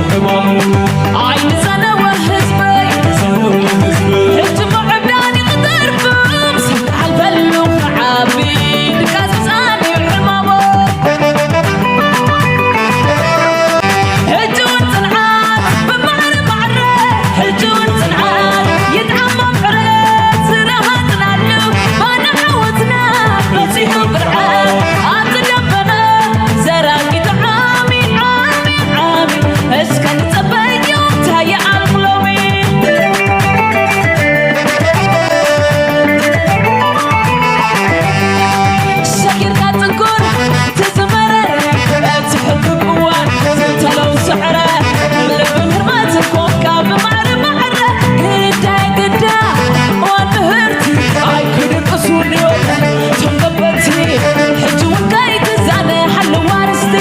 ሕማሙ ኣይንዘነወ ህዝበይ፣ ሕጂ ምዕብዳን ይቕደርኩም፣ ሰብሓል በሉ ክዓቢ፣ ድቃስ ምጻን እዩ ሕማሙ። ሕጂ እውን ጽንዓት ብማዕረ ማዕረ፣ ሕጂ እውን ጽንዓት ይጥዓሞም ዕረት፣ ዝረሃጽናሉ ባና ዓወትና በጺሑ ብርዓት፣ ኣብቲ ደበና ዘራጊ ጥዓሚ ዓሚ ዓሚ፣ እስከ ንጸበዮ እንታይ ይኣልኩ ሎሚ። ሰጊርካ ጽንኩር ትዝመረ፣ እቲ ሕሉፍ እዋን ዝተለው ስዕረ፣ ልቢ ህርመት ኮንካ ብማዕረ ማዕረ፣ ግዳይ ግዳ እዋን ምህርቲ ኣይክድቅሱን እዮም። ቶም ገበቲ ሕጂ እውን ከይትዛነ ሓለዋ ርስቲ፣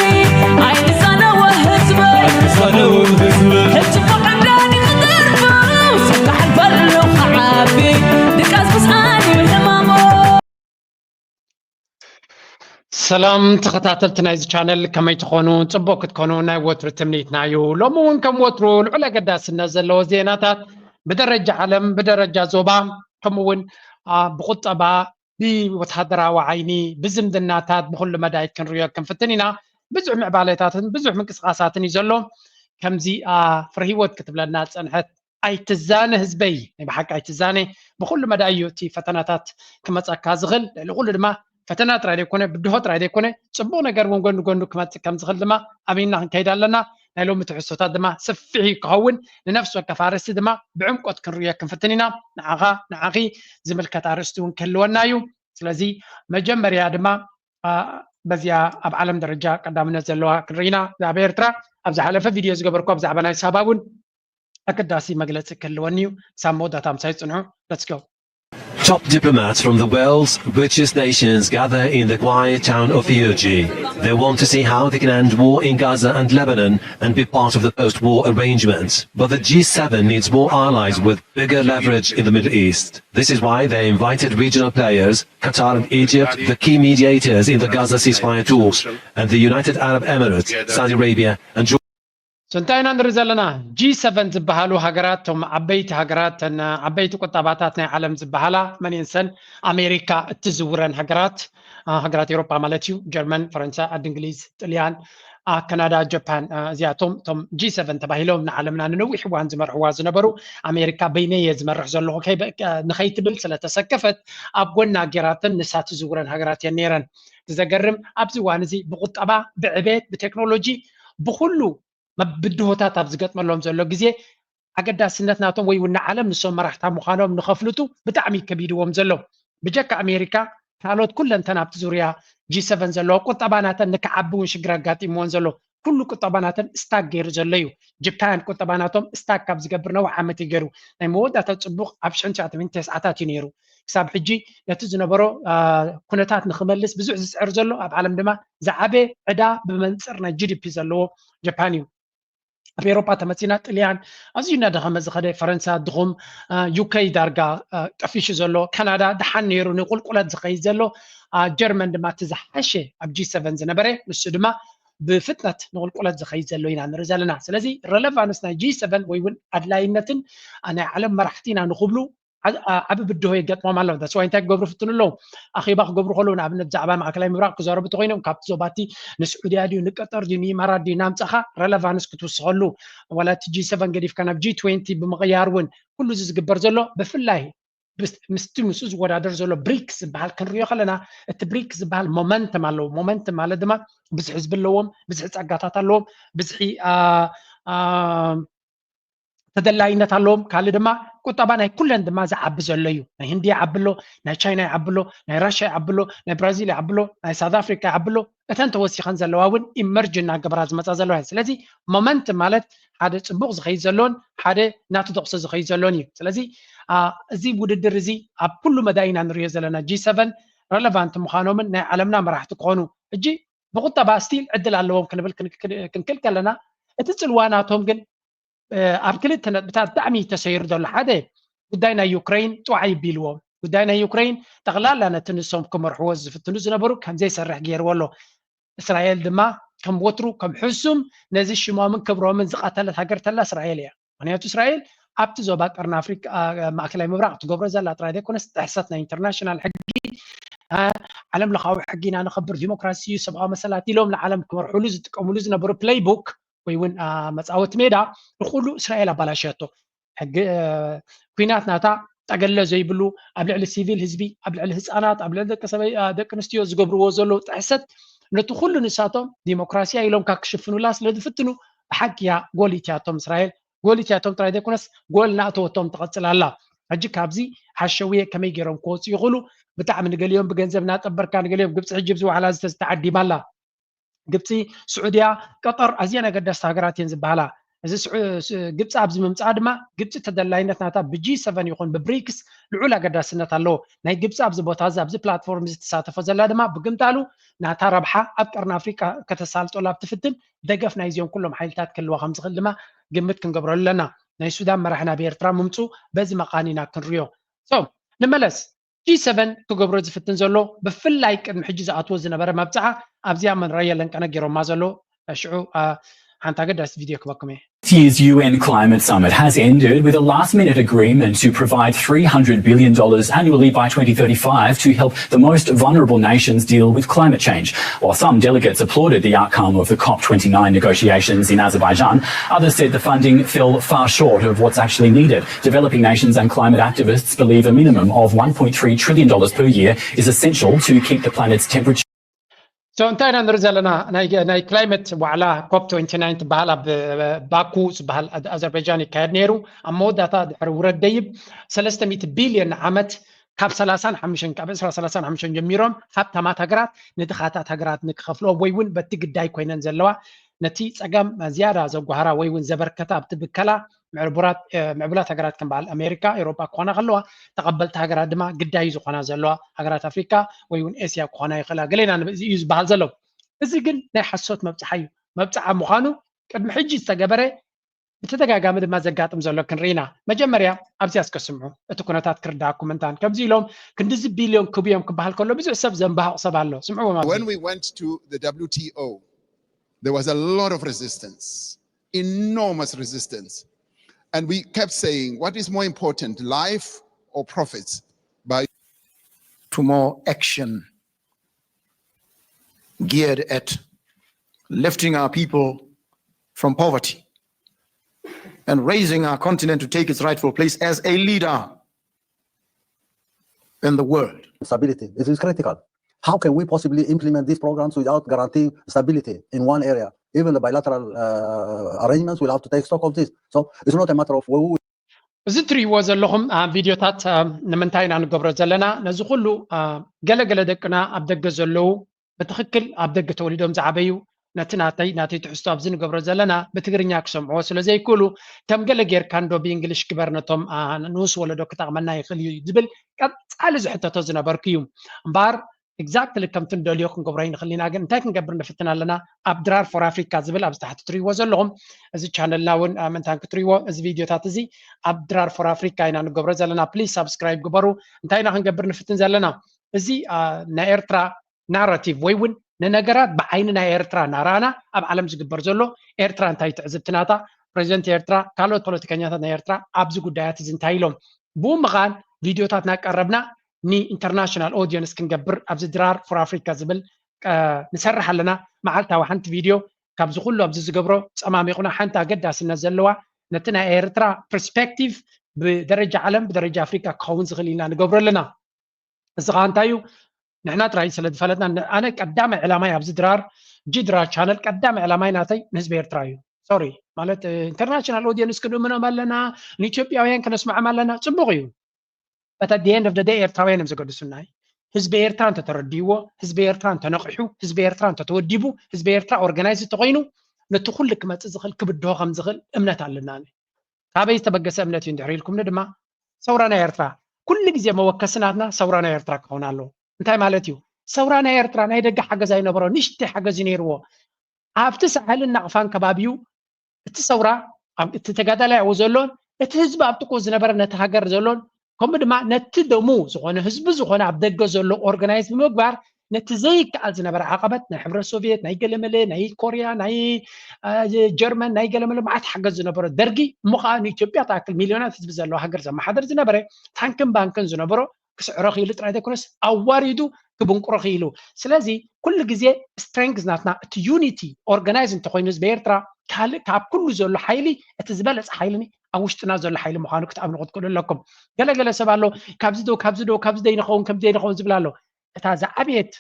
ኣይንዛነወ ህዝበይ፣ ሕጂ ብዕብዳን ይቕደርቡ፣ ሰብሓል በሉ ክዓቢ፣ ድቃስ ምስኣን እዩ ሕማሞ። ሰላም ተኸታተልቲ ናይዚ ቻነል፣ ከመይ ትኾኑ? ጽቡቕ ክትኮኑ ናይ ወትሩ ትምኒትና እዩ። ሎሚ እውን ከም ወትሩ ልዑል ኣገዳስነት ዘለዎ ዜናታት ብደረጃ ዓለም፣ ብደረጃ ዞባ፣ ከምኡ እውን፣ አ፣ ብቁጠባ፣ ብወተሃደራዊ ዓይኒ፣ ብዝምድናታት፣ ብኹሉ መዳይ ክንሪኦ ክንፍትን ኢና። ብዙሕ ምዕባለታትን ብዙሕ ምንቅስቓሳትን እዩ ዘሎ። ከምዚ፣ አ፣ ፍረ ህይወት ክትብለና ዝጸንሐት ኣይትዛነ ህዝበይ፣ ናይ ብሓቂ ኣይትዛነ። ብኹሉ መዳይ እዩ እቲ ፈተናታት ክመጸካ ዝኽእል። ልዕሊ ኩሉ ድማ ፈተና ጥራይ ዘይኮነ፣ ብድሆ ጥራይ ዘይኮነ፣ ጽቡቕ ነገር እውን ጎኒ ጎኑ ክመጽእ ከም ዝኽእል ድማ ኣሚንና ክንከይድ ኣለና። ናይ ሎሚ ትሕዝቶታት ድማ ሰፊሕ እዩ ክኸውን። ንነፍሲ ወከፍ ኣርእስቲ ድማ ብዕምቆት ክንርእዮ ክንፍትን ኢና። ንዓኻ፣ ንዓኺ ዝምልከት ኣርእስቲ እውን ክህልወና እዩ። ስለዚ መጀመርያ ድማ፣ አ፣ በዚኣ ኣብ ዓለም ደረጃ ቀዳምነት ዘለዋ ክንርኢ ኢና። ብዛዕባ ኤርትራ ኣብ ዝሓለፈ ቪድዮ ዝገበርኩ ብዛዕባ ናይ ሳባ እውን ኣገዳሲ መግለጺ ክህልወኒ እዩ። ክሳብ መወዳእታ ምሳይ ጽንሑ። Let's go። Top diplomats from the world's richest nations gather in the quiet town of Fiji. They want to see how they can end war in Gaza and Lebanon and be part of the post-war arrangements. But the G seven needs more allies with bigger leverage in the Middle East. This is why they invited regional players, Qatar and Egypt, the key mediators in the Gaza ceasefire talks, and the United Arab Emirates, Saudi Arabia, and So እንታይ ኢና ንርኢ ዘለና? ጂ ሰቨን ዝበሃሉ ሃገራት፣ እቶም ዓበይቲ ሃገራት፣ እተን ዓበይቲ ቁጠባታት ናይ ዓለም ዝበሃላ፣ መን እየን ሰን? ኣሜሪካ እትዝውረን ሃገራት፣ አ፣ ሃገራት ኤውሮጳ ማለት እዩ። ጀርመን፣ ፈረንሳ፣ ዓዲ እንግሊዝ፣ ጥልያን፣ አ፣ ካናዳ፣ ጃፓን፣ አ፣ እዚኣቶም እቶም ጂ ሰቨን ተባሂሎም ንዓለምና ንነዊሕ እዋን ዝመርሕዋ ዝነበሩ። ኣሜሪካ በይነይ እየ ዝመርሕ ዘለኹ፣ ከይበ-፣ ንኸይትብል ስለተሰከፈት ኣብ ጎና ጌራተን ንሳ ትዝውረን ሃገራት እየን ነይረን። እቲ ዘገርም ኣብዚ እዋን እዚ ብቁጠባ፣ ብዕቤት፣ ብቴክኖሎጂ፣ ብኹሉ መብ-፣ ብድሆታት ኣብ ዝገጥመሎም ዘሎ ግዜ ኣገዳስነት ናቶም ወይ እውን ንዓለም ንሶም መራሕታ ምዃኖም ንኸፍልጡ ብጣዕሚ ከቢድዎም ዘሎ። ብጀካ ኣሜሪካ ካልኦት ኩለን እተን ኣብቲ ዙርያ ጂ ሰቨን ዘለዋ ቁጠባ ናተን ንክዓቢ እውን ሽግር ኣጋጢምዎን ዘሎ። ኩሉ ቁጠባ ናተን ስታክ ገይሩ ዘሎ እዩ። ጃፓን ቁጠባ ናቶም ስታክ ካብ ዝገብር ነዊሕ ዓመት እዩ ገይሩ። ናይ መወዳእታ ጽቡቕ ኣብ ሽሕን ትሽዓተ ሚእትን ተስዓታት እዩ ነይሩ። ክሳብ ሕጂ ነቲ ዝነበሮ፣ አ፣ ኩነታት ንኽመልስ ብዙሕ ዝጽዕር ዘሎ፣ ኣብ ዓለም ድማ ዝዓበየ ዕዳ ብመንጽር ናይ ጂ ዲ ፒ ዘለዎ ጃፓን እዩ። ኣብ ኤውሮጳ ተመጺና ጥልያን ኣዝዩ እናደኸመ ዝኸደ፣ ፈረንሳ ድኹም፣ አ፣ ዩ ኬ ዳርጋ፣ አ፣ ጠፊሹ ዘሎ፣ ካናዳ ደሓን ነይሩ ንቁልቁለት ዝኸይድ ዘሎ፣ አ፣ ጀርመን ድማ እቲ ዝሓሸ ኣብ ጂ ሰቨን ዝነበረ፣ ንሱ ድማ ብፍጥነት ንቁልቁለት ዝኸይድ ዘሎ ኢና ንርኢ ዘለና። ስለዚ ረለቫንስ ናይ ጂ ሰቨን ወይ እውን ኣድላይነትን፣ አ፣ ናይ ዓለም መራሕቲ ኢና ንኽብሉ ዓ-፣ ዓ-፣ ዓቢ ብድሆ የጋጥሞም ኣሎ። That's why እንታይ ክገብሩ ፍትኑ ኣለዉ? ኣኼባ ክገብሩ ከለዉ፣ ንኣብነት ብዛዕባ ማእከላይ ምብራቕ ክዛረቡ እንተኾይኖም፣ ካብቲ ዞባቲ ንስዑድያ ድዩ፣ ንቀጠር ድዩ፣ ንኢማራት ድዩ እናምጻኻ ረለቫንስ ክትውስኸሉ፣ ዋላ እቲ ጂ ሰቨን ገዲፍካ ናብ ጂ ትዌንቲ ብምቕያር እውን ኩሉ እዚ ዝግበር ዘሎ ብፍላይ ብስ-፣ ምስቲ ምስኡ ዝወዳደር ዘሎ ብሪክስ ዝበሃል ክንሪኦ ከለና፣ እቲ ብሪክስ ዝበሃል ሞመንተም ኣለዎ። ሞመንተም ማለት ድማ ብዝሒ ህዝቢ ኣለዎም፣ ብዝሒ ጸጋታት ኣለዎም፣ ብዝሒ፣ አ፣ አ፣ ተደላይነት ኣለዎም። ካልእ ድማ ቁጠባ ናይ ኩለን ድማ ዝዓቢ ዘሎ እዩ። ናይ ህንዲ ይዓቢ ኣሎ፣ ናይ ቻይና ይዓቢ ኣሎ፣ ናይ ራሽያ ይዓቢ ኣሎ፣ ናይ ብራዚል ይዓቢ ኣሎ፣ ናይ ሳውት ኣፍሪካ ይዓቢ ኣሎ። እተን ተወሲኸን ዘለዋ እውን ኢመርጅ እናገበራ ዝመፃ ዘለዋ እየን። ስለዚ ሞመንት ማለት ሓደ ፅቡቕ ዝኸይድ ዘሎን ሓደ እናተደቕሰ ዝኸይድ ዘሎን እዩ። ስለዚ፣ አ፣ እዚ ውድድር እዚ ኣብ ኩሉ መዳይ ኢና ንሪኦ ዘለና። ጂ ሰቨን ረለቫንት ምዃኖምን ናይ ዓለምና መራሕቲ ክኾኑ፣ ሕጂ ብቁጠባ ስቲል ዕድል ኣለዎም ክንብል ክን-፣ ክን-፣ ክንክል ከለና፣ እቲ ፅልዋ ናቶም ግን፣ እ፣ ኣብ ክልተ ነጥብታት ብጣዕሚ እዩ ተሰይሩ ዘሎ። ሓደ፣ ጉዳይ ናይ ዩክረይን ጥዋዕ ይቢልዎም። ጉዳይ ናይ ዩክረይን ጠቕላላ ነቲ ንሶም ክመርሕዎ ዝፍትኑ ዝነበሩ ከም ዘይሰርሕ ገይርዎ ኣሎ። እስራኤል ድማ ከም ወትሩ ከም ሕሱም ነዚ ሽሞምን ክብሮምን ዝቐተለት ሃገር ተላ እስራኤል እያ። ምክንያቱ እስራኤል ኣብቲ ዞባ ቀርኒ ኣፍሪቃ፣ ማእከላይ ምብራቕ ትገብሮ ዘላ ጥራይ ዘይኮነስ ጥሕሰት ናይ ኢንተርናሽናል ሕጊ፣ ዓለም ለኻዊ ሕጊ ኢና ነኸብር፣ ዲሞክራሲ፣ ሰብኣዊ መሰላት ኢሎም ንዓለም ክመርሕሉ ዝጥቀምሉ ዝነበሩ ፕሌይቡክ ወይ እውን መፃወቲ ሜዳ ንኩሉ እስራኤል ኣባላሸቶ። ሕጊ ኩናት ናታ ጠገለ ዘይብሉ ኣብ ልዕሊ ሲቪል ህዝቢ፣ ኣብ ልዕሊ ህፃናት፣ ኣብ ልዕሊ ደቂ ኣንስትዮ ዝገብርዎ ዘለዉ ጥሕሰት ነቲ ኩሉ ንሳቶም ዲሞክራሲያ ኢሎም ካብ ክሽፍኑላ ስለ ዝፍትኑ ብሓቂ እያ ጎል ኢትያቶም እስራኤል ጎል ኢትያቶም ጥራይ ዘይኮነስ ጎል እናእተወቶም ትቐፅል ኣላ። ሕጂ ካብዚ ሓሸውየ ከመይ ገይሮም ክወፁ ይኽእሉ? ብጣዕሚ ንገሊኦም ብገንዘብ እናጠበርካ ንገሊኦም ግብፂ ሕጂ ብዚ ዋዕላ ዝተዓዲማ ኣላ። ግብፂ፣ ስዑድያ፣ ቀጠር ኣዝየን ኣገዳስቲ ሃገራት እየን ዝበሃላ። እዚ ግብፂ ኣብዚ ምምፃኣ ድማ ግብፂ ተደላይነት ናታ ብጂ ሰቨን ይኹን ብብሪክስ ልዑል ኣገዳስነት ኣለዎ። ናይ ግብፂ ኣብዚ ቦታ እዚ ኣብዚ ፕላትፎርም እዚ ትሳተፎ ዘላ ድማ ብግምጣሉ ናታ ረብሓ ኣብ ቀርኒ ኣፍሪቃ ከተሳልጦላ ኣብ ትፍትን ደገፍ ናይዚኦም ኩሎም ሓይልታት ክህልዋ ከም ዝኽእል ድማ ግምት ክንገብረሉ ኣለና። ናይ ሱዳን መራሒ ናብ ኤርትራ ምምፁ በዚ መቓን ኢና ክንሪኦ። ንመለስ። ጂ ሰቨን ክገብሮ ዝፍትን ዘሎ ብፍላይ ቅድሚ ሕጂ ዝኣትዎ ዝነበረ መብፅዓ ኣብዚኣ መንራየለን ቀነ ገይሮማ ዘሎ ሽዑ ሓንቲ ኣገዳሲ ቪድዮ ክበኩም እየ። This year's U N Climate Summit has ended with a last minute agreement to provide three hundred billion dollars annually by twenty thirty-five to help the most vulnerable nations deal with climate change. While some delegates applauded the outcome of the COP twenty-nine negotiations in Azerbaijan, others said the funding fell far short of what's actually needed. Developing nations and climate activists believe a minimum of one point three trillion dollars per year is essential to keep the planet's temperature. So እንታይ ኢና ንርኢ ዘለና? ናይ ክላይመት ዋዕላ ኮፕ ትበሃል ኣብ ባኩ ዝበሃል ኣዘርባይጃን ይካየድ ነይሩ። ኣብ መወዳእታ ድሕሪ ውረድ ደይብ ሰለስተ ሚእቲ ቢልዮን ዓመት ካብ ሰላሳን ሓሙሽተን ካብ ዕስራ ሰላሳን ሓሙሽተን ጀሚሮም ሃብታማት ሃገራት ንድኻታት ሃገራት ንክኸፍልኦ ወይ እውን በቲ ግዳይ ኮይነን ዘለዋ ነቲ ፀገም ዝያዳ ዘጓህራ ወይ እውን ዘበርከታ ኣብቲ ብከላ ምዕቡላት ሃገራት ከም በዓል ኣሜሪካ፣ ኤውሮጳ ክኾና ከለዋ ተቐበልቲ ሃገራት ድማ ግዳይ ዝኾና ዘለዋ ሃገራት ኣፍሪካ ወይ እውን ኤስያ ክኾና ይኽእላ ገሌና እዩ ዝበሃል ዘሎ። እዚ ግን ናይ ሓሶት መብፅዓ እዩ። መብፅዓ ምዃኑ ቅድሚ ሕጂ ዝተገበረ ብተደጋጋሚ ድማ ዘጋጥም ዘሎ ክንርኢና። መጀመርያ ኣብዚ ኣስከስምዑ እቲ ኩነታት ክርዳእኩም እንታን ከምዚ ኢሎም ክንድዚ ቢልዮን ክብዮም ክበሃል ከሎ ብዙሕ ሰብ ዘንባህቕ ሰብ ኣሎ። ስምዕዎ። When we went to the W T O, there was a lot of resistance, enormous resistance. And we kept saying, what is more important, life or profits? By to more action geared at lifting our people from poverty and raising our continent to take its rightful place as a leader in the world. Stability. It is critical. How can we possibly implement these programs without guaranteeing stability in one area? Even the bilateral uh, arrangements will have to take stock of this. So it's not a matter of where we እዚ ትሪእዎ ዘለኹም ቪዲዮታት ንምንታይ ኢና ንገብሮ ዘለና? ነዚ ኩሉ ገለገለ ደቅና ኣብ ደገ ዘለዉ ብትኽክል ኣብ ደገ ተወሊዶም ዝዓበዩ ነቲ ናተይ ናተይ ትሕዝቶ ኣብዚ ንገብሮ ዘለና ብትግርኛ ክሰምዕዎ ስለ ዘይክእሉ ከም ገለ ጌርካ እንዶ ብእንግሊሽ ግበር ነቶም ንኡስ ወለዶ ክጠቕመና ይኽእል እዩ ዝብል ቀፃሊ ዝሕተቶ ዝነበርኩ እዩ እምበኣር exactly ከምቲ ንደልዮ ክንገብሮ ይንኽእል ኢና ግን እንታይ ክንገብር ንፍትን ኣለና ኣብ ድራር for Africa ዝብል ኣብዚ ታሕቲ ትሪእዎ ዘለኹም እዚ ቻነልና እውን ምንታን ክትሪእዎ እዚ ቪድዮታት እዚ ኣብ ድራር for Africa ኢና ንገብሮ ዘለና please subscribe ግበሩ እንታይ ኢና ክንገብር ንፍትን ዘለና እዚ ናይ ኤርትራ ናራቲቭ ወይ እውን ንነገራት ብዓይኒ ናይ ኤርትራ እናረኣና ኣብ ዓለም ዝግበር ዘሎ ኤርትራ እንታይ ትዕዝብቲ ናታ ፕሬዚደንት ኤርትራ ካልኦት ፖለቲከኛታት ናይ ኤርትራ ኣብዚ ጉዳያት እዚ እንታይ ኢሎም ብኡ ምኻን ቪድዮታት እናቀረብና ንኢንተርናሽናል ኦዲየንስ ክንገብር ኣብዚ ድራር for Africa ዝብል ንሰርሕ ኣለና መዓልታዊ ሓንቲ ቪድዮ ካብዚ ኩሉ ኣብዚ ዝገብሮ ፀማሚቑና ሓንቲ ኣገዳስነት ዘለዋ ነቲ ናይ ኤርትራ ፐርስፔክቲቭ ብደረጃ ዓለም ብደረጃ ኣፍሪካ ክኸውን ዝኽእል ኢና ንገብሮ ኣለና እዚ ከዓ እንታይ እዩ ንሕና ጥራይ ስለ ዝፈለጥና ኣነ ቀዳማይ ዕላማይ ኣብዚ ድራር ጂ ድራር ቻነል ቀዳማይ ዕላማይ ናተይ ንህዝቢ ኤርትራ እዩ ሶሪ ማለት ኢንተርናሽናል ኦዲየንስ ክንእምኖም ኣለና ንኢትዮጵያውያን ከነስምዖም ኣለና ፅቡቅ እዩ but at the end of the day ኤርትራውያን እዮም ዘገድሱና ህዝቢ ኤርትራ እንተተረዲእዎ ህዝቢ ኤርትራ እንተነቂሑ ህዝቢ ኤርትራ እንተተወዲቡ ህዝቢ ኤርትራ ኦርጋናይዝ እንተኮይኑ ነቲ ኩሉ ክመፅእ ዝኽእል ክብድሆ ከም ዝኽእል እምነት ኣለና ካበይ ዝተበገሰ እምነት እዩ እንድሕር ኢልኩምኒ ድማ ሰውራ ናይ ኤርትራ ኩሉ ግዜ መወከሲ ናትና ሰውራ ናይ ኤርትራ ክኸውን ኣለዎ እንታይ ማለት እዩ ሰውራ ናይ ኤርትራ ናይ ደገ ሓገዝ ኣይነበሮ ንሽተይ ሓገዝ እዩ ነይርዎ ኣብቲ ሳሕልን ናቕፋን ከባቢኡ እቲ ሰውራ እቲ ተጋዳላይ ኣብኡ ዘሎን እቲ ህዝቢ ኣብ ጥቁ ዝነበረ ነቲ ሃገር ዘሎን ከምኡ ድማ ነቲ ደሙ ዝኾነ ህዝቢ ዝኾነ ኣብ ደገ ዘሎ ኦርጋናይዝ ብምግባር ነቲ ዘይከኣል ዝነበረ ዓቐበት ናይ ሕብረት ሶቪየት፣ ናይ ገለመለ፣ ናይ ኮርያ፣ ናይ ጀርመን፣ ናይ ገለመለ መዓት ሓገዝ ዝነበሮ ደርጊ፣ እሞ ከዓ ንኢትዮጵያ ትኣክል ሚልዮናት ህዝቢ ዘለዋ ሃገር ዘመሓደር ዝነበረ፣ ታንክን ባንክን ዝነበሮ ክስዕሮ ክኢሉ ጥራይ ዘይኮነስ ኣዋሪዱ ክብንቁሮ ክኢሉ። ስለዚ ኩሉ ግዜ ስትሬንግዝ ናትና እቲ ዩኒቲ ኦርጋናይዝ እንተኮይኑ ህዝቢ ኤርትራ ካልእ ካብ ኩሉ ዘሎ ሓይሊ እቲ ዝበለፀ ሓይሊ ኣብ ውሽጥና ዘሎ ሓይሊ ምዃኑ ክትኣምኑ ክትክእሉ ኣለኩም። ገለገለ ሰብ ኣሎ፣ ካብዚ ዶ ካብዚ ዶ ካብዚ ዶ ይንኸውን ከምዚ ዶ ይንኸውን ዝብል ኣሎ። እታ ዝዓበየት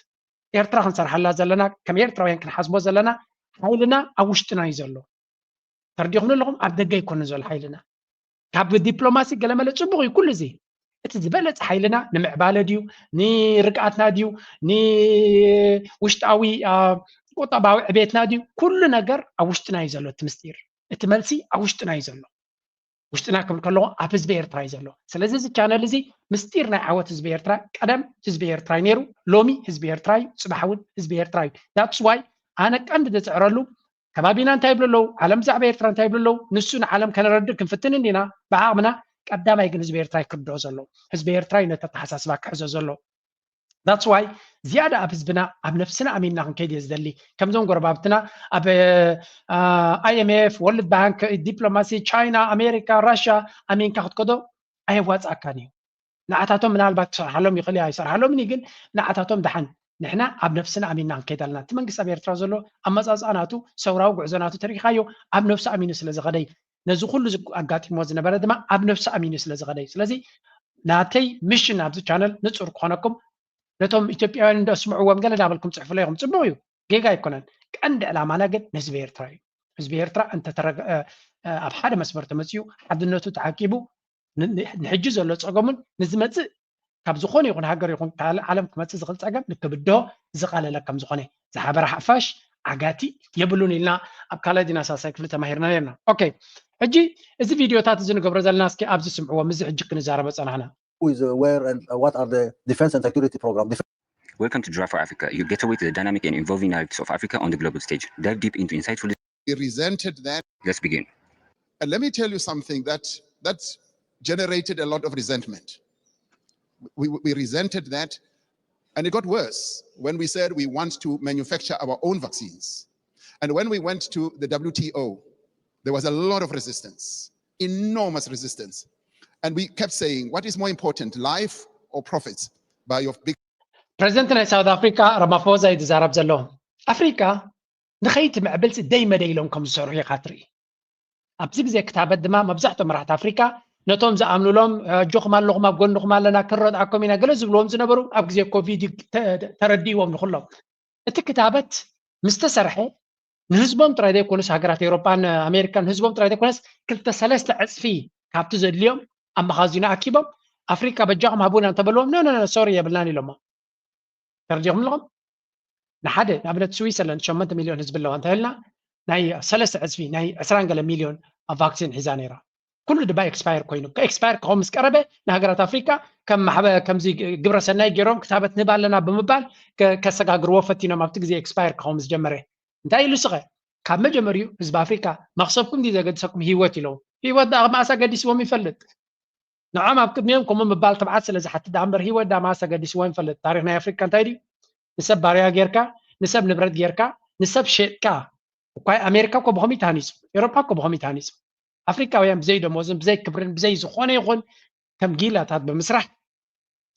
ኤርትራ ክንሰርሓላ ዘለና፣ ከም ኤርትራውያን ክንሓስቦ ዘለና ሓይልና ኣብ ውሽጥና እዩ ዘሎ። ተረዲኹም ኣለኹም? ኣብ ደገ ኣይኮነን ዘሎ ሓይልና። ካብ ዲፕሎማሲ ገለመለ ፅቡቕ እዩ ኩሉ እዚ። እቲ ዝበለፀ ሓይልና ንምዕባለ ድዩ፣ ንርግኣትና ድዩ፣ ንውሽጣዊ ቁጠባዊ ዕቤትና ድዩ? ኩሉ ነገር ኣብ ውሽጥና እዩ ዘሎ እቲ ምስጢር። እቲ መልሲ ኣብ ውሽጥና እዩ ዘሎ። ውሽጥና ክብል ከለኹ ኣብ ህዝቢ ኤርትራ እዩ ዘሎ። ስለዚ እዚ ቻነል እዚ ምስጢር ናይ ዓወት ህዝቢ ኤርትራ፣ ቀደም ህዝቢ ኤርትራ እዩ ነይሩ፣ ሎሚ ህዝቢ ኤርትራ እዩ፣ ፅባሕ እውን ህዝቢ ኤርትራ እዩ። ዳትስ ዋይ ኣነ ቀንዲ ዝፅዕረሉ ከባቢና እንታይ ይብሉ ኣለዉ፣ ዓለም ብዛዕባ ኤርትራ እንታይ ይብሉ ኣለዉ፣ ንሱ ንዓለም ከነረድእ ክንፍትን እንዲና ብዓቕምና። ቀዳማይ ግን ህዝቢ ኤርትራ እዩ ክርድኦ ዘሎ፣ ህዝቢ ኤርትራ እዩ ነቲ ኣተሓሳስባ ክሕዞ ዘሎ። ዳትስ ዋይ ዝያዳ ኣብ ህዝብና ኣብ ነፍስና ኣሚንና ክንከይድ እየ ዝደሊ። ከምዞም ጎረባብትና ኣብ ኣይኤምኤፍ፣ ወርልድ ባንክ፣ ዲፕሎማሲ፣ ቻይና፣ ኣሜሪካ፣ ራሽያ ኣሚንካ ክትከዶ ኣየዋፅኣካን እዩ። ንዓታቶም ምናልባት ክሰርሓሎም ይኽእል እዩ ኣይሰርሓሎምን እዩ፣ ግን ንዓታቶም ደሓን። ንሕና ኣብ ነፍስና ኣሚንና ክንከይድ ኣለና። እቲ መንግስቲ ኣብ ኤርትራ ዘሎ ኣመፃፅኣ ናቱ፣ ሰውራዊ ጉዕዞ ናቱ ተሪኻዮ ኣብ ነፍሱ ኣሚኑ ስለ ዝኸደይ፣ ነዚ ኩሉ ኣጋጢሞ ዝነበረ ድማ ኣብ ነፍሱ ኣሚኑ ስለ ዝኸደይ። ስለዚ ናተይ ሚሽን ኣብዚ ቻነል ንፁር ክኾነኩም፣ ነቶም ኢትዮጵያውያን እንዶ ስምዕዎም ገለ ዳበልኩም ፅሕፉለይ ኢኹም፣ ፅቡቕ እዩ፣ ጌጋ ኣይኮነን። ቀንዲ ዕላማና ግን ንህዝቢ ኤርትራ እዩ። ህዝቢ ኤርትራ እንተተረገ ኣብ ሓደ መስመር ተመፅኡ ሓድነቱ ተዓቂቡ ንሕጂ ዘሎ ፀገሙን ንዝመፅእ ካብ ዝኾነ ይኹን ሃገር ይኹን ካልእ ዓለም ክመፅእ ዝኽእል ፀገም ንክብድሆ ዝቓለለ ከም ዝኾነ ዝሓበረ ሓፋሽ ዓጋቲ የብሉን ኢልና ኣብ ካልኣይ ዲና ሳልሳይ ክፍሊ ተማሂርና ነርና። ኦኬ፣ ሕጂ እዚ ቪድዮታት እዚ ንገብሮ ዘለና እስኪ ኣብዚ ስምዕዎ፣ ምዚ ሕጂ ክንዛረበ ጸናሕና። Who is uh, where and uh, what are the defense and security program? Def- Welcome to Drive for Africa, your gateway to the dynamic and evolving narratives of Africa on the global stage. Dive deep into insightful We resented that. Let's begin. And let me tell you something that that generated a lot of resentment. We, we resented that, and it got worse when we said we want to manufacture our own vaccines. And when we went to the W T O, there was a lot of resistance, enormous resistance. And we kept saying, what is more important, life or profits? By your big ፕረዚደንት ናይ ሳውት ኣፍሪካ ራማፎዛ እዩ ዝዛረብ ዘሎ። ኣፍሪካ ንኸይትምዕብል ደይ መደይ ኢሎም ከም ዝሰርሑ ኢኻ ትርኢ። ኣብዚ ግዜ ክታበት ድማ መብዛሕትኦም መራሕቲ ኣፍሪካ ነቶም ዝኣምኑሎም ኣጆኹም ኣለኹም ኣብ ጎንኹም ኣለና ክንረድኣኩም ኢና ገለ ዝብልዎም ዝነበሩ ኣብ ግዜ ኮቪድ ተረዲእዎም ንኩሎም። እቲ ክታበት ምስ ተሰርሐ ንህዝቦም ጥራይ ዘይኮኑስ ሃገራት ኤውሮጳን ኣሜሪካን ንህዝቦም ጥራይ ዘይኮነስ ክልተ ሰለስተ ዕፅፊ ካብቲ ዘድልዮም ኣብ መኻዚኖ ኣኪቦም ኣፍሪካ በጃኹም ሃቡና እንተበልዎም ኖ ኖ ሶሪ የብልናን ኢሎሞ። ተረዲኹም ኣለኹም? ንሓደ ንኣብነት ስዊሰርላንድ ሸሞንተ ሚልዮን ህዝቢ ኣለዋ እንተልና ናይ ሰለስተ ዕፅፊ ናይ ዕስራን ገለ ሚልዮን ቫክሲን ሒዛ ነይራ። ኩሉ ድማ ኤክስፓየር ኮይኑ ኤክስፓየር ክኸውን ምስ ቀረበ ንሃገራት ኣፍሪካ ከም ማሕበ ከምዚ ግብረ ሰናይ ገይሮም ክታበት ንህብ ኣለና ብምባል ከሰጋግርዎ ፈቲኖም ኣብቲ ግዜ ኤክስፓየር ክኸውን ምስ ጀመረ እንታይ ኢሉ ስኸ ካብ መጀመሪኡ ህዝቢ ኣፍሪካ መክሰብኩም ድዩ ዘገድሰኩም ህይወት ኢሎም ህይወት ደኣ መኣስ ኣገዲስዎም ይፈልጥ። ንዖም ኣብ ቅድሚኦም ከምኡ ምባል ትብዓት ስለ ዝሓትት ደኣ እምበር ህይወት ደኣ መኣስ ኣገዲስዎም ይፈልጥ። ታሪክ ናይ ኣፍሪካ እንታይ ድዩ? ንሰብ ባርያ ጌርካ ንሰብ ንብረት ጌርካ ንሰብ ሸጥካ እኳ ኣሜሪካ እኮ ብኸምይ ተሃኒፁ፣ ኤሮፓ እኮ ብኸምይ ተሃኒፁ። ኣፍሪካውያን ብዘይ ደሞዝን ብዘይ ክብርን ብዘይ ዝኾነ ይኹን ከም ጊላታት ብምስራሕ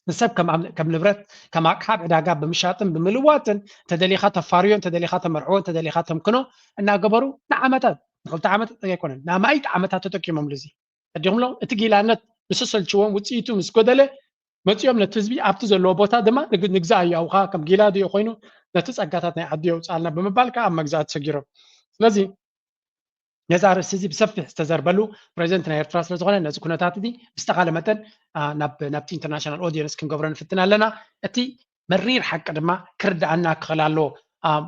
ንሰብ ከም ንብረት ከም ኣቅሓ ኣብ ዕዳጋ ብምሻጥን ብምልዋጥን እንተደሊኻ ተፋርዮ እንተደሊኻ ተመርዕዎ እንተደሊኻ ተምክኖ እናገበሩ ንዓመታት ንክልተ ዓመታት ኣይኮነን ንኣማኢት ዓመታት ተጠቂሞምሉ እዚ። ተረዲኹም ኣለኹም? እቲ ጊላነት ንሰሰልችዎም ውፅኢቱ ምስ ጎደለ መፂኦም ነቲ ህዝቢ ኣብቲ ዘለዎ ቦታ ድማ ንግዛእ እዩ ኣብኻ ከም ጊላ ድዮ ኮይኑ ነቲ ፀጋታት ናይ ዓዲ የውፅኣልና ብምባል ከዓ ኣብ መግዛእቲ ሰጊሮም። ስለዚ ነዚ ኣርእስቲ እዚ ብሰፊሕ ዝተዘርበሉ ፕሬዚደንት ናይ ኤርትራ ስለዝኾነ ነዚ ኩነታት እዚ ብዝተኻለ መጠን ናብቲ ኢንተርናሽናል ኦዲየንስ ክንገብሮ ንፍትን ኣለና። እቲ መሪር ሓቂ ድማ ክርድኣና ክኽእል ኣለዎ።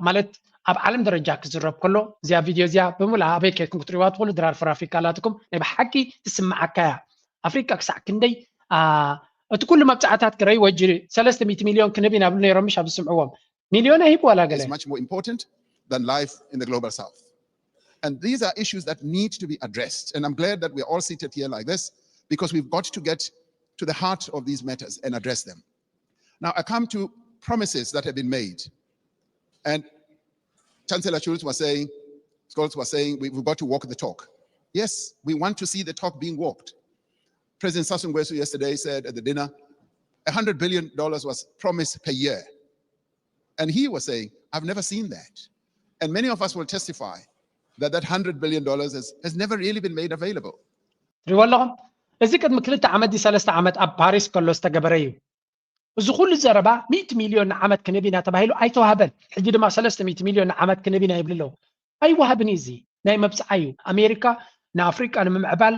ማለት ኣብ ዓለም ደረጃ ክዝረብ ከሎ እዚኣ ቪድዮ እዚኣ ብምልኣ ኣበይ ከይድኩም ክትሪዋ ትኽእሉ ድራር ፈር ኣፍሪካ ኣላትኩም ናይ ብሓቂ ትስምዓካ እያ። ኣፍሪካ ክሳዕ ክንደይ እቲ ኩሉ መብፃዕታት ክረይ ወጅ ሰለስተ ሚእቲ ሚልዮን ክንህብ ኢና ብሉ ነይሮም ምሽ ኣብ ዝስምዕዎም ሚልዮን ሂብ ዋላ ገለ is much more important than life in the global south. And these are issues that need to be addressed. And I'm glad that we're all seated here like this because we've got to get to the heart of these matters and address them. Now, I come to promises that have been made. And Chancellor Schulz was saying, Scholz was saying, we, we've got to walk the talk. Yes, we want to see the talk being walked. President Sassou Nguesso yesterday said at the dinner, a hundred billion dollars was promised per year. And he was saying, I've never seen that. And many of us will testify that that hundred billion dollars has, has never really been made available. ሪወ ኣለኹም። እዚ ቅድሚ ክልተ ዓመት ሰለስተ ዓመት ኣብ ፓሪስ ከሎ ዝተገበረ እዩ። እዚ ኩሉ ዘረባ ሚእቲ ሚልዮን ንዓመት ክንህብ ኢና ተባሂሉ ኣይተዋህበን። ሕጂ ድማ ሰለስተ ሚእቲ ሚልዮን ንዓመት ክንህብ ኢና ይብሉ ኣለዉ። ኣይወሃብን እዩ። እዚ ናይ መብፅዓ እዩ። ኣሜሪካ ንኣፍሪቃ ንምምዕባል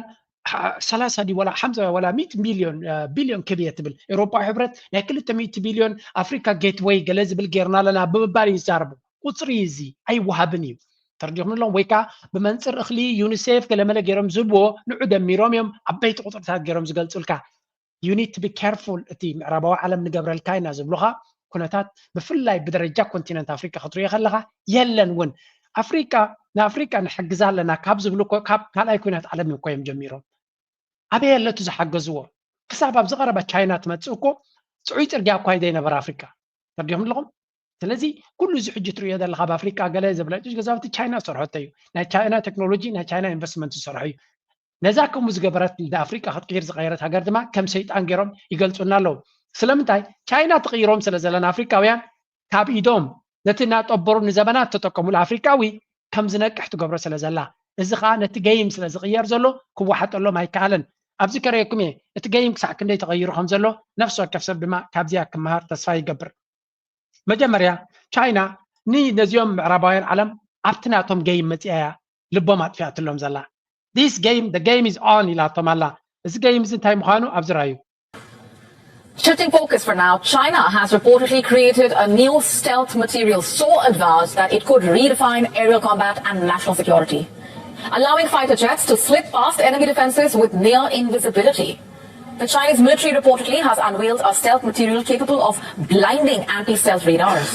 ሰላሳ ዲ ወላ ሓምሳ ወላ ሚእቲ ሚልዮን ቢልዮን ክብ እየ ትብል። ኤውሮፓዊ ሕብረት ናይ ክልተ ሚእቲ ቢልዮን ኣፍሪካ ጌትወይ ገለ ዝብል ጌርና ኣለና ብምባል እዩ ዝዛረቡ። ቁፅሪ እዩ። እዚ ኣይወሃብን እዩ። ተረዲኹም ኣለኹም? ወይ ከዓ ብመንፅር እኽሊ ዩኒሴፍ ገለመለ ገይሮም ዝህብዎ ንዑ ደሚሮም እዮም ዓበይቲ ቁፅርታት ገይሮም ዝገልፁልካ። You need to be careful። እቲ ምዕራባዊ ዓለም ንገብረልካ ኢና ዝብሉኻ ኩነታት ብፍላይ ብደረጃ ኮንቲነንት ኣፍሪካ ክትሪኦ ከለኻ የለን እውን። ኣፍሪካ ንኣፍሪካ ንሕግዛ ኣለና ካብ ዝብሉ እኮ ካብ ካልኣይ ኩናት ዓለም እኮ እዮም ጀሚሮም። ኣበይ ኣሎ እቲ ዝሓገዝዎ? ክሳብ ኣብዚ ቀረባ ቻይና ትመፅእ እኮ ፅዑይ ፅርግያ እኳ ዘይነበረ ኣፍሪካ። ተርዲኹም ኣለኹም? ስለዚ ኩሉ እዚ ሕጂ ትሪኦ ዘለካ ኣብ ኣፍሪካ ገለ ዘብለጭ ገዛውቲ ቻይና ዝሰርሖቶ እዩ። ናይ ቻይና ቴክኖሎጂ ናይ ቻይና ኢንቨስትመንት ዝሰርሖ እዩ። ነዛ ከምኡ ዝገበረት ንኣፍሪቃ ክትቅይር ዝቀየረት ሃገር ድማ ከም ሰይጣን ገይሮም ይገልፁና ኣለዉ። ስለምንታይ? ቻይና ትቅይሮም ስለ ዘላ ንኣፍሪቃውያን ካብ ኢዶም ነቲ እናጠበሩ ንዘበናት ተጠቀሙሉ ኣፍሪቃዊ ከም ዝነቅሕ ትገብሮ ስለ ዘላ፣ እዚ ከዓ ነቲ ገይም ስለ ዝቅየር ዘሎ ክወሓጠሎም ኣይከኣለን። ኣብዚ ከረየኩም እየ እቲ ገይም ክሳዕ ክንደይ ተቀይሩ ከም ዘሎ። ነፍሲ ወከፍ ሰብ ድማ ካብዚኣ ክመሃር ተስፋ ይገብር። መጀመርያ ቻይና ንነዚኦም ምዕራባውያን ዓለም ኣብቲ ናቶም ገይም መፂኣ እያ ልቦም ኣጥፊኣትሎም ዘላ። This game, the game is on ኢላቶም ኣላ። እዚ ገይም እዚ እንታይ ምዃኑ ኣብዚ ራዩ። Shifting focus for now, China has reportedly created a new stealth material so advanced that it could redefine aerial combat and national security, allowing fighter jets to slip past enemy defenses with near invisibility. The Chinese military reportedly has unveiled a stealth material capable of blinding anti-stealth radars.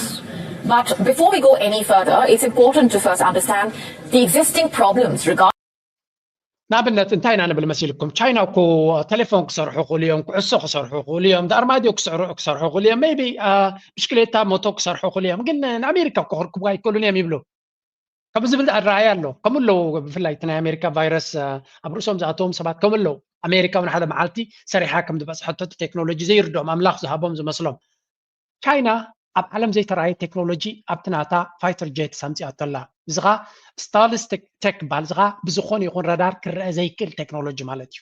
But before we go any further, it's important to first understand the existing problems regarding ንኣብነት እንታይ ኢና ንብል መሲልኩም? ቻይና እኮ ቴሌፎን ክሰርሑ ይኽእሉ እዮም፣ ኩዕሶ ክሰርሑ ይኽእሉ እዮም፣ ኣርማድዮ ክሰርሑ ይኽእሉ እዮም፣ ሜይቢ ብሽክሌታ ሞቶ ክሰርሑ ይኽእሉ እዮም። ግን ንኣሜሪካ እኮ ክርክቡ ኣይክእሉን እዮም ይብሉ። ከምኡ ዝብል ኣረኣእያ ኣሎ። ከምኡ ኣለዉ። ብፍላይ እቲ ናይ ኣሜሪካ ቫይረስ ኣብ ርእሶም ዝኣተዎም ሰባት ከምኡ ኣለዉ። ኣሜሪካ እውን ሓደ መዓልቲ ሰሪሓ ከም ዝበፅሐቶ እቲ ቴክኖሎጂ ዘይርድኦም ኣምላኽ ዝሃቦም ዝመስሎም። ቻይና ኣብ ዓለም ዘይተረኣየ ቴክኖሎጂ ኣብቲ ናታ ፋይተር ጀትስ ኣምፂኣቶ ኣላ። እዚ ኸዓ ስታልስ ቴክ ይበሃል። እዚ ኸዓ ብዝኾነ ይኹን ረዳር ክረአ ዘይክእል ቴክኖሎጂ ማለት እዩ።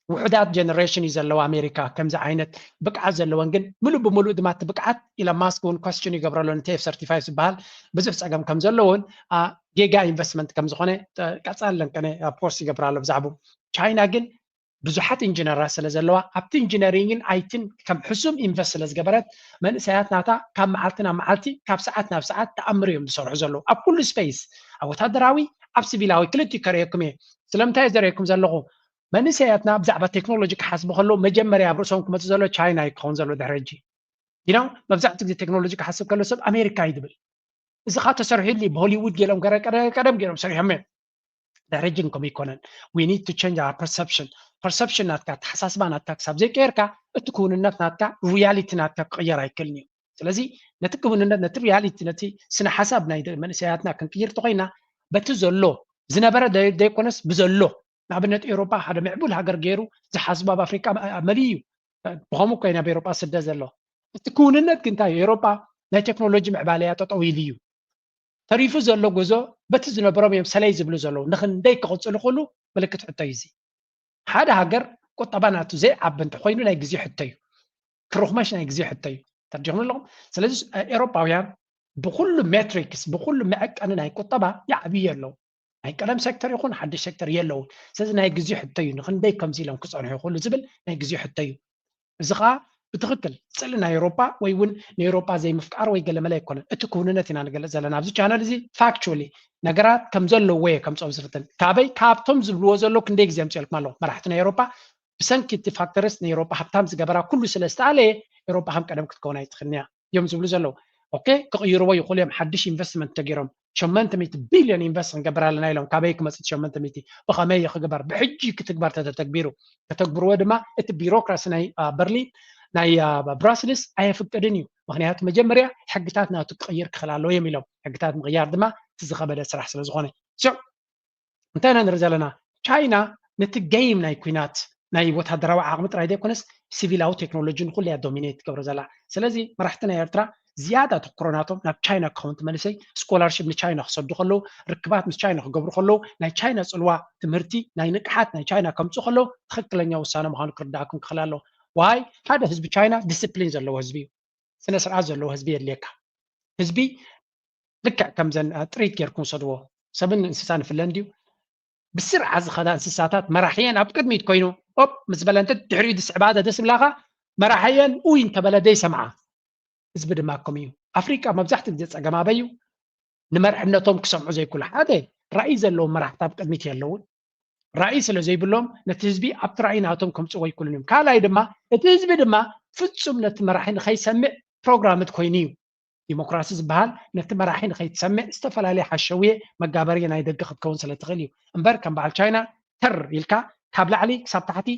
ውሑዳት ጀነሬሽን እዩ ዘለዎ ኣሜሪካ ከምዚ ዓይነት ብቅዓት ዘለወን፣ ግን ምሉእ ብምሉእ ድማ እቲ ብቅዓት ኢሎን ማስክ እውን ኳስችን ይገብረሉ። ነቲ ኤፍ ሰርቲፋይቭ ዝበሃል ብዙሕ ፀገም ከም ዘለዎን ጌጋ ኢንቨስትመንት ከም ዝኾነ ቀፃለን ቀነ ፖስት ይገብር ኣሎ ብዛዕባኡ። ቻይና ግን ብዙሓት ኢንጂነራት ስለ ዘለዋ ኣብቲ ኢንጂነሪንግን ኣይቲን ከም ሕሱም ኢንቨስት ስለ ዝገበረት መንእሰያት ናታ ካብ መዓልቲ ናብ መዓልቲ ካብ ሰዓት ናብ ሰዓት ተኣምር እዮም ዝሰርሑ ዘለዉ ኣብ ኩሉ ስፔስ፣ ኣብ ወታደራዊ ኣብ ሲቪላዊ ክልቲኡ ከርእየኩም እየ። ስለምንታይ እየ ዘርእየኩም ዘለኹ? መንእሰያትና ብዛዕባ ቴክኖሎጂ ክሓስቡ ከለዉ መጀመርያ ኣብ ርእሶም ክመፅእ ዘሎ ቻይና እዩ ክኸውን ዘሎ ድሕሪ ሕጂ። You know መብዛሕትኡ ግዜ ቴክኖሎጂ ክሓስብ ከሎ ሰብ ኣሜሪካ እዩ ዝብል። እዚ ከዓ ተሰሪሑ ድልዩ ብሆሊውድ ገይሮም ገረ ቀደ- ቀደም ገይሮም ሰሪሖም እዮም። ድሕሪ ሕጂ ግን ከምኡ ኣይኮነን። We need to change our perception። ፐርሰፕሽን ናትካ ኣተሓሳስባ ናትካ ክሳብ ዘይቀየርካ እቲ ክውንነት ናትካ ሪያሊቲ ናትካ ክቅየር ኣይክእልን እዩ። ስለዚ ነቲ ክውንነት ነቲ ሪያሊቲ ነቲ ስነ ሓሳብ ናይ መንእሰያትና ክንቅይር ተኮይና በቲ ዘሎ ዝነበረ ዘይኮነስ ብዘሎ ንኣብነት ኤውሮጳ ሓደ ምዕቡል ሃገር ገይሩ ዝሓስቡ ኣብ ኣፍሪቃ መሊኡ እዩ። ብኸምኡ እኮ እዩ ናብ ኤውሮጳ ስደት ዘሎ። እቲ ክውንነት ግን እንታይ እዩ? ኤውሮጳ ናይ ቴክኖሎጂ ምዕባለያ ጠጠው ኢሉ እዩ። ተሪፉ ዘሎ ጉዞ በቲ ዝነበሮም እዮም ሰለይ ዝብሉ ዘለዉ። ንኽንደይ ክቕፅሉ ክእሉ ምልክት ሕቶ እዩ እዚ። ሓደ ሃገር ቁጠባ ናቱ ዘይዓቢ እንተኾይኑ ናይ ግዜ ሕቶ እዩ። ክርኽመሽ ናይ ግዜ ሕቶ እዩ። ተርዲኹም ኣለኹም። ስለዚ ኤውሮጳውያን ብኩሉ ሜትሪክስ ብኩሉ መዐቀኒ ናይ ቁጠባ ይዓብዩ ኣለዉ። ናይ ቀደም ሴክተር ይኹን ሓድሽ ሴክተር የለውን። ስለዚ ናይ ግዜ ሕቶ እዩ። ንኽንደይ ከምዚ ኢሎም ክፀንሑ ይኽእሉ ዝብል ናይ ግዜ ሕቶ እዩ። እዚ ከዓ ብትኽክል ፅልኢ ናይ ኤውሮጳ ወይ እውን ንኤውሮጳ ዘይምፍቃር ወይ ገለመለ ኣይኮነን። እቲ ክውንነት ኢና ንገልፅ ዘለና ኣብዚ ቻነል እዚ። ፋክቹሊ ነገራት ከም ዘለዎ እየ ከምፅኦም ዝፍትን። ካበይ? ካብቶም ዝብልዎ ዘለዉ ክንደይ ግዜ ኣምፅኦልኩም ኣለኹ። መራሕቲ ናይ ኤውሮጳ ብሰንኪ እቲ ፋክተርስ ንኤውሮጳ ሃብታም ዝገበራ ኩሉ ስለ ዝተኣለየ ኤውሮጳ ከም ቀደም ክትከውን ኣይትኽእልን እያ እዮም ዝብሉ ዘለዉ። ኦኬ ክቕይርዎ ይኽእሉ እዮም። ሓድሽ ኢንቨስትመንት ተገይሮም ሸሞንተ ሚእቲ ቢልዮን ኢንቨስት ክንገብር ኣለና ኢሎም። ካበይ ክመፅእ ሸሞንተ ሚእቲ? ብኸመይ ክግበር? ብሕጂ ክትግበር ተተተግቢሩ ተተግብርዎ ድማ እቲ ቢሮክራሲ ናይ በርሊን ናይ ብራስልስ ኣየፍቅድን እዩ። ምክንያቱ መጀመርያ ሕግታት ናቱ ክቕይር ክኽእል ኣለዎ እዮም ኢሎም። ሕግታት ምቕያር ድማ እቲ ዝኸበደ ስራሕ ስለ ዝኾነ። So እንታይ ኢና ንርኢ ዘለና? ቻይና ነቲ ጌም ናይ ኩናት ናይ ወታደራዊ ዓቕሚ ጥራይ ዘይኮነስ ሲቪላዊ ቴክኖሎጂ ንኩሉ እያ ዶሚኔት ትገብሮ ዘላ። ስለዚ መራሕቲ ናይ ኤርትራ ዝያዳ ተኩሮ ናቶም ናብ ቻይና ክኸውን ትመልሰይ፣ ስኮላርሽፕ ንቻይና ክሰዱ ከለዉ፣ ርክባት ምስ ቻይና ክገብሩ ከለዉ፣ ናይ ቻይና ጽልዋ ትምህርቲ ናይ ንቅሓት ናይ ቻይና ከምጽኡ ከለዉ ትኽክለኛ ውሳነ ምዃኑ ክርዳእኩም ክኽእል ኣለዎ። ዋይ ሓደ ህዝቢ ቻይና ዲስፕሊን ዘለዎ ህዝቢ እዩ። ስነ ስርዓት ዘለዎ ህዝቢ የድልየካ። ህዝቢ ልክዕ ከምዘን ጥሪት ጌርኩም ሰድዎ። ሰብን እንስሳን ይፍለ እንድዩ። ብስርዓት ዝኸዳ እንስሳታት መራሕየን ኣብ ቅድሚት ኮይኑ ኦፕ ምስ በለ እንተ ድሕሪኡ ዝስዕባ ደስ ብላኻ መራሕየን ኡይ እንተበለ ደይሰምዓ። ህዝቢ ድማ ከምኡ እዩ። ኣፍሪቃ መብዛሕትኡ ግዜ ጸገም ኣበይ እዩ? ንመርሕነቶም ክሰምዑ ዘይክእሉ። ሓደ ራእይ ዘለዎም መራሕቲ ኣብ ቅድሚት የለውን። ራእይ ስለ ዘይብሎም ነቲ ህዝቢ ኣብቲ ራእይ ናቶም ከምጽዎ ኣይክእሉን እዮም። ካልኣይ ድማ እቲ ህዝቢ ድማ ፍጹም ነቲ መራሒ ንኸይሰምዕ ፕሮግራምድ ኮይኑ እዩ። ዲሞክራሲ ዝበሃል ነቲ መራሒ ንኸይትሰምዕ ዝተፈላለየ ሓሸውየ መጋበርየ ናይ ደገ ክትከውን ስለ ትኽእል እዩ እምበር ከም በዓል ቻይና ተር ኢልካ ካብ ላዕሊ ክሳብ ታሕቲ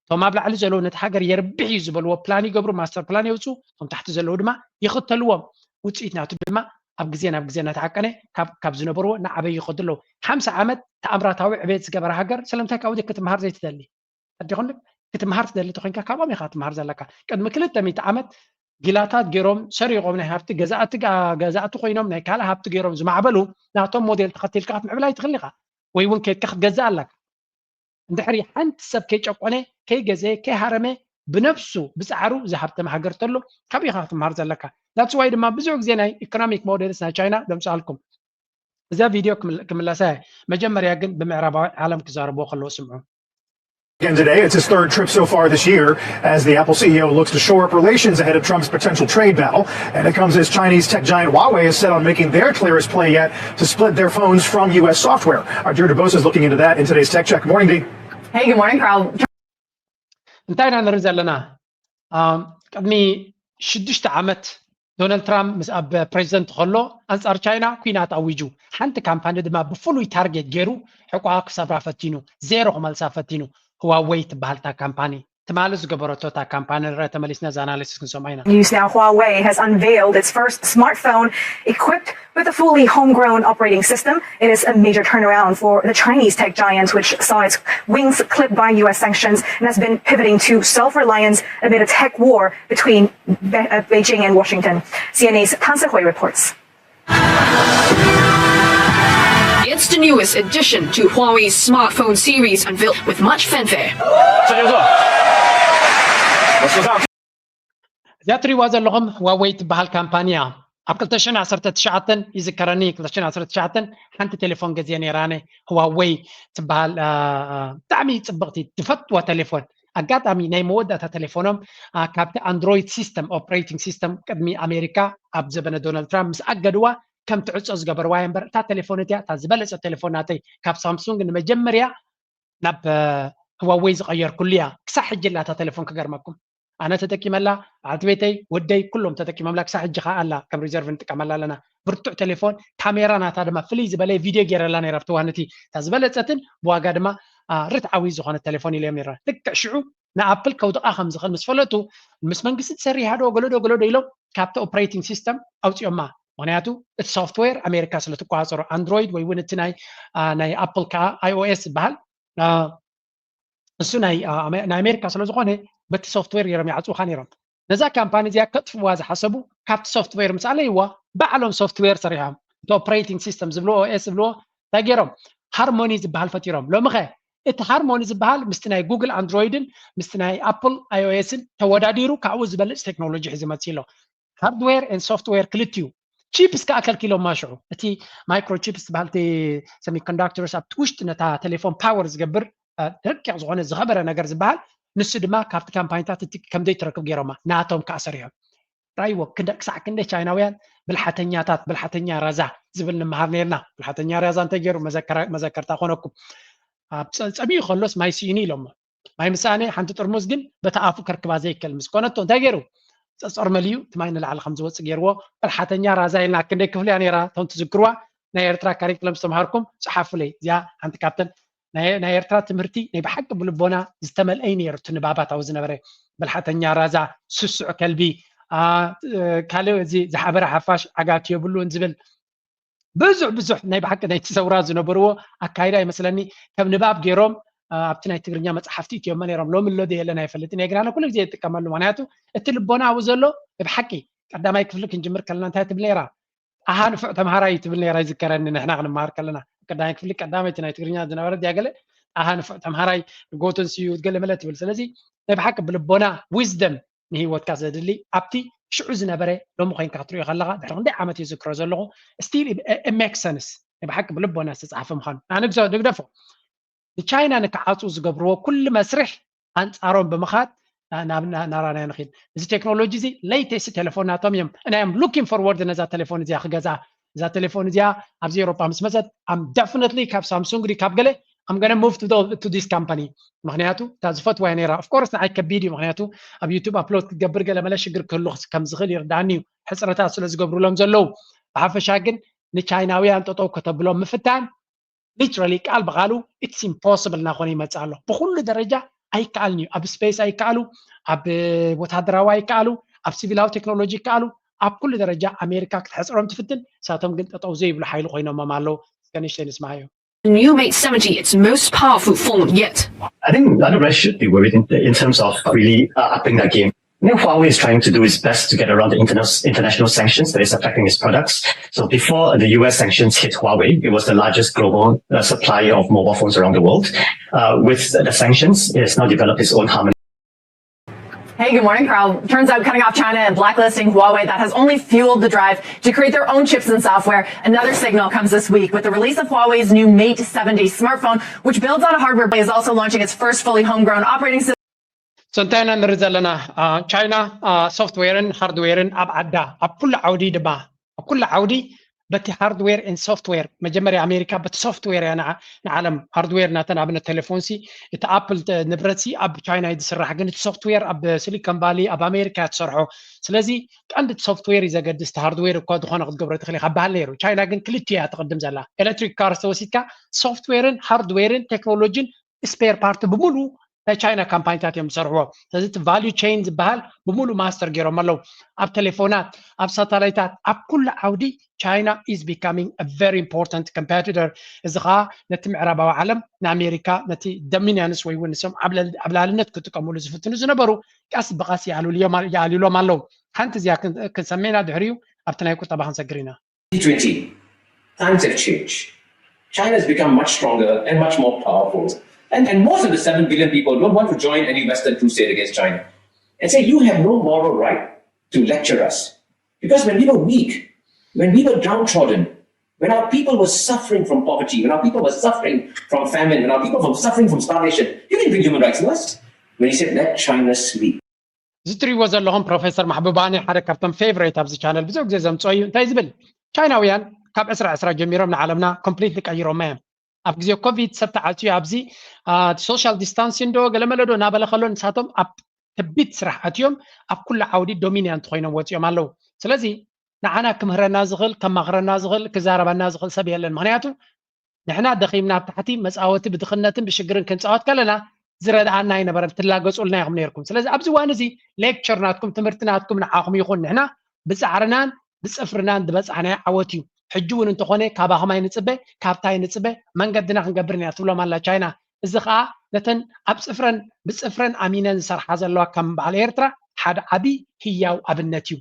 እቶም ኣብ ላዕሊ ዘለዉ ነቲ ሃገር የርብሕ እዩ ዝበልዎ ፕላን ይገብሩ፣ ማስተር ፕላን የውፅኡ፣ እቶም ታሕቲ ዘለዉ ድማ ይኽተልዎም። ውፅኢት ናቱ ድማ ኣብ ግዜ ናብ ግዜ እናተዓቀነ ካብ ዝነበርዎ እናዓበዩ ይኸዱ ኣለዉ። ሓምሳ ዓመት ተኣምራታዊ ዕቤት ዝገበረ ሃገር ስለምንታይ ካብኡ ክትምሃር ዘይትደሊ? ኣዲኹም ክትምሃር ትደሊ ተኮንካ ካብኦም ኢኻ ክትምሃር ዘለካ። ቅድሚ ክልተ ሚእቲ ዓመት ጊላታት ገይሮም ሰሪቖም ናይ ሃብቲ ገዛእቲ ገዛእቲ ኮይኖም ናይ ካልእ ሃብቲ ገይሮም ዝማዕበሉ ናቶም ሞዴል ተኸቲልካ ክትምዕብል ኣይትኽእል ኢኻ። ወይ እውን ኬድካ ክትገዝእ ኣለካ። እንድሕሪ ሓንቲ ሰብ ከይጨቆነ ከይገዘየ ከይሃረመ ብነብሱ ብፃዕሩ ዝሃብተመ ሃገር ተሎ ካብኡ ኢኻ ክትምሃር ዘለካ። That's why ድማ ብዙሕ ግዜ ናይ ኢኮኖሚክ ሞዴልስ ናይ ቻይና ደምፅኣልኩም። እዛ ቪድዮ ክምለሳ እየ። መጀመርያ ግን ብምዕራባዊ ዓለም ክዛረብዎ ከለዎ ስምዑ። Again today, it's his third trip so far this year as the Apple C E O looks to shore up relations ahead of Trump's potential trade battle. And it comes as Chinese tech giant Huawei is set on making their clearest play yet to split their phones from U S software. Our Deirdre Bosa is looking into that in today's Tech Check. Morning, Dee. Hey, good morning, Carl. እንታይ ኢና ንርኢ ዘለና? ቅድሚ ሽዱሽተ ዓመት ዶናልድ ትራምፕ ምስ ኣብ ፕሬዚደንት ከሎ ኣንጻር ቻይና ኩናት ኣዊጁ። ሓንቲ ካምፓኒ ድማ ብፍሉይ ታርጌት ገይሩ ሕቋ ክሰብራ ፈቲኑ፣ ዜሮ ክመልሳ ፈቲኑ። ህዋወይ ትበሃል እታ ካምፓኒ ትማሊ ዝገበረቶ እታ ካምፓኒ ንረ ተመሊስና እዛ ኣናሊሲስ ክንሰምዖ ኢና። News now, Huawei has unveiled its first smartphone equipped with a fully homegrown operating system. It is a major turnaround for the Chinese tech giant, which saw its wings clipped by U S sanctions and has been pivoting to self-reliance amid a tech war between Be- uh, Beijing and Washington. C N A's Tan Sehui reports. It's the newest addition to Huawei's smartphone series, unveiled with much fanfare. እዚኣ ትሪእዋ ዘለኹም ህዋወይ ትበሃል ካምፓኒ እያ። ኣብ ክልተ ሽሕን ዓሰርተ ትሽዓተን ይዝከረኒ፣ ክልተ ሽሕን ዓሰርተ ትሽዓተን ሓንቲ ቴሌፎን ገዝየ ነይረ ኣነ፣ ህዋወይ ትበሃል። ብጣዕሚ ፅብቕቲ ዝፈትዋ ቴሌፎን። ኣጋጣሚ ናይ መወዳእታ ቴሌፎኖም ካብቲ ኣንድሮይድ ሲስተም፣ ኦፕሬቲንግ ሲስተም ቅድሚ ኣሜሪካ ኣብ ዘበነ ዶናልድ ትራምፕ ምስ ኣገድዋ ከም ትዕፆ ዝገበርዋ እያ እምበር እታ ቴሌፎን እቲያ እታ ዝበለፀ ቴሌፎን ናተይ ካብ ሳምሱንግ ንመጀመርያ ናብ ህዋወይ ዝቐየርኩሉ እያ። ክሳብ ሕጂ ኣላ እታ ቴሌፎን ክገርመኩም። ኣነ ተጠቂመላ፣ በዓልቲ ቤተይ፣ ወደይ ኩሎም ተጠቂሞምላ። ክሳብ ሕጂ ከዓ ኣላ ከም ሪዘርቭ ንጥቀመላ ኣለና። ብርቱዕ ቴሌፎን፣ ካሜራ ናታ ድማ ፍልይ ዝበለ ቪድዮ ገይረላ ነይራ ኣብቲ እዋን እቲ እታ ዝበለፀትን ብዋጋ ድማ ርትዓዊ ዝኾነት ቴሌፎን ኢለዮም ነይራ። ልክዕ ሽዑ ንኣፕል ከውድቓ ከም ዝኽእል ምስ ፈለጡ ምስ መንግስቲ ትሰሪሓ ዶ ገለዶ ገለዶ ኢሎም ካብቲ ኦፕሬቲንግ ሲስተም ኣውፂኦማ። ምክንያቱ እቲ ሶፍትዌር ኣሜሪካ ስለ ትቆፃፀሮ ኣንድሮይድ ወይ እውን እቲ ናይ ኣፕል ከዓ ኣይኦኤስ ዝበሃል እሱ ናይ ኣሜሪካ ስለ ዝኾነ በቲ ሶፍትዌር ገይሮም ይዓፅውካ ነይሮም። ነዛ ካምፓኒ እዚኣ ከጥፍዋ ዝሓሰቡ ካብቲ ሶፍትዌር ምስ ኣለይዋ ባዕሎም ሶፍትዌር ሰሪሖም እቲ ኦፕሬቲንግ ሲስተም ዝብልዎ ኦኤስ ዝብልዎ እንታይ ገይሮም ሃርሞኒ ዝበሃል ፈጢሮም። ሎሚ ኸ እቲ ሃርሞኒ ዝበሃል ምስቲ ናይ ጉግል ኣንድሮይድን ምስቲ ናይ ኣፕል ኣይኦኤስን ተወዳዲሩ ካብኡ ዝበልፅ ቴክኖሎጂ ሒዙ መፅእ ኣሎ። ሃርድዌር ን ሶፍትዌር ክልቲኡ። ቺፕስ ከዓ ከልኪሎማ ሽዑ። እቲ ማይክሮ ቺፕስ ዝበሃል እቲ ሰሚኮንዳክተርስ ኣብቲ ውሽጢ ነታ ቴሌፎን ፓወር ዝገብር ረቂቕ ዝኾነ ዝኸበረ ነገር ዝበሃል ንሱ ድማ ካብቲ ካምፓኒታት እቲ ከምዘይ ትረክብ ገይሮማ ናቶም ከዓ ሰሪሖም። ራይዎ ክሳዕ ክንደይ ቻይናውያን ብልሓተኛታት ብልሓተኛ ራዛ ዝብል ንምሃር ነርና። ብልሓተኛ ራዛ እንተ ገይሩ መዘከርታ ኮነኩም። ጸሚኡ ከሎስ ማይ ስኢኑ ኢሎሞ። ማይ ምሳኣነ ሓንቲ ጥርሙዝ ግን በቲ ኣፉ ከርክባ ዘይክእል ምስ ኮነቶ እንታይ ገይሩ? ጸጸር መሊኡ እቲ ማይ ንላዕሊ ከም ዝወጽእ ገይርዎ። ብልሓተኛ ራዛ ኢልና ክንደይ ክፍሊ እያ ነይራ እቶም ትዝክርዋ? ናይ ኤርትራ ካሪክለም ዝተምሃርኩም ጽሓፉለይ። እዚኣ ሓንቲ ካብተን ናይ ኤርትራ ትምህርቲ ናይ ብሓቂ ብልቦና ዝተመልአ እዩ ነይሩ። እቲ ንባባት ኣብኡ ዝነበረ ብልሓተኛ ራዛ፣ ስሱዕ ከልቢ፣ ካልእ እዚ ዝሓበረ ሓፋሽ ዓጋት የብሉን ዝብል ብዙሕ ብዙሕ ናይ ብሓቂ ናይቲ ሰውራ ዝነበርዎ ኣካይዳ ይመስለኒ ከም ንባብ ገይሮም ኣብቲ ናይ ትግርኛ መፅሓፍቲ እትዮሞ ነይሮም። ሎሚ ኣሎ የለን ኣይፈልጥን እየ፣ ግና ኩሉ ግዜ ይጥቀመሉ። ምክንያቱ እቲ ልቦና ኣብኡ ዘሎ ብሓቂ ቀዳማይ ክፍሊ ክንጅምር ከለና እንታይ ትብል ነይራ? ኣሃ ንፉዕ ተምሃራይ ትብል ነይራ ይዝከረኒ። ንሕና ክንመሃር ከለና ቀዳማይ ክፍሊ ቀዳመይቲ ናይ ትግርኛ ዝነበረት ድያ ገለ ኣሃ ንፉዕ ተምሃራይ ጎተንስ እዩ ገለ መለ ትብል። ስለዚ ናይ ብሓቂ ብልቦና wisdom ንህይወትካ ዘድሊ ኣብቲ ሽዑ ዝነበረ ሎሚ ኮይንካ ክትሪኦ ከለካ ድሕሪ ክንደይ ዓመት እየ ዝክሮ ዘለኹ still make sense ናይ ብሓቂ ብልቦና ዝተፃሓፈ ምዃኑ ኣነ ግዛው ድግደፎ ንቻይና ንክዓፁ ዝገብርዎ ኩሉ መስርሕ ኣንፃሮም ብምኻድ ናብ ናራናዮ ንኽድ እዚ ቴክኖሎጂ እዚ latest ቴሌፎን ናቶም እዮም እና እዮም looking forward ነዛ ቴሌፎን እዚኣ ክገዛ እዛ ቴሌፎን እዚኣ ኣብዚ ኤሮጳ ምስ መፀት I'm definitely ካብ ሳምሱንግ ድዩ ካብ ገለ I'm gonna move to, the, to this company ምክንያቱ እታ ዝፈትዋ ነራ of course ንዓይ ከቢድ እዩ ምክንያቱ ኣብ ዩቱብ ኣፕሎድ ክትገብር ገለ መለ ሽግር ክህሉ ከም ዝኽእል ይርዳኒ እዩ ሕፅረታት ስለ ዝገብሩሎም ዘለዉ ብሓፈሻ ግን ንቻይናውያን ጠጠው ከተብሎም ምፍታን literally ቃል ብቃሉ it's impossible እናኾነ ይመፅእ ኣሎ ብኩሉ ደረጃ ኣይከኣልን እዩ ኣብ space ኣይከኣሉ ኣብ ወታደራዊ ኣይከኣሉ ኣብ ሲቪላዊ ቴክኖሎጂ ይከኣሉ ኣብ ኩሉ ደረጃ ኣሜሪካ ክትሐፅሮም ትፍትን እሳቶም ግን ጠጠው ዘይብሉ ሓይሊ ኮይኖሞም ኣለዉ እስከ ንእሽተይ ንስማዓዮ The new Mate seventy, its most powerful phone yet. I think the other brands should be worried in, in terms of really uh, upping their game. You know, Huawei is trying to do its best to get around the interna- international sanctions that is affecting its products. So before the U S sanctions hit Huawei, it was the largest global uh, supplier of mobile phones around the world. Uh, with the sanctions, it has now developed its own harmony. Hey, good morning, Carl. Turns out cutting off China and blacklisting Huawei, that has only fueled the drive to create their own chips and software. Another signal comes this week with the release of Huawei's new Mate seventy smartphone, which builds on a hardware is also launching its first fully homegrown operating system. So እንታይ ኢና ንርኢ ዘለና ቻይና ሶፍትዌርን ሃርድዌርን ኣብ ዓዳ ኣብ ኩሉ ዓውዲ ድማ ኣብ ኩሉ ዓውዲ በቲ hardware and software መጀመርያ ኣሜሪካ በቲ software እያ ንዓለም hardware ናተን ኣብነት ቴሌፎንሲ እቲ ኣፕል ንብረትሲ ኣብ ቻይና እዩ ዝስራሕ ግን እቲ software ኣብ Silicon Valley ኣብ ኣሜሪካ እያ ትሰርሖ ስለዚ ቀንዲ እቲ software እዩ ዘገድስ እቲ hardware እኳ ዝኾነ ክትገብሮ ትኽእል ኢኻ በሃል ነይሩ ቻይና ግን ክልቲኡ እያ ትቕድም ዘላ electric cars ተወሲድካ software ን hardware ን technology ን spare part ብምሉ ናይ ቻይና ካምፓኒታት እዮም ዝሰርሕዎ ስለዚ እቲ value chain ዝበሃል ብምሉ master ገይሮም ኣለዉ ኣብ ቴሌፎናት ኣብ ሳተላይታት ኣብ ኩሉ ዓውዲ China is becoming a very important competitor እዚ ከዓ ነቲ ምዕራባዊ ዓለም ንኣሜሪካ ነቲ dominance ወይ እውን ንሶም ዓብላልነት ክጥቀምሉ ዝፍትኑ ዝነበሩ ቀስ ብቐስ ይኣልሎም ኣለዉ ሓንቲ እዚኣ ክንሰሜና ድሕሪኡ ኣብቲ ናይ ቁጠባ ክንሰግር ኢና twenty times have changed. China has become much stronger and much more powerful. And, and most of the seven billion people don't want to join any Western crusade against China and say, you have no moral right to lecture us. Because when we were weak, when we were downtrodden, when our people were suffering from poverty, when our people were suffering from famine, when our people were suffering from starvation, you didn't bring human rights west. When he said, let China sleep. እዚ ትሪእዎ ዘለኹም ፕሮፌሰር ማሕቡባኒ ሓደ ካብቶም ፌቨሬት ኣብዚ ቻነል ብዙሕ ግዜ ዘምፅኦ እዩ እንታይ ዝብል ቻይናውያን ካብ ዕስራ ዕስራ ጀሚሮም ንዓለምና ኮምፕሊትሊ ቀይሮማ እዮም ኣብ ግዜ ኮቪድ ሰብ ተዓፅዩ ኣብዚ social distancing ዶ ገለመለ ዶ እናበለ ከሎ ንሳቶም ኣብ ከቢድ ስራሕ ኣትዮም ኣብ ኩሉ ዓውዲ ዶሚናንት ኮይኖም ወፂኦም ኣለዉ ስለዚ ንዓና ክምህረና ዝኽእል ከማኽረና ዝኽእል ክዛረበና ዝኽእል ሰብ የለን ምክንያቱ ንሕና ደኺምና ኣብ ታሕቲ መፃወቲ ብድኽነትን ብሽግርን ክንፃወት ከለና ዝረድኣና ኣይነበረን ትላገፁልና ኢኹም ነርኩም ስለዚ ኣብዚ እዋን እዚ ሌክቸር ናትኩም ትምህርቲ ናትኩም ንዓኹም ይኹን ንሕና ብፃዕርናን ብፅፍርናን ዝበፃዕናዮ ዓወት እዩ ሕጂ እውን እንተኾነ ካባኹም ኣይንፅበ ካብታ ኣይንፅበ መንገድና ክንገብር ኢና ትብሎም ኣላ ቻይና እዚ ከዓ ነተን ኣብ ፅፍረን ብፅፍረን ኣሚነን ዝሰርሓ ዘለዋ ከም በዓል ኤርትራ ሓደ ዓብዪ ህያው ኣብነት እዩ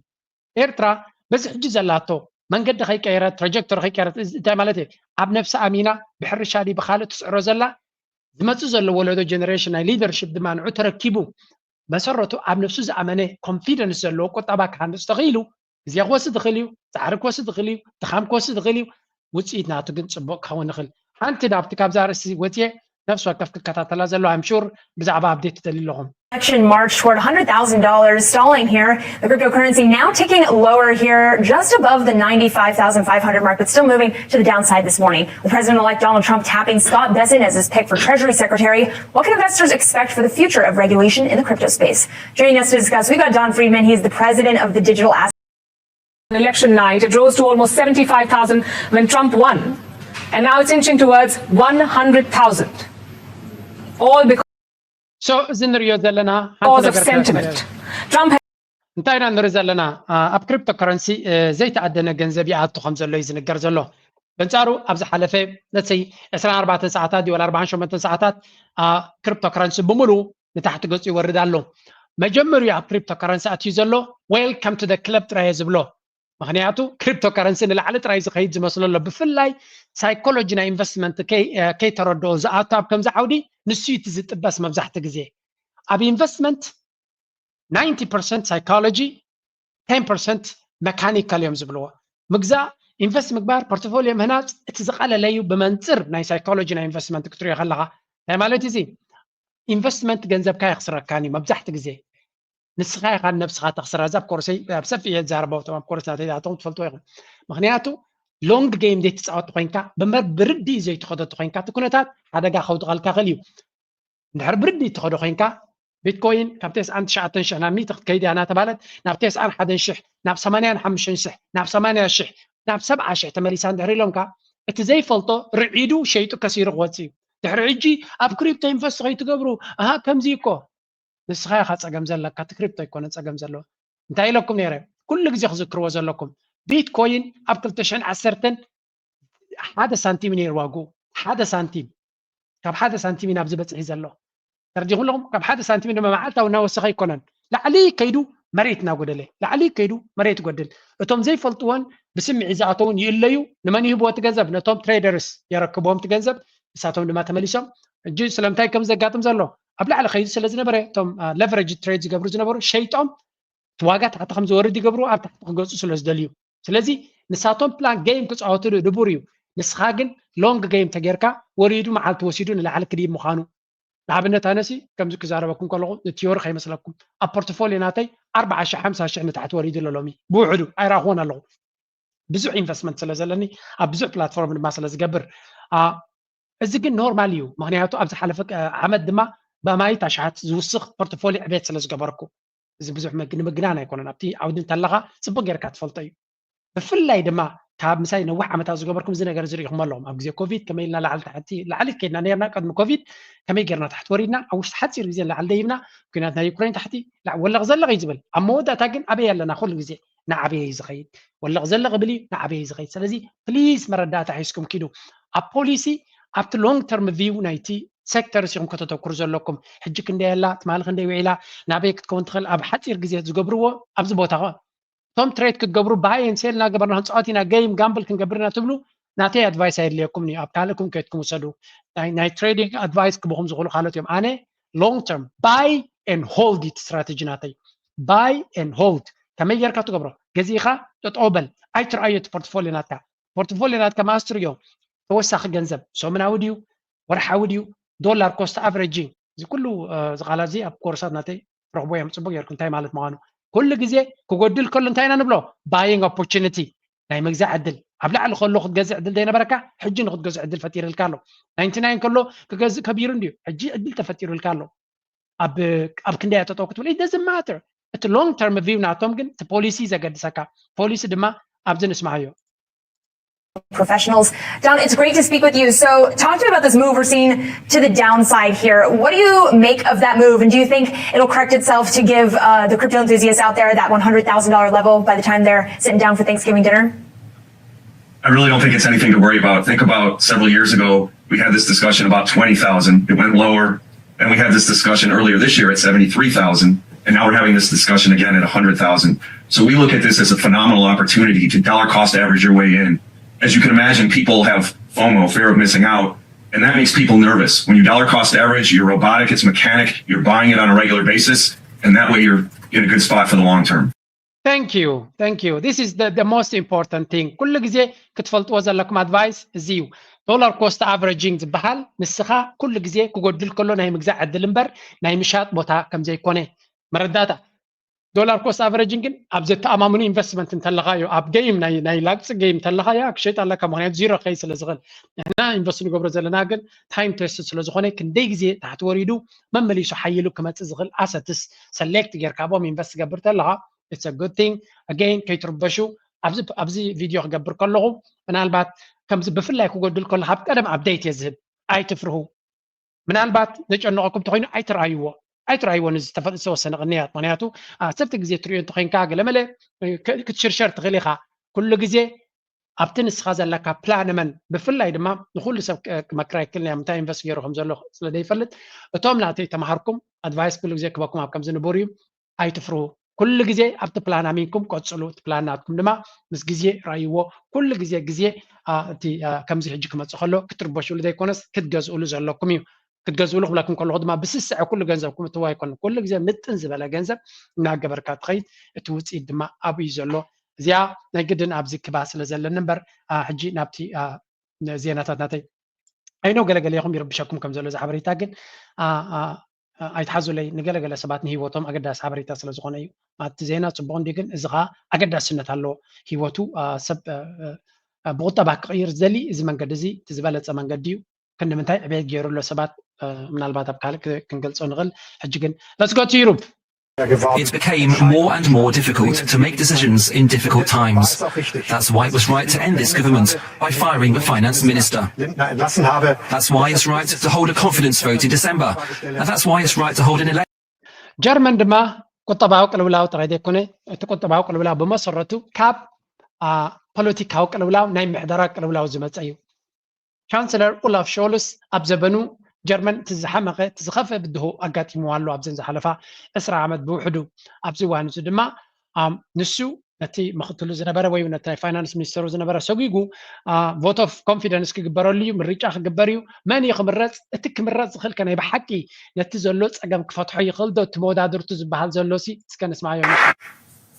ኤርትራ በዚ ሕጂ ዘላቶ መንገዲ ከይቀየረት ትራጀክቶሪ ከይቀየረት እንታይ ማለት እዩ ኣብ ነብሲ ኣሚና ብሕርሻ ድዩ ብካልእ ትስዕሮ ዘላ ዝመፅእ ዘሎ ወለዶ ጀነሬሽን ናይ ሊደርሽፕ ድማ ንዑ ተረኪቡ መሰረቱ ኣብ ነብሱ ዝኣመነ ኮንፊደንስ ዘለዎ ቁጠባ ክሃንፅ ተኽኢሉ ግዜ ክወስድ ይኽእል እዩ ፃዕሪ ክወስድ ይኽእል እዩ ድኻም ክወስድ ይኽእል እዩ ውፅኢት ናቱ ግን ፅቡቅ ክኸውን ይኽእል ሓንቲ ናብቲ ካብዛ ርእሲ ወፅየ ነፍሲ ወከፍ ክከታተላ ዘሎ I'm sure ብዛዕባ ኣፕዴት ትደሊ ኣለኹም Election March toward one hundred thousand dollars stalling here. The cryptocurrency now ticking lower here, just above the ninety-five thousand five hundred mark, but still moving to the downside this morning. With President-elect Donald Trump tapping Scott Bessent as his pick for Treasury Secretary, what can investors expect for the future of regulation in the crypto space? Joining us to discuss, we've got Don Friedman. He's the president of the Digital Asset. Election night, it rose to almost seventy-five thousand when Trump won. And now it's inching towards one hundred thousand. All because so እዚ ንሪኦ ዘለና cause of sentiment. Trump እንታይ ኢና ንርኢ ዘለና? ኣብ ክሪፕቶ ከረንሲ ዘይተኣደነ ገንዘብ ይኣቱ ከም ዘሎ እዩ ዝንገር ዘሎ። በንጻሩ ኣብ ዝሓለፈ ነሰይ ዕስራን ኣርባዕተን ሰዓታት ድዩ ወላ ኣርባዓን ሸሞንተን ሰዓታት ክሪፕቶ ከረንሲ ብምሉ ንታሕቲ ገጹ ይወርድ ኣሎ። መጀመርዩ ኣብ ክሪፕቶ ከረንሲ ኣትዩ ዘሎ ዌልካም ቱ ክለብ ጥራይ ዝብሎ። ምክንያቱ ክሪፕቶ ከረንሲ ንላዕሊ ጥራይ ዝኸይድ ዝመስሎ ኣሎ። ብፍላይ ሳይኮሎጂ ናይ ኢንቨስትመንት ከይተረድኦ ዝኣቱ ኣብ ከምዚ ዓውዲ ንሱ እቲ ዝጥበስ መብዛሕቲ ግዜ ኣብ ኢንቨስትመንት ናይንቲ ፐርሰንት ሳይኮሎጂ፣ ቴን ፐርሰንት መካኒካል እዮም ዝብልዎ። ምግዛእ፣ ኢንቨስት ምግባር፣ ፖርትፎሊዮ ምህናፅ እቲ ዝቐለለ እዩ ብመንፅር ናይ ሳይኮሎጂ ናይ ኢንቨስትመንት ክትሪኦ ከለኻ። እንታይ ማለት እዚ? ኢንቨስትመንት ገንዘብካ የኽስረካን እዩ መብዛሕቲ ግዜ። ንስኻ ኢኻ ነብስኻ ተኽስራ። እዛ ኣብ ኮርሰይ ኣብ ሰፊሕ እየ ዝዛረባ፣ እቶም ኣብ ኮርስ ናተይ ኣቶም ትፈልጥዎ ኢኹም። ምክንያቱ ሎንግ ጌም ዘይትፃወት ኮይንካ፣ ብርድእ ዘይትኸዶ ኮይንካ እቲ ኩነታት ሓደጋ ከውድቐልካ ክእል እዩ። እንድሕር ብርዲ እትኸዶ ኮይንካ ቢትኮይን ካብ ተስዓን ትሽዓተን ሽሕ ናብ ሚእቲ ክትከይድ እያ እናተባለት ናብ ተስዓን ሓደን ሽሕ ናብ ሰማንያን ሓሙሽተን ሽሕ ናብ ሰማንያ ሽሕ ናብ ሰብዓ ሽሕ ተመሊሳ እንድሕር ኢሎምካ እቲ ዘይፈልጦ ርዒዱ ሸይጡ ከሲሩ ክወፅእ እዩ። ድሕሪ ሕጂ ኣብ ክሪፕቶ ኢንቨስት ከይትገብሩ ኣሃ ከምዚ እኮ ንስኻ ኢኻ ፀገም ዘለካ፣ እቲ ክሪፕቶ ኣይኮነ ፀገም ዘለዎ። እንታይ ኢለኩም ነይረ? ኩሉ ግዜ ክዝክርዎ ዘለኩም ቢትኮይን ኣብ ክልተ ሽሕን ዓሰርተን ሓደ ሳንቲም ነይሩ ዋግኡ፣ ሓደ ሳንቲም። ካብ ሓደ ሳንቲም እዩ ናብዚ በፂሒ ዘሎ። ተረዲኹም ኣለኹም? ካብ ሓደ ሳንቲም ድማ መዓልታዊ እናወሰኸ ኣይኮነን። ላዕሊ ከይዱ መሬት እናጎደለ፣ ላዕሊ ከይዱ መሬት ይጎድል። እቶም ዘይፈልጥዎን ብስምዒት ዝኣተውን ይእለዩ። ንመን ይህብዎ እቲ ገንዘብ? ነቶም ትሬደርስ የረክብዎም እቲ ገንዘብ። ንሳቶም ድማ ተመሊሶም ሕጂ ስለምንታይ ከም ዘጋጥም ዘሎ ኣብ ላዕሊ ከይዱ ስለ ዝነበረ እቶም ለቨሬጅ ትሬድ ዝገብሩ ዝነበሩ ሸይጦም እቲ ዋጋ ታሕቲ ከም ዝወርድ ይገብሩ ኣብ ታሕቲ ክገፁ ስለ ዝደልዩ። ስለዚ ንሳቶም ፕላን ጌም ክፃወትሉ ድቡር እዩ። ንስኻ ግን ሎንግ ጌም ተጌርካ ወሪዱ መዓልቲ ወሲዱ ንላዕሊ ክድይብ ምዃኑ። ንኣብነት ኣነሲ ከምዚ ክዛረበኩም ከለኹ ንቲዮሪ ከይመስለኩም ኣብ ፖርትፎሊዮ ናተይ ኣርባዓ ሽሕ ሓምሳ ሽሕ ንታሕቲ ወሪዱ ኣሎ ሎሚ ብውሕዱ ኣይረኣኽዎን ኣለኹ። ብዙሕ ኢንቨስትመንት ስለ ዘለኒ ኣብ ብዙሕ ፕላትፎርም ድማ ስለ ዝገብር አ፣ እዚ ግን ኖርማል እዩ። ምክንያቱ ኣብ ዝሓለፈ አ፣ ዓመት ድማ ብኣማይት ኣሽሓት ዝውስኽ ፖርትፎሊዮ ዕቤት ስለ ዝገበርኩ እዚ ብዙሕ መግ- ንምግናን ኣይኮነን። ኣብቲ ዓውዲ እንተለኻ ፅቡቅ ጌርካ ትፈልጦ እዩ። ብፍላይ ድማ ካብ ምሳይ ነዊሕ ዓመታት ዝገበርኩም እዚ ነገር ዝርኢኹም ኣለኹም። ኣብ ግዜ ኮቪድ ከመይ ኢልና ላዕሊ ታሕቲ ላዕሊ ከይድና ነርና። ቅድሚ ኮቪድ ከመይ ጌርና ታሕቲ ወሪድና ኣብ ውሽጢ ሓፂር ግዜ ላዕሊ ደይብና። ኩናት ናይ ዩክሬን ታሕቲ ላዕ- ወለቕ ዘለቕ እዩ ዝብል። ኣብ መወዳእታ ግን ኣበይ ኣለና? ኩሉ ግዜ ንዓበየ እዩ ዝኸይድ። ወለቕ ዘለቕ ብል እዩ ንዓበየ እዩ ዝኸይድ። ስለዚ ፕሊዝ መረዳእታ ሒዝኩም ኪዱ። ኣብ ፖሊሲ ኣብቲ ሎንግ ተርም ቪው ናይቲ ሴክተር ኢኹም ከተተኩሩ ዘለኩም። ሕጂ ክንደይ ኣላ፣ ትማሊ ክንደይ ውዒላ፣ ናበይ ክትከውን ትኽእል፣ ኣብ ሓፂር ግዜ ዝገብርዎ ኣብዚ ቦታ ኸ እቶም ትሬድ ክትገብሩ ባይ ን ሴል እናገበርና ክንፃወት ኢና፣ ገይም ጋምብል ክንገብር ኢና ትብሉ ናተይ ኣድቫይስ ኣየድልየኩም እዩ። ኣብ ካልእኩም ከይድኩም ውሰዱ። ናይ- ናይ ትሬዲንግ ኣድቫይስ ክብኹም ዝኽእሉ ካልኦት እዮም። ኣነ ሎንግ ተርም ባይ ን ሆልድ እቲ ስትራቴጂ ናተይ። ባይ ን ሆልድ ከመይ ጌርካ ትገብሮ? ገዚእኻ ጠጠው በል፣ ኣይትርኣዮ እቲ ፖርትፎሊዮ ናትካ። ፖርትፎሊዮ ናትካ ማስትር እዮ። ተወሳኺ ገንዘብ ሰሙናዊ ድዩ ወርሓዊ ድዩ ዶላር ኮስት ኣቨሬጂንግ እዚ ኩሉ እ፣ እዚ ቃላት እዚ ኣብ ኮርሳት ናተይ ረኽቦ እዮም። ፅቡቅ ጌርኩም እንታይ ማለት ምዃኑ ኩሉ ግዜ ክጎድል ከሎ እንታይ ኢና ንብሎ? ባይንግ ኦፖርቹኒቲ ናይ ምግዛእ ዕድል። ኣብ ላዕሊ ከሎ ክትገዝእ ዕድል ዘይነበረካ ሕጂ ንክትገዝእ ዕድል ፈጢርልካ ኣሎ። ናይንቲ ናይን ከሎ ክገዝእ ከቢሩ እንድዩ ሕጂ ዕድል ተፈጢሩልካ ኣሎ። ኣብ ኣብ ክንደይ ኣጠጠው ክትብል it doesn't matter። እቲ ሎንግ ተርም ቪው ናቶም ግን እቲ ፖሊሲ ዘገድሰካ። ፖሊሲ ድማ ኣብዚ ንስማሃዮ። Professionals. Don, it's great to speak with you. So, talk to me about this move we're seeing to the downside here. What do you make of that move? And do you think it'll correct itself to give uh, the crypto enthusiasts out there that one hundred thousand dollar level by the time they're sitting down for Thanksgiving dinner? I really don't think it's anything to worry about. Think about several years ago, we had this discussion about twenty thousand. It went lower. And we had this discussion earlier this year at seventy-three thousand. And now we're having this discussion again at one hundred thousand. So we look at this as a phenomenal opportunity to dollar cost average your way in. As you can imagine, people have FOMO, fear of missing out. And that makes people nervous. When you dollar cost average, you're robotic, it's mechanic, you're buying it on a regular basis. And that way you're in a good spot for the long term. Thank you, thank you. This is the, the most important thing. ኩሉ ግዜ ክትፈልጥዎ ዘለኩም ኣድቫይስ እዚ እዩ። ዶላር ኮስት ኣቨሬጂንግ ዝበሃል ንስኻ ኩሉ ግዜ ክጎድል ከሎ ናይ ምግዛእ ዕድል እምበር ናይ ምሻጥ ቦታ ከም ዘይኮነ መረዳእታ። ዶላር ኮስት ኣቨሬጂንግ ግን ኣብ ዘተኣማምኑ ኢንቨስትመንት እንተለኻዮ ኣብ ገይም ናይ ናይ ላግፂ ገይም እንተለኻዮ ክሸጥ ኣለካ። ምክንያቱ ዚሮ ከይ ስለ ዝኽእል ንሕና ኢንቨስት ንገብሮ ዘለና ግን ታይም ቴስት ስለ ዝኾነ ክንደይ ግዜ ታሕቲ ወሪዱ መመሊሱ ሓይሉ ክመፅእ ዝኽእል ኣሰትስ ሰሌክት ጌርካ ኣብኦም ኢንቨስት ትገብር ተለኻ it's a good thing። Again ከይትርበሹ ኣብዚ ኣብዚ ቪድዮ ክገብር ከለኹ ምናልባት ከምዚ ብፍላይ ክጎድል ከሎ ካብ ቀደም ኣፕዴት እየ ዝህብ። ኣይትፍርሁ። ምናልባት ዘጨነቐኩም ተኮይኑ ኣይትርኣይዎ። ኣይትረኣይዎን። እዚ ዝተፈ- ዝተወሰነ ቅንያት፣ ምክንያቱ ኣሰብቲ ግዜ ትሪኦ እንተኮይንካ ገለመለ ክትሽርሸር ትኽእል ኢኻ። ኩሉ ግዜ ኣብቲ ንስኻ ዘለካ ፕላን እመን። ብፍላይ ድማ ንኩሉ ሰብ ክመክራ ይክእል እያ፣ ምንታይ ኢንቨስት ገይሩ ከም ዘሎ ስለ ዘይፈልጥ፣ እቶም ናተይ ተምሃርኩም ኣድቫይስ ኩሉ ግዜ ክበኩም ኣብ ከምዚ ንቡር እዩ። ኣይትፍርሁ። ኩሉ ግዜ ኣብቲ ፕላን ኣሚንኩም ቀፅሉ። እቲ ፕላን ናትኩም ድማ ምስ ግዜ ራይዎ። ኩሉ ግዜ ግዜ እቲ ከምዚ ሕጂ ክመፅእ ከሎ ክትርበሽሉ ዘይኮነስ ክትገዝእሉ ዘለኩም እዩ። ክትገዝእሉ ክብለኩም ከለኹ ድማ ብስስዐ ኩሉ ገንዘብኩም እትዋ ኣይኮነ፣ ኩሉ ግዜ ምጥን ዝበለ ገንዘብ እናገበርካ ትኸይድ። እቲ ውፅኢት ድማ ኣብኡ እዩ ዘሎ። እዚኣ ናይ ግድን ኣብዚ ክባ ስለ ዘለኒ እምበር ሕጂ ናብቲ ዜናታት ናተይ ኣይኖ ገለገለ ይኹም ይርብሸኩም ከም ዘሎ እዚ ሓበሬታ ግን ኣይትሓዙለይ። ንገለገለ ሰባት ንሂወቶም ኣገዳሲ ሓበሬታ ስለ ዝኾነ እዩ። እቲ ዜና ፅቡቕ እንዲ ግን እዚ ከዓ ኣገዳስነት ኣለዎ። ሂወቱ ሰብ ብቁጠባ ክቕይር ዝደሊ እዚ መንገዲ እዚ እቲ ዝበለፀ መንገዲ እዩ። ክንምንታይ ዕቤት ገይሩ ኣሎ ሰባት ምናልባት ኣብ ካልእ ክንገልፆ ንኽእል። ሕጂ ግን let's go to Europe. It became more and more difficult to make decisions in difficult times. That's why it was right to end this government by firing the finance minister. That's why it's right to hold a confidence vote in December. And that's why it's right to hold an election. ጀርመን ድማ ቁጠባዊ ቅልውላው ጥራይ ዘይኮነ፣ እቲ ቁጠባዊ ቅልውላው ብመሰረቱ ካብ ፖለቲካዊ ቅልውላው ናይ ምሕደራ ቅልውላው ዝመፀ እዩ። ቻንስለር ኦላፍ ሾልስ ኣብ ዘበኑ ጀርመን እቲ ዝሓመቐ እቲ ዝኸፍአ ብድሆ ኣጋጢምዋ ኣሎ ኣብዘን ዝሓለፋ ዕስራ ዓመት ብውሕዱ። ኣብዚ እዋን እዚ ድማ ንሱ ነቲ ምክትሉ ዝነበረ ወይ ነቲ ናይ ፋይናንስ ሚኒስተሩ ዝነበረ ሰጒጉ vote of confidence ክግበረሉ እዩ፣ ምርጫ ክግበር እዩ። መን እዩ ክምረፅ? እቲ ክምረፅ ዝኽእል ከ ናይ ብሓቂ ነቲ ዘሎ ፀገም ክፈትሖ ይኽእል ዶ? እቲ መወዳድርቱ ዝበሃል ዘሎ ሲ እስከ ንስማዮ።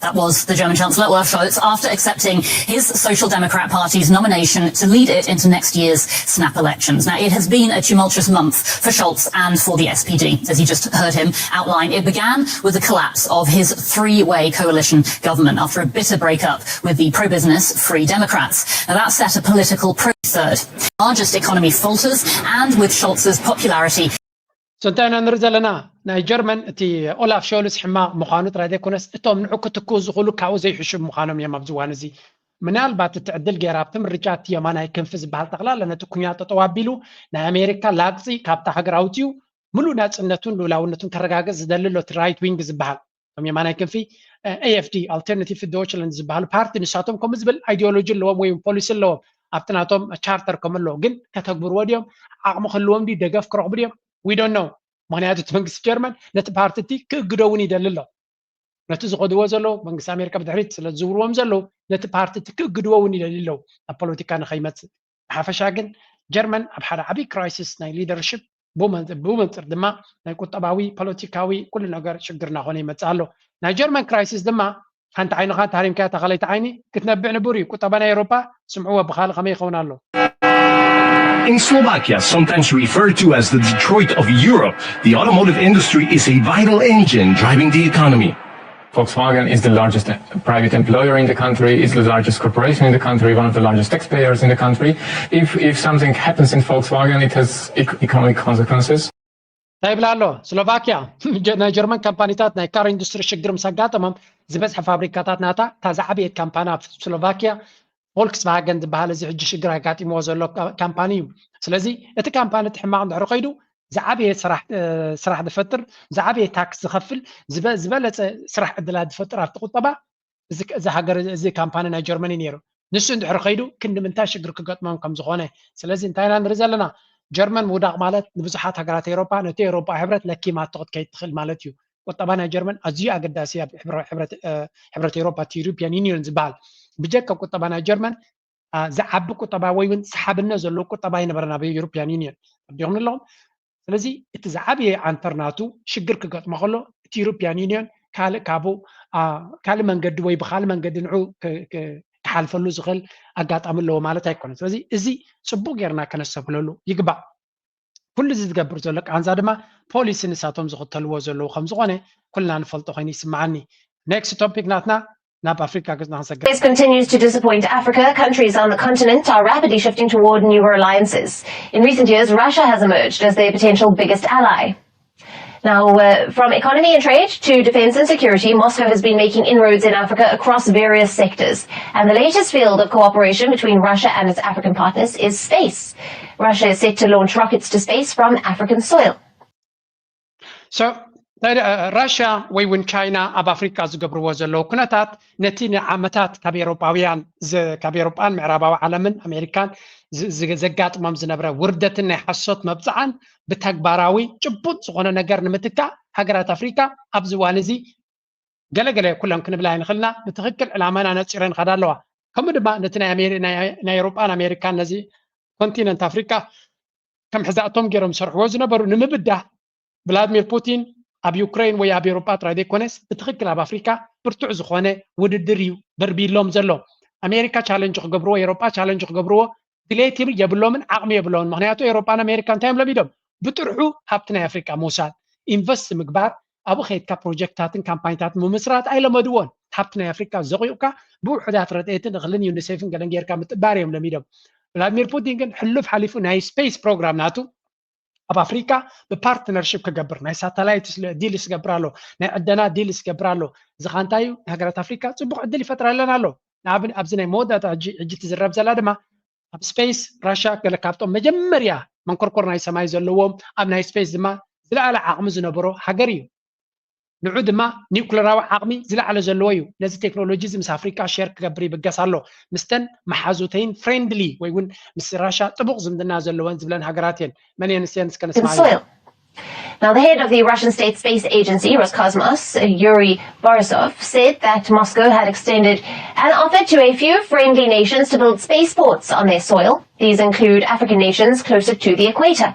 That was the German Chancellor Olaf Scholz after accepting his Social Democrat Party's nomination to lead it into next year's snap elections. Now, it has been a tumultuous month for Scholz and for the S P D, as you just heard him outline. It began with the collapse of his three way coalition government after a bitter breakup with the pro business Free Democrats. Now, that set a political pre third largest economy falters, and with Scholz's popularity So እንታይ ኢና ንርኢ ዘለና? ናይ ጀርመን እቲ ኦላፍ ሾልስ ሕማቕ ምዃኑ ጥራይ ዘይኮነስ እቶም ንዑ ክትክኡ ዝኽእሉ ካብኡ ዘይሕሹ ምዃኖም እዮም ኣብዚ እዋን እዚ። ምናልባት እቲ ዕድል ገይራ ኣብቲ ምርጫ እቲ የማናይ ክንፊ ዝበሃል ጠቕላላ ነቲ ኩናት ጠጠው ኣቢሉ ናይ ኣሜሪካ ላግፂ ካብታ ሃገር ኣውፂኡ ምሉእ ናፅነቱን ልኡላውነቱን ከረጋግፅ ዝደሊ ኣሎ እቲ ራይት ዊንግ ዝበሃል እቶም የማናይ ክንፊ ኤኤፍዲ ኣልተርናቲቭ ዶችላንድ ዝበሃሉ ፓርቲ ንሳቶም ከምኡ ዝብል ኣይዲዮሎጂ ኣለዎም ወይ ፖሊሲ ኣለዎም ኣብቲ ናቶም ቻርተር ከም ኣለዎ ግን ከተግብርዎ ድዮም ዓቕሚ ክህልዎም ድዩ ደገፍ ክረኽቡ ድዮም we don't know ምክንያቱ እቲ መንግስቲ ጀርመን ነቲ ፓርቲ እቲ ክእግዶ እውን ይደሊ ኣሎ ነቲ ዝኸድዎ ዘለዉ መንግስቲ ኣሜሪካ ብድሕሪት ስለ ዝዝውርዎም ዘለዉ ነቲ ፓርቲ እቲ ክእግድዎ እውን ይደሊ ኣለዉ ኣብ ፖለቲካ ንኸይመፅእ ብሓፈሻ ግን ጀርመን ኣብ ሓደ ዓብዪ ክራይሲስ ናይ ሊደርሽፕ ብኡ መንፅር ድማ ናይ ቁጠባዊ ፖለቲካዊ ኩሉ ነገር ሽግር እናኾነ ይመፅእ ኣሎ ናይ ጀርመን ክራይሲስ ድማ ሓንቲ ዓይንኻ እንተሃሪምካያ እታ ካልኣይቲ ዓይኒ ክትነብዕ ንቡር እዩ ቁጠባ ናይ ኤውሮጳ ስምዕዎ ብኻልእ ከመይ ይኸውን ኣሎ In Slovakia, sometimes referred to as the Detroit of Europe, the automotive industry is a vital engine driving the economy. Volkswagen is the largest private employer in the country, is the largest corporation in the country, one of the largest taxpayers in the country. If, if something happens in Volkswagen, it has economic consequences. እንታይ ይብላ ኣሎ ስሎቫኪያ ናይ ጀርመን ካምፓኒታት ናይ ካር ኢንዱስትሪ ሽግር ምስ ኣጋጠሞም ዝበዝሐ ፋብሪካታት ናታ እታ ዝዓበየት ካምፓኒ ኣብ ስሎቫኪያ ቮልክስቫገን ዝበሃል እዚ ሕጂ ሽግር ኣጋጢምዎ ዘሎ ካምፓኒ እዩ ስለዚ እቲ ካምፓኒ እቲ ሕማቕ እንድሕር ከይዱ ዝዓበየ ስራሕ ዝፈጥር ዝዓበየ ታክስ ዝኸፍል ዝበለፀ ስራሕ ዕድላት ዝፈጥር ኣብቲ ቁጠባ እዚ ሃገር እዚ ካምፓኒ ናይ ጀርመኒ ነይሩ ንሱ እንድሕር ከይዱ ክንዲ ምንታይ ሽግር ክገጥሞም ከም ዝኾነ ስለዚ እንታይ ኢና ንርኢ ዘለና ጀርመን ምውዳቕ ማለት ንብዙሓት ሃገራት ኤሮፓ ነቲ ኤሮፓ ሕብረት ለኪማቶ ክትከይድ ትኽእል ማለት እዩ ቁጠባ ናይ ጀርመን ኣዝዩ ኣገዳሲ ኣብ ሕብረት ኤሮፓ እቲ ዩሮፒያን ዩኒዮን ዝበሃል ብጀካ ቁጠባ ናይ ጀርመን ዝዓቢ ቁጠባ ወይ እውን ሰሓብነት ዘለዎ ቁጠባ ኣይነበረን ኣብ ዩሮፒያን ዩኒዮን ኣዲኹም ኣለኹም ስለዚ እቲ ዝዓበየ ዓንተር ናቱ ሽግር ክገጥሞ ከሎ እቲ ዩሮፒያን ዩኒዮን ካልእ ካብኡ ካልእ መንገዲ ወይ ብካልእ መንገዲ ንዑ ክሓልፈሉ ዝኽእል ኣጋጣሚ ኣለዎ ማለት ኣይኮነን ስለዚ እዚ ፅቡቅ ጌርና ከነስተብህለሉ ይግባእ ኩሉ እዚ ዝገብር ዘሎ ቃንዛ ድማ ፖሊሲ ንሳቶም ዝኽተልዎ ዘለዉ ከም ዝኾነ ኩልና ንፈልጦ ኮይኑ ይስምዓኒ next topic ናትና ናብ ኣፍሪካ ገፅና ክንሰግር This continues to disappoint Africa. Countries on the continent are rapidly shifting toward newer alliances. In recent years, Russia has emerged as their potential biggest ally. Now, uh, from economy and trade to defense and security, Moscow has been making inroads in Africa across various sectors. And the latest field of cooperation between Russia and its African partners is space. Russia is set to launch rockets to space from African soil. So, ራሽያ ወይ እውን ቻይና ኣብ ኣፍሪካ ዝገብርዎ ዘለዉ ኩነታት ነቲ ንዓመታት ካብ ኤሮጳውያን ካብ ኤሮጳን ምዕራባዊ ዓለምን ኣሜሪካን ዘጋጥሞም ዝነብረ ውርደትን ናይ ሓሶት መብፅዓን ብተግባራዊ ጭቡጥ ዝኾነ ነገር ንምትካእ ሃገራት ኣፍሪካ ኣብዚ እዋን እዚ ገለገለ ኩለን ክንብል ኣይንኽእልና ብትኽክል ዕላማን ኣነፂረን ይኸዳ ኣለዋ። ከምኡ ድማ ነቲ ናይ ኤሮጳን ኣሜሪካን ነዚ ኮንቲነንት ኣፍሪካ ከም ሕዛእቶም ገይሮም ዝሰርሕዎ ዝነበሩ ንምብዳህ ቭላድሚር ፑቲን ኣብ ዩክሬን ወይ ኣብ ኤሮጳ ጥራይ ዘይኮነስ ብትኽክል ኣብ ኣፍሪካ ብርቱዕ ዝኾነ ውድድር እዩ ደርቢሎም ዘሎ። ኣሜሪካ ቻለንጅ ክገብርዎ፣ ኤሮጳ ቻለንጅ ክገብርዎ ድሌት የብሎምን ዓቕሚ የብሎምን። ምክንያቱ ኤሮጳን ኣሜሪካ እንታይ እዮም ለሚዶም? ብጥርሑ ሃብቲ ናይ ኣፍሪካ ምውሳድ፣ ኢንቨስት ምግባር፣ ኣብኡ ከይድካ ፕሮጀክትታትን ካምፓኒታትን ምምስራት ኣይለመድዎን። ሃብቲ ናይ ኣፍሪካ ዘቑዩቕካ ብውሑዳት ረድኤትን እኽልን ዩኒሴፍን ገለን ጌርካ ምጥባር እዮም ለሚዶም። ቭላድሚር ፑቲን ግን ሕሉፍ ሓሊፉ ናይ ስፔስ ፕሮግራም ናቱ ኣብ ኣፍሪካ ብፓርትነርሽፕ ክገብር ናይ ሳተላይት ዲልስ ይገብር ኣሎ፣ ናይ ዕደና ዲልስ ይገብር ኣሎ። እዚ ከ እንታይ እዩ? ንሃገራት ኣፍሪካ ፅቡቅ ዕድል ይፈጥረለን ኣሎ። ንኣብን ኣብዚ ናይ መወዳእታ ሕጂ ሕጂ ትዝረብ ዘላ ድማ ኣብ ስፔስ ራሻ ገለ ካብቶም መጀመርያ መንኮርኮር ናይ ሰማይ ዘለዎም ኣብ ናይ ስፔስ ድማ ዝለዓለ ዓቕሚ ዝነበሮ ሃገር እዩ። ንዑ ድማ ኒውክለራዊ ዓቕሚ ዝለዓለ ዘለዎ እዩ። ነዚ ቴክኖሎጂ እዚ ምስ ኣፍሪካ ሼር ክገብር ይብገስ ኣሎ። ምስተን መሓዙተይን ፍሬንድሊ ወይ እውን ምስ ራሻ ጥቡቕ ዝምድና ዘለወን ዝብለን ሃገራት እየን። መን እየን ንስየን እስከ ንስማ። Now, the head of the Russian state space agency, Roscosmos, Yuri Borisov, said that Moscow had extended an offer to a few friendly nations to build spaceports on their soil. These include African nations closer to the equator.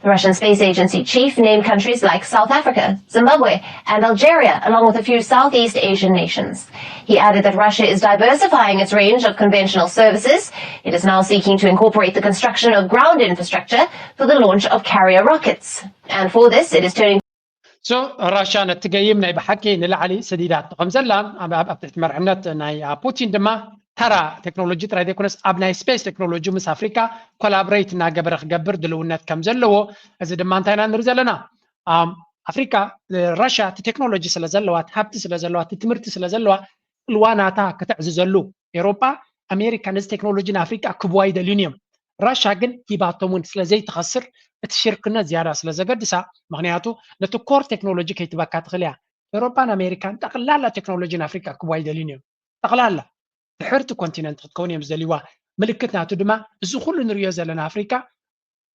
The Russian Space Agency chief named countries like South Africa, Zimbabwe, and Algeria, along with a few Southeast Asian nations. He added that Russia is diversifying its range of conventional services. It is now seeking to incorporate the construction of ground infrastructure for the launch of carrier rockets. And for this, it is turning ሶ ራሻ ነቲ ገይም ናይ ብሓቂ ንላዕሊ ሰዲዳቶ ከም ዘላ ኣብ ትሕቲ መርሕነት ናይ ፑቲን ድማ ተራ ቴክኖሎጂ ጥራይ ዘይኮነስ ኣብ ናይ ስፔስ ቴክኖሎጂ ምስ ኣፍሪካ ኮላብሬት እናገበረ ክገብር ድልውነት ከም ዘለዎ። እዚ ድማ እንታይ ኢና ንርኢ ዘለና? ኣፍሪካ ራሻ እቲ ቴክኖሎጂ ስለ ዘለዋ፣ እቲ ሃብቲ ስለ ዘለዋ፣ እቲ ትምህርቲ ስለ ዘለዋ፣ ጽልዋ ናታ ከተዕዝዘሉ ኤሮጳ ኣሜሪካ ነዚ ቴክኖሎጂ ንኣፍሪካ ክህብዋ ይደልዩን እዮም። ራሻ ግን ሂባቶም እውን ስለ ዘይትኸስር እቲ ሽርክነት ዝያዳ ስለ ዘገድሳ፣ ምክንያቱ ነቲ ኮር ቴክኖሎጂ ከይትበካ ትኽእል እያ። ኤሮጳን ኣሜሪካን ጠቕላላ ቴክኖሎጂ ንኣፍሪካ ክህብዋ ይደልዩን እዮም። ጠቕላላ ድሕርቲ ኮንቲነንት ክትከውን እዮም ዝደልይዋ። ምልክት ናቱ ድማ እዚ ኩሉ ንሪኦ ዘለና ኣፍሪካ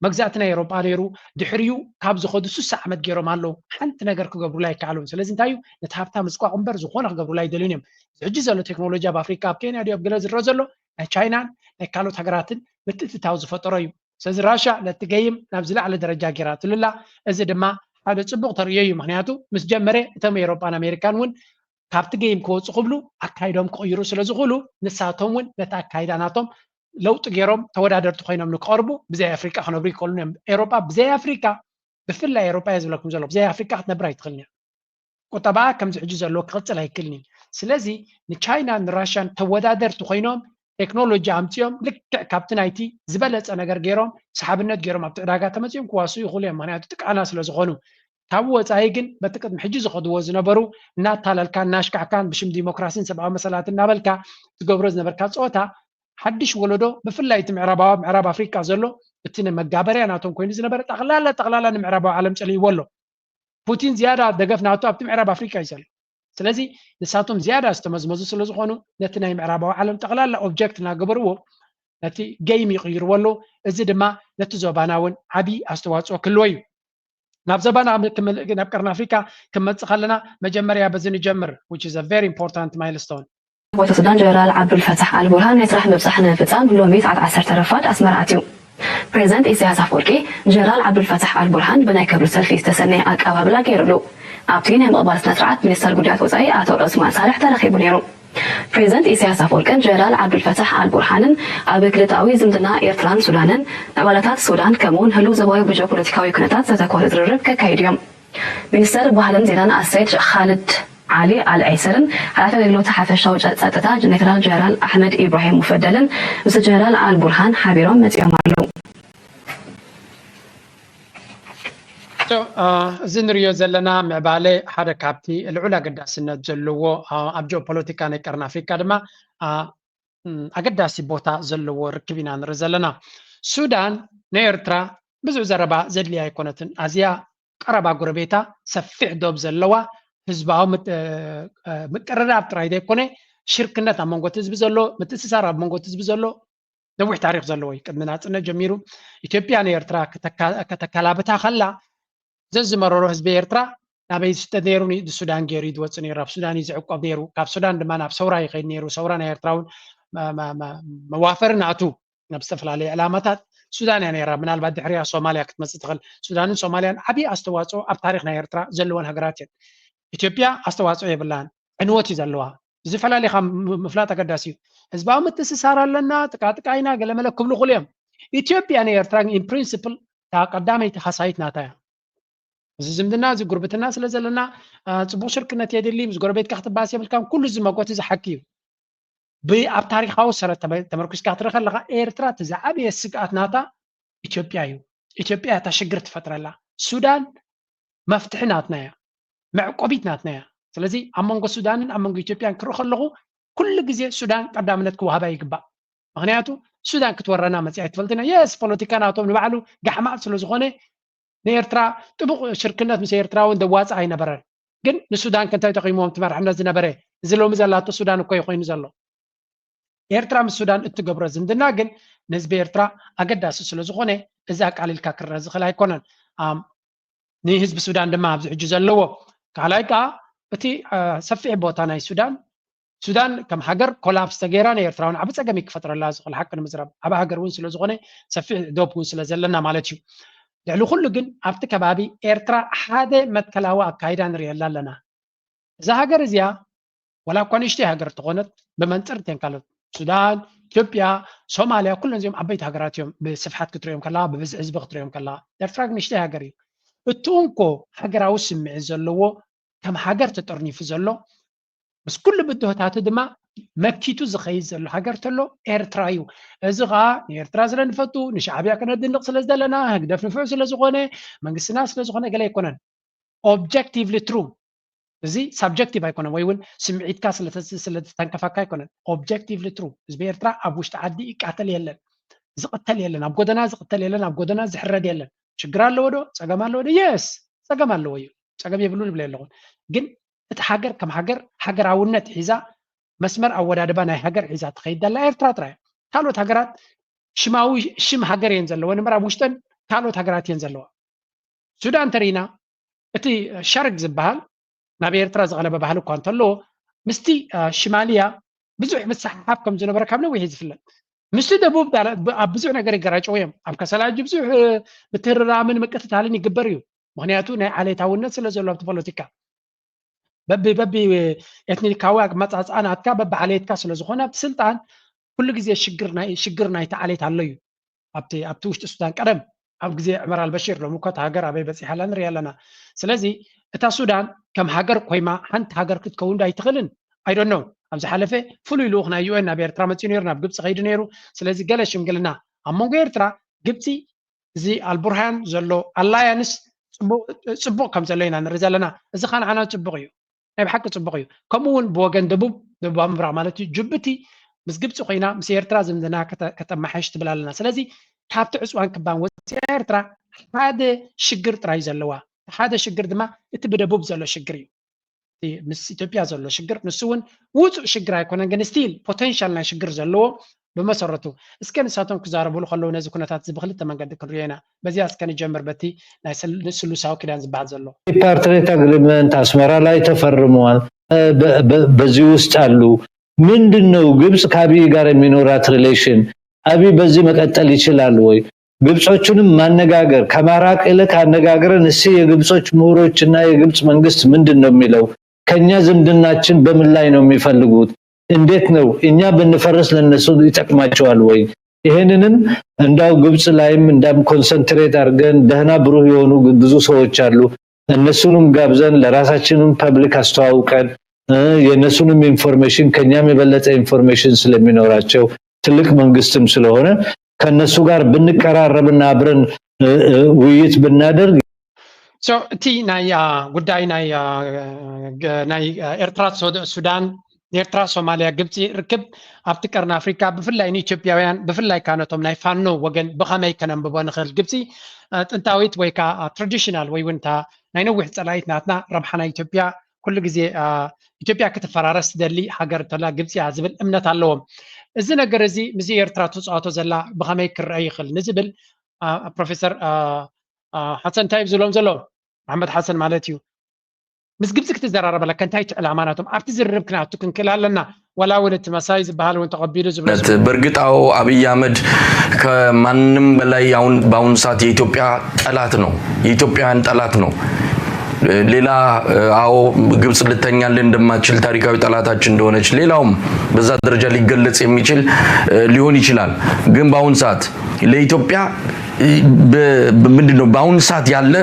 መግዛእቲ ናይ ኤሮጳ ነይሩ። ድሕሪኡ ካብ ዝኸዱ ስሳ ዓመት ገይሮም ኣለዉ። ሓንቲ ነገር ክገብሩላ ኣይከኣሉን። ስለዚ እንታይ እዩ ነቲ ሃብታ ምፅቋቕ እምበር ዝኾነ ክገብሩላ ኣይደልዩን እዮም። እዚ ሕጂ ዘሎ ቴክኖሎጂ ኣብ ኣፍሪካ ኣብ ኬንያ ድዮ ኣብ ገለ ዝረአ ዘሎ ናይ ቻይናን ናይ ካልኦት ሃገራትን ምትእትታው ዝፈጠሮ እዩ። ስለዚ ራሻ ነቲ ገይም ናብ ዝለዓለ ደረጃ ገይራ ትልላ። እዚ ድማ ሓደ ፅቡቕ ተርእዮ እዩ። ምክንያቱ ምስ ጀመረ እቶም ኤሮጳን ኣሜሪካን እውን ካብቲ ገይም ክወፁ ክብሉ ኣካይዶም ክቕይሩ ስለ ዝኽእሉ ንሳቶም እውን ነቲ ኣካይዳ ናቶም ለውጢ ገይሮም ተወዳደርቲ ኮይኖም ንክቐርቡ ብዘይ ኣፍሪቃ ክነብሩ ይክእሉን እዮም። ኤሮጳ ብዘይ ኣፍሪቃ ብፍላይ ኤሮጳ እየ ዝብለኩም ዘሎ ብዘይ ኣፍሪቃ ክትነብር ኣይትኽእልን እያ። ቁጠባኣ ከምዚ ሕጂ ዘሎ ክቕፅል ኣይክእልን እዩ። ስለዚ ንቻይናን ንራሽያን ተወዳደርቲ ኮይኖም ቴክኖሎጂ ኣምፅኦም ልክዕ ካብቲ ናይቲ ዝበለፀ ነገር ገይሮም ሰሓብነት ገይሮም ኣብቲ ዕዳጋ ተመፅኦም ክዋስኡ ይኽእሉ እዮም። ምክንያቱ ጥቃና ስለ ዝኾኑ ካብ ወፃኢ ግን በቲ ቅድሚ ሕጂ ዝኸድዎ ዝነበሩ እናታለልካን እናሽካዕካን ብሽም ዲሞክራሲን ሰብኣዊ መሰላት እናበልካ ትገብሮ ዝነበርካ ፀወታ ሓድሽ ወለዶ ብፍላይ እቲ ምዕራባዊ ምዕራብ ኣፍሪቃ ዘሎ እቲ መጋበርያ ናቶም ኮይኑ ዝነበረ ጠቕላላ ጠቕላላ ንምዕራባዊ ዓለም ጨልይዎ ኣሎ። ፑቲን ዝያዳ ደገፍ ናቱ ኣብቲ ምዕራብ ኣፍሪቃ እዩ ዘሎ። ስለዚ ንሳቶም ዝያዳ ዝተመዝመዙ ስለ ዝኾኑ ነቲ ናይ ምዕራባዊ ዓለም ጠቕላላ ኦብጀክት እናገበርዎ ነቲ ገይም ይቕይርዎ ኣለዉ። እዚ ድማ ነቲ ዞባና እውን ዓብዪ ኣስተዋፅኦ ክህልዎ እዩ። ናብ ዞባና ናብ ቀርኒ ኣፍሪካ ክንመፅእ ከለና መጀመርያ በዚ ንጀምር which is a very important milestone። ወተ ሱዳን ጀነራል ዓብዱልፈታሕ ኣልቡርሃን ናይ ስራሕ ምብፃሕ ንምፍፃም ሎሚ ሰዓት ዓሰርተ ረፋድ ኣስመራ ኣትዩ። ፕሬዚደንት ኢሳያስ ኣፈወርቂ ንጀነራል ዓብዱልፈታሕ ኣልቡርሃን ብናይ ክብሪ ሰልፊ ዝተሰነየ ኣቀባብላ ገይሩሉ። ኣብቲ ናይ ምቕባል ስነ ስርዓት ሚኒስተር ጉዳያት ወፃኢ ኣቶ ዑስማን ሳልሕ ተረኺቡ ነይሩ። ፕሬዚደንት ኢሳያስ ኣፈወርቅን ጀነራል ዓብዱልፈታሕ ኣልቡርሃንን ኣብ ክልተኣዊ ዝምድና ኤርትራን ሱዳንን፣ ምዕባለታት ሱዳን ከምኡውን ህሉው ዞባዊ ብጂኦፖለቲካዊ ኩነታት ዘተኮረ ዝርርብ ከካይዱ እዮም። ሚኒስተር ባህልን ዜናን ኣሰይድ ኻልድ ዓሊ ኣል ዐይሰርን ሓላፊ ኣገልግሎት ሓፈሻዊ ጸጥታ ሌተናል ጀነራል ኣሕመድ ኢብራሂም ሙፈደልን ምስ ጀነራል ኣል ቡርሃን ሓቢሮም መጺኦም ኣለዉ። እዚ ንሪኦ ዘለና ምዕባለ ሓደ ካብቲ ልዑል ኣገዳስነት ዘለዎ ኣብ ጂኦፖለቲካ ናይ ቀርኒ ኣፍሪካ ድማ ኣገዳሲ ቦታ ዘለዎ ርክብ ኢና ንርኢ ዘለና። ሱዳን ንኤርትራ ብዙሕ ዘረባ ዘድልያ ኣይኮነትን። ኣዝያ ቀረባ ጎረቤታ፣ ሰፊሕ ዶብ ዘለዋ፣ ህዝባዊ ምት- እ፣ እ፣ ምቅርራብ ጥራይ ዘይኮነ፣ ሽርክነት ኣብ መንጎ እቲ ህዝቢ ዘሎ፣ ምትእስሳር ኣብ መንጎ እቲ ህዝቢ ዘሎ ነዊሕ ታሪኽ ዘለዎ እዩ። ቅድሚ ናጽነት ጀሚሩ ኢትዮጵያ ንኤርትራ ከተካ- ከተካላብታ ከላ፣ ዘዝመረሮ ህዝቢ ኤርትራ ናበይ ዝስደድ ነይሩ? ንሱዳን ገይሩ እዩ ዝወጽእ ነይሩ። ኣብ ሱዳን እዩ ዝዕቆብ ነይሩ። ካብ ሱዳን ድማ ናብ ሰውራ ይኸይድ ነይሩ። ሰውራ ናይ ኤርትራ እውን መ- መ- መ- መዋፈሪ ናቱ ናብ ዝተፈላለዩ ዕላማታት ሱዳን እያ ነይራ። ምናልባት ድሕሪያ ሶማልያ ክትመጽእ ትኽእል። ሱዳንን ሶማልያን ዓብዪ ኣስተዋፅኦ ኣብ ታሪኽ ናይ ኤርትራ ዘለወን ሃገራት እየን። ኢትዮጵያ ኣስተዋፅኦ የብላን፣ ዕንወት እዩ ዘለዋ። እዚ ፈላሊኻ ም- ምፍላጥ ኣገዳሲ እዩ። ህዝባዊ ምትእስሳር ኣለና፣ ጥቃጥቃ ኢና፣ ገለመለ ክብሉ ይኽእሉ እዮም። ኢትዮጵያ ንኤርትራ in principle እታ ቀዳመይቲ ሃሳይት ናታ እያ። እዚ ዝምድና እዚ ጉርብትና ስለ ዘለና፣ አ፣ ጽቡቕ ሽርክነት የድሊ፣ ምስ ጎረቤትካ ክትባስ የብልካን፣ ኩሉ እዚ መጎት እዚ ሓቂ እዩ። ብ- ኣብ ታሪኻዊ ሰረት ተመ- ተመርኩስካ ክትርኢ ከለኻ፣ ኤርትራ እቲ ዝዓበየ ስግኣት ናታ ኢትዮጵያ እዩ። ኢትዮጵያ እታ ሽግር ትፈጥረላ። ሱዳን መፍትሒ ናትና እያ፣ መዕቆቢት ናትና እያ። ስለዚ ኣብ መንጎ ሱዳንን ኣብ መንጎ ኢትዮጵያን ክርኢ ከለኹ፣ ኩሉ ግዜ ሱዳን ቀዳምነት ክወሃባ ይግባእ። ምኽንያቱ ሱዳን ክትወረና መፅያ ኣይትፈልጥና። የስ፣ ፖለቲካ ናቶም ንባዕሉ ጋሕማቕ ስለ ዝኾነ፣ ንኤርትራ ጥቡቕ ሽርክነት ምስ ኤርትራ እውን ደዋፅእ ኣይነበረን። ግን ንሱዳን ከ እንታይ ጠቒምዎም እቲ መራሕነት ዝነበረ? እዚ ሎሚ ዘላቶ ሱዳን እኮ እዩ ኮይኑ ዘሎ። ኤርትራ ምስ ሱዳን እትገብሮ ዝምድና ግን ንህዝቢ ኤርትራ ኣገዳሲ ስለ ዝኾነ፣ እዚ ኣቃሊልካ ክረአ ዝኽእል ኣይኮነን። ኣም፣ ንህዝቢ ሱዳን ድማ ኣብዚ ሕጂ ዘለዎ። ካልኣይ ከኣ እቲ፣ አ፣ ሰፊሕ ቦታ ናይ ሱዳን፣ ሱዳን ከም ሃገር ኮላፕስ ተገይራ ንኤርትራ እውን ዓቢ ጸገም እዩ ክፈጥረላ ዝኽእል፣ ሓቂ ንምዝራብ። ዓቢ ሃገር እውን ስለ ዝኾነ፣ ሰፊሕ ዶብ እውን ስለ ዘለና ማለት እዩ። ልዕሊ ኩሉ ግን ኣብቲ ከባቢ ኤርትራ ሓደ መትከላዊ ኣካይዳ ንርእየላ ኣለና። እዛ ሃገር እዚኣ ወላ እኳ ንእሽተይ ሃገር ተኾነት፣ ብመንጽር እተን ካልኦት ሱዳን፣ ኢትዮጵያ፣ ሶማልያ፣ ኩለን እዚኦም ዓበይቲ ሃገራት እዮም። ብስፍሓት ክትሪኦም ከላ፣ ብብዝሒ ህዝቢ ክትሪኦም ከላ፣ ኤርትራ ግን ንእሽተይ ሃገር እዩ። እቲ እንኮ ሃገራዊ ስምዒት ዘለዎ፣ ከም ሃገር ተጠርኒፉ ዘሎ፣ ምስ ኩሉ ብድሆታቱ ድማ መኪቱ ዝኸይድ ዘሎ ሃገር ተሎ ኤርትራ እዩ። እዚ ኸኣ ንኤርትራ ስለ ንፈቱ፣ ንሻዕብያ ከነድንቕ ስለ ዘለና፣ ህግደፍ ንፍዑ ስለ ዝኾነ፣ መንግስትና ስለ ዝኾነ ገለ ኣይኮነን። ኦብጀክቲቭሊ ትሩ፣ እዚ ሳብጀክቲቭ ኣይኮነን፣ ወይ እውን ስምዒትካ ስለተ- ስለተተንከፈካ ኣይኮነን። ኦብጀክቲቭሊ ትሩ፣ ህዝቢ ኤርትራ ኣብ ውሽጢ ዓዲ ይቃተል የለን፣ ዝቕተል የለን፣ ኣብ ጎደና ዝቕተል የለን፣ ኣብ ጎደና ዝሕረድ የለን። ሽግር ኣለዎ ዶ? ጸገም ኣለዎ ዶ? የስ፣ ጸገም ኣለዎ እዩ። ጸገም የብሉን ይብል ኣለኹን። ግን እቲ ሃገር ከም ሃገር፣ ሃገራውነት ሒዛ፣ መስመር ኣወዳድባ ናይ ሃገር ሒዛ ትኸይድ ዘላ ኤርትራ ጥራይ። ካልኦት ሃገራት ሽማዊ ሽም ሃገር እየን ዘለወን እምበር፣ ኣብ ውሽጠን ካልኦት ሃገራት እየን ዘለዋ። ሱዳን ተሪና፣ እቲ ሸርግ ዝበሃል ናብ ኤርትራ ዝቐለበ ባህሊ እኳ እንተለዎ፣ ምስቲ፣ አ፣ ሽማልያ ብዙሕ ምስሕሓብ ከም ዝነበረ ካብ ነዊሕ እዩ ዝፍለጥ። ምስቲ ደቡብ ዳላ- ብ- ኣብ ብዙሕ ነገር ይገራጨው እዮም። ኣብ ከሰላ ሕጂ ብዙሕ፣ እ፣ ምትህርራምን ምቅትታልን ይግበር እዩ። ምኽንያቱ ናይ ዓሌታውነት ስለ ዘሎ ኣብቲ ፖለቲካ። በቢ በቢ ኤትኒካዊ ኣመጻጽኣ ናትካ፣ በቢ ዓሌትካ ስለ ዝኾነ፣ ኣብቲ ስልጣን ኩሉ ግዜ ሽግር ናይ ሽግር ናይቲ ዓሌት ኣሎ እዩ። ኣብቲ ኣብቲ ውሽጢ ሱዳን ቀደም ኣብ ግዜ ዑመር ኣልበሺር፣ ሎሚ እኳ እታ ሃገር ኣበይ በጺሓ ኣላ ንሪኣ ኣለና። ስለዚ እታ ሱዳን ከም ሃገር ኮይማ ሓንቲ ሃገር ክትከውን ዶ ኣይትኽእልን? I don't know። ኣብ ዝሓለፈ ፍሉይ ልኡኽ ናይ ዩ ኤን ናብ ኤርትራ መጺኡ ነይሩ፣ ናብ ግብጺ ከይዱ ነይሩ። ስለዚ ገለ ሽምግልና ኣብ መንጎ ኤርትራ፣ ግብጺ፣ እዚ ኣልቡርሃን ዘሎ ኣላያንስ ጽቡቕ ጽቡቕ ከም ዘሎ ኢና ንርኢ ዘለና። እዚ ኸኣ ንዓና ጽቡቕ እዩ። ናይ ብሓቂ ጽቡቕ እዩ። ከምኡ እውን ብወገን ደቡብ፣ ደቡባዊ ምብራቕ ማለት እዩ፣ ጅቡቲ ምስ ግብጺ ኮይና ምስ ኤርትራ ዝምድና ከተ- ከተመሓይሽ ትብል ኣለና። ስለዚ ካብቲ ዕጽዋን ክባን ወጺኣ ኤርትራ ሓደ ሽግር ጥራይ ዘለዋ። ሓደ ሽግር ድማ እቲ ብደቡብ ዘሎ ሽግር እዩ። እቲ ምስ ኢትዮጵያ ዘሎ ሽግር ንሱ እውን ውጹእ ሽግር ኣይኮነን፣ ግን ስቲል ፖቴንሻል ናይ ሽግር ዘለዎ ብመሰረቱ። እስከ ንሳቶም ክዛረቡሉ ከለዉ ነዚ ኩነታት እዚ ብክልተ መንገዲ ክንሪኦ ኢና። በዚኣ እስከ ንጀምር፣ በቲ ናይ ስል- ስሉሳዊ ኪዳን ዝበሃል ዘሎ። ትሪፓርቴት አግሪመንት አስመራ ላይ ተፈርመዋል። በ- በ- በዚህ ውስጥ አሉ። ምንድን ነው ግብጽ ከአብይ ጋር የሚኖራት ሪሌሽን? አብይ በዚህ መቀጠል ይችላል ወይ? ግብጾቹንም ማነጋገር፣ ከማራቅ ይልቅ አነጋግረን እስኪ የግብጾች ምሁሮች እና የግብጽ መንግስት ምንድን ነው የሚለው? ከኛ ዝምድናችን በምን ላይ ነው የሚፈልጉት? እንዴት ነው እኛ ብንፈርስ ለነሱ ይጠቅማቸዋል ወይ? ይሄንንም እንዳው ግብጽ ላይም እንዳም ኮንሰንትሬት አድርገን ደህና ብሩህ የሆኑ ብዙ ሰዎች አሉ። እነሱንም ጋብዘን ለራሳችንም ፐብሊክ አስተዋውቀን፣ እ፣ የእነሱንም ኢንፎርሜሽን ከኛም የበለጠ ኢንፎርሜሽን ስለሚኖራቸው ትልቅ መንግስትም ስለሆነ ከነሱ ጋር ብንቀራረብና አብረን፣ እ፣ እ፣ ውይይት ብናደርግ So እቲ ናይ፣ አ፣ ጉዳይ ናይ፣ አ፣ ገ- ናይ፣ አ፣ ኤርትራ ሶ- ሱዳን ኤርትራ፣ ሶማልያ፣ ግብፂ ርክብ ኣብቲ ቀርኒ ኣፍሪካ ብፍላይ ንኢትዮጵያውያን ብፍላይ ከዓ ነቶም ናይ ፋኖ ወገን ብኸመይ ከነንብቦ ንኽእል? ግብፂ ጥንታዊት ወይ ከዓ ትራዲሽናል ወይ እውን እታ ናይ ነዊሕ ፀላኢት ናትና፣ ረብሓ ናይ ኢትዮጵያ ኩሉ ግዜ ኢትዮጵያ ክትፈራረስ ትደሊ ሃገር እንተላ ግብፂ እያ ዝብል እምነት ኣለዎም። እዚ ነገር እዚ ምስ ኤርትራ ትፃወቶ ዘላ ብኸመይ ክረአ ይኽእል ንዝብል ፕሮፌሰር ሓሰን እንታይ ዝብሎም ዘሎ? መሓመድ ሓሰን ማለት እዩ። ምስ ግብፂ ክትዘራረበለካ እንታይ እቲ ዕላማ ናቶም ኣብቲ ዝርርብ ክነኣቱ ክንክእል ኣለና። ዋላ እውን እቲ መሳይ ዝበሃል እውን ተቐቢሉ ዝብሎ በእርግጥ አዎ፣ አብይ አህመድ ከማንም በላይ አሁን በአሁኑ ሰዓት የኢትዮጵያ ጠላት ነው፣ የኢትዮጵያውያን ጠላት ነው። ሌላ አዎ፣ ግብፅ ልተኛልን እንደማትችል፣ ታሪካዊ ጠላታችን እንደሆነች ሌላውም በዛ ደረጃ ሊገለጽ የሚችል ሊሆን ይችላል። ግን በአሁኑ ሰዓት ለኢትዮጵያ ምንድን ነው በአሁኑ ሰዓት ያለ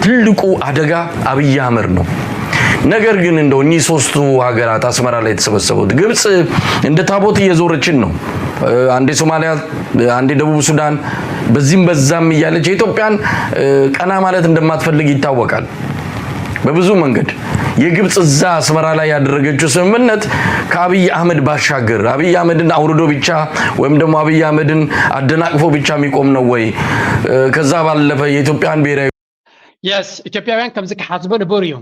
ትልቁ አደጋ? አብይ አህመድ ነው። ነገር ግን እንደው እኒህ ሶስቱ ሀገራት አስመራ ላይ የተሰበሰቡት፣ ግብፅ እንደ ታቦት እየዞረችን ነው። አንዴ ሶማሊያ፣ አንዴ ደቡብ ሱዳን፣ በዚህም በዛም እያለች የኢትዮጵያን ቀና ማለት እንደማትፈልግ ይታወቃል። በብዙ መንገድ የግብፅ እዛ አስመራ ላይ ያደረገችው ስምምነት ከአብይ አህመድ ባሻገር አብይ አህመድን አውርዶ ብቻ ወይም ደግሞ አብይ አህመድን አደናቅፎ ብቻ የሚቆም ነው ወይ? ከዛ ባለፈ የኢትዮጵያን ብሔራዊ የስ ኢትዮጵያውያን ከምዚ ክሓስቡ ንቡር እዩ።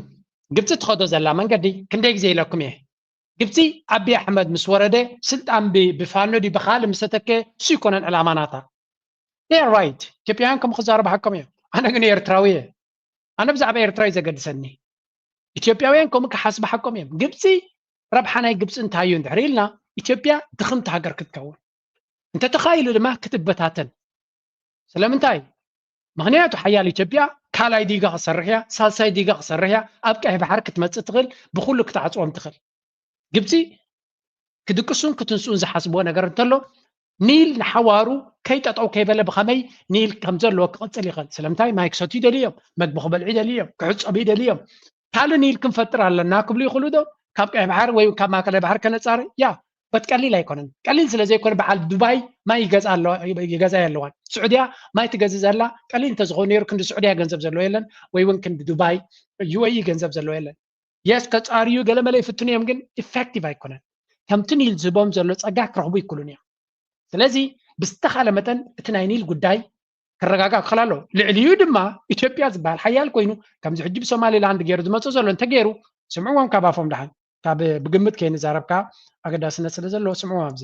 ግብፂ ትኸዶ ዘላ መንገዲ ክንደይ ግዜ ኢለኩም እየ። ግብፂ ኣቢ ኣሕመድ ምስ ወረደ ስልጣን ብፋኖ ዲ ብካል ምስ ተተከ እሱ ይኮነን ዕላማ ናታ። ራይት ኢትዮጵያውያን ከም ክዛረቡ ሓቆም እዮም። ኣነ ግን ኤርትራዊ እየ። ኣነ ብዛዕባ ኤርትራ እዩ ዘገድሰኒ። ኢትዮጵያውያን ከምኡ ክሓስቡ ሓቆም እዮም። ግብፂ ረብሓ ናይ ግብፂ እንታይ እዩ እንድሕር ኢልና ኢትዮጵያ ድኽምቲ ሃገር ክትከውን እንተተኻኢሉ ድማ ክትበታተን። ስለምንታይ? ምኽንያቱ ሓያል ኢትዮጵያ ካልኣይ ዲጋ ክሰርሕ እያ፣ ሳልሳይ ዲጋ ክሰርሕ እያ፣ ኣብ ቀይሕ ባሕር ክትመፅእ ትኽእል፣ ብኩሉ ክትዓፅዎም ትኽእል። ግብፂ ክድቅሱን ክትንስኡን ዝሓስብዎ ነገር እንተሎ ኒል ንሓዋሩ ከይጠጠው ከይበለ ብኸመይ ኒል ከም ዘለዎ ክቕፅል ይኽእል። ስለምንታይ? ማይ ክሰትዩ ይደልዩ እዮም፣ መግቢ ክበልዑ ይደልዩ እዮም፣ ክሕፀቡ ይደልዩ እዮም። ካልእ ኒል ክንፈጥር ኣለና ክብሉ ይኽእሉ ዶ? ካብ ቀይሕ ባሕር ወይ ካብ ማእከላይ ባሕር ከነፃሪ ያ በት ቀሊል ኣይኮነን። ቀሊል ስለ ዘይኮነ በዓል ዱባይ ማይ ይገዛ ኣለዋ ይገዛ ኣለዋን። ስዑድያ ማይ ትገዝእ ዘላ ቀሊል እንተዝኸውን ነይሩ ክንዲ ስዑድያ ገንዘብ ዘለዎ የለን ወይ እውን ክንዲ ዱባይ ዩ ኤ ኢ ገንዘብ ዘለዎ የለን። የስ ከፃርዩ ገለመለ ይፍትኑ እዮም ግን ኢፌክቲቭ ኣይኮነን። ከምቲ ኒል ዝህቦም ዘሎ ፀጋ ክረኽቡ ይክሉን እዮም። ስለዚ ብዝተኻለ መጠን እቲ ናይ ኒል ጉዳይ ክረጋጋእ ክኽእል ኣለዎ። ልዕሊኡ ድማ ኢትዮጵያ ዝበሃል ሓያል ኮይኑ ከምዚ ሕጂ ብሶማሌላንድ ገይሩ ዝመፅእ ዘሎ እንተገይሩ ስምዕዎም ካብ ኣፎም ደሓን ካብ ብግምት ከይንዛረብ ከዓ ኣገዳስነት ስለ ዘለዎ ስምዕዎም ኣብዚ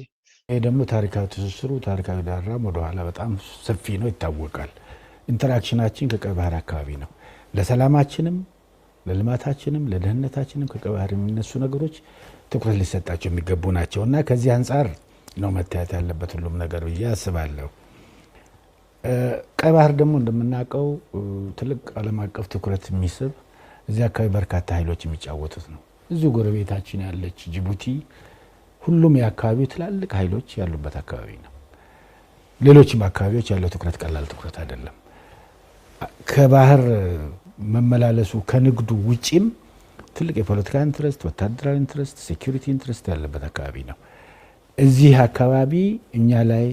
ይሄ ደግሞ ታሪካዊ ትስስሩ ታሪካዊ ዳራም ወደኋላ በጣም ሰፊ ነው ይታወቃል። ኢንተራክሽናችን ከቀይ ባህር አካባቢ ነው። ለሰላማችንም ለልማታችንም ለደህንነታችንም ከቀይ ባህር የሚነሱ ነገሮች ትኩረት ሊሰጣቸው የሚገቡ ናቸው እና ከዚህ አንጻር ነው መታየት ያለበት ሁሉም ነገር ብዬ አስባለሁ። ቀይ ባህር ደግሞ እንደምናውቀው ትልቅ ዓለም አቀፍ ትኩረት የሚስብ እዚህ አካባቢ በርካታ ኃይሎች የሚጫወቱት ነው። እዚሁ ጎረቤታችን ያለች ጅቡቲ ሁሉም የአካባቢው ትላልቅ ኃይሎች ያሉበት አካባቢ ነው። ሌሎችም አካባቢዎች ያለው ትኩረት ቀላል ትኩረት አይደለም። ከባህር መመላለሱ ከንግዱ ውጪም ትልቅ የፖለቲካ ኢንትረስት፣ ወታደራዊ ኢንትረስት፣ ሴኩሪቲ ኢንትረስት ያለበት አካባቢ ነው። እዚህ አካባቢ እኛ ላይ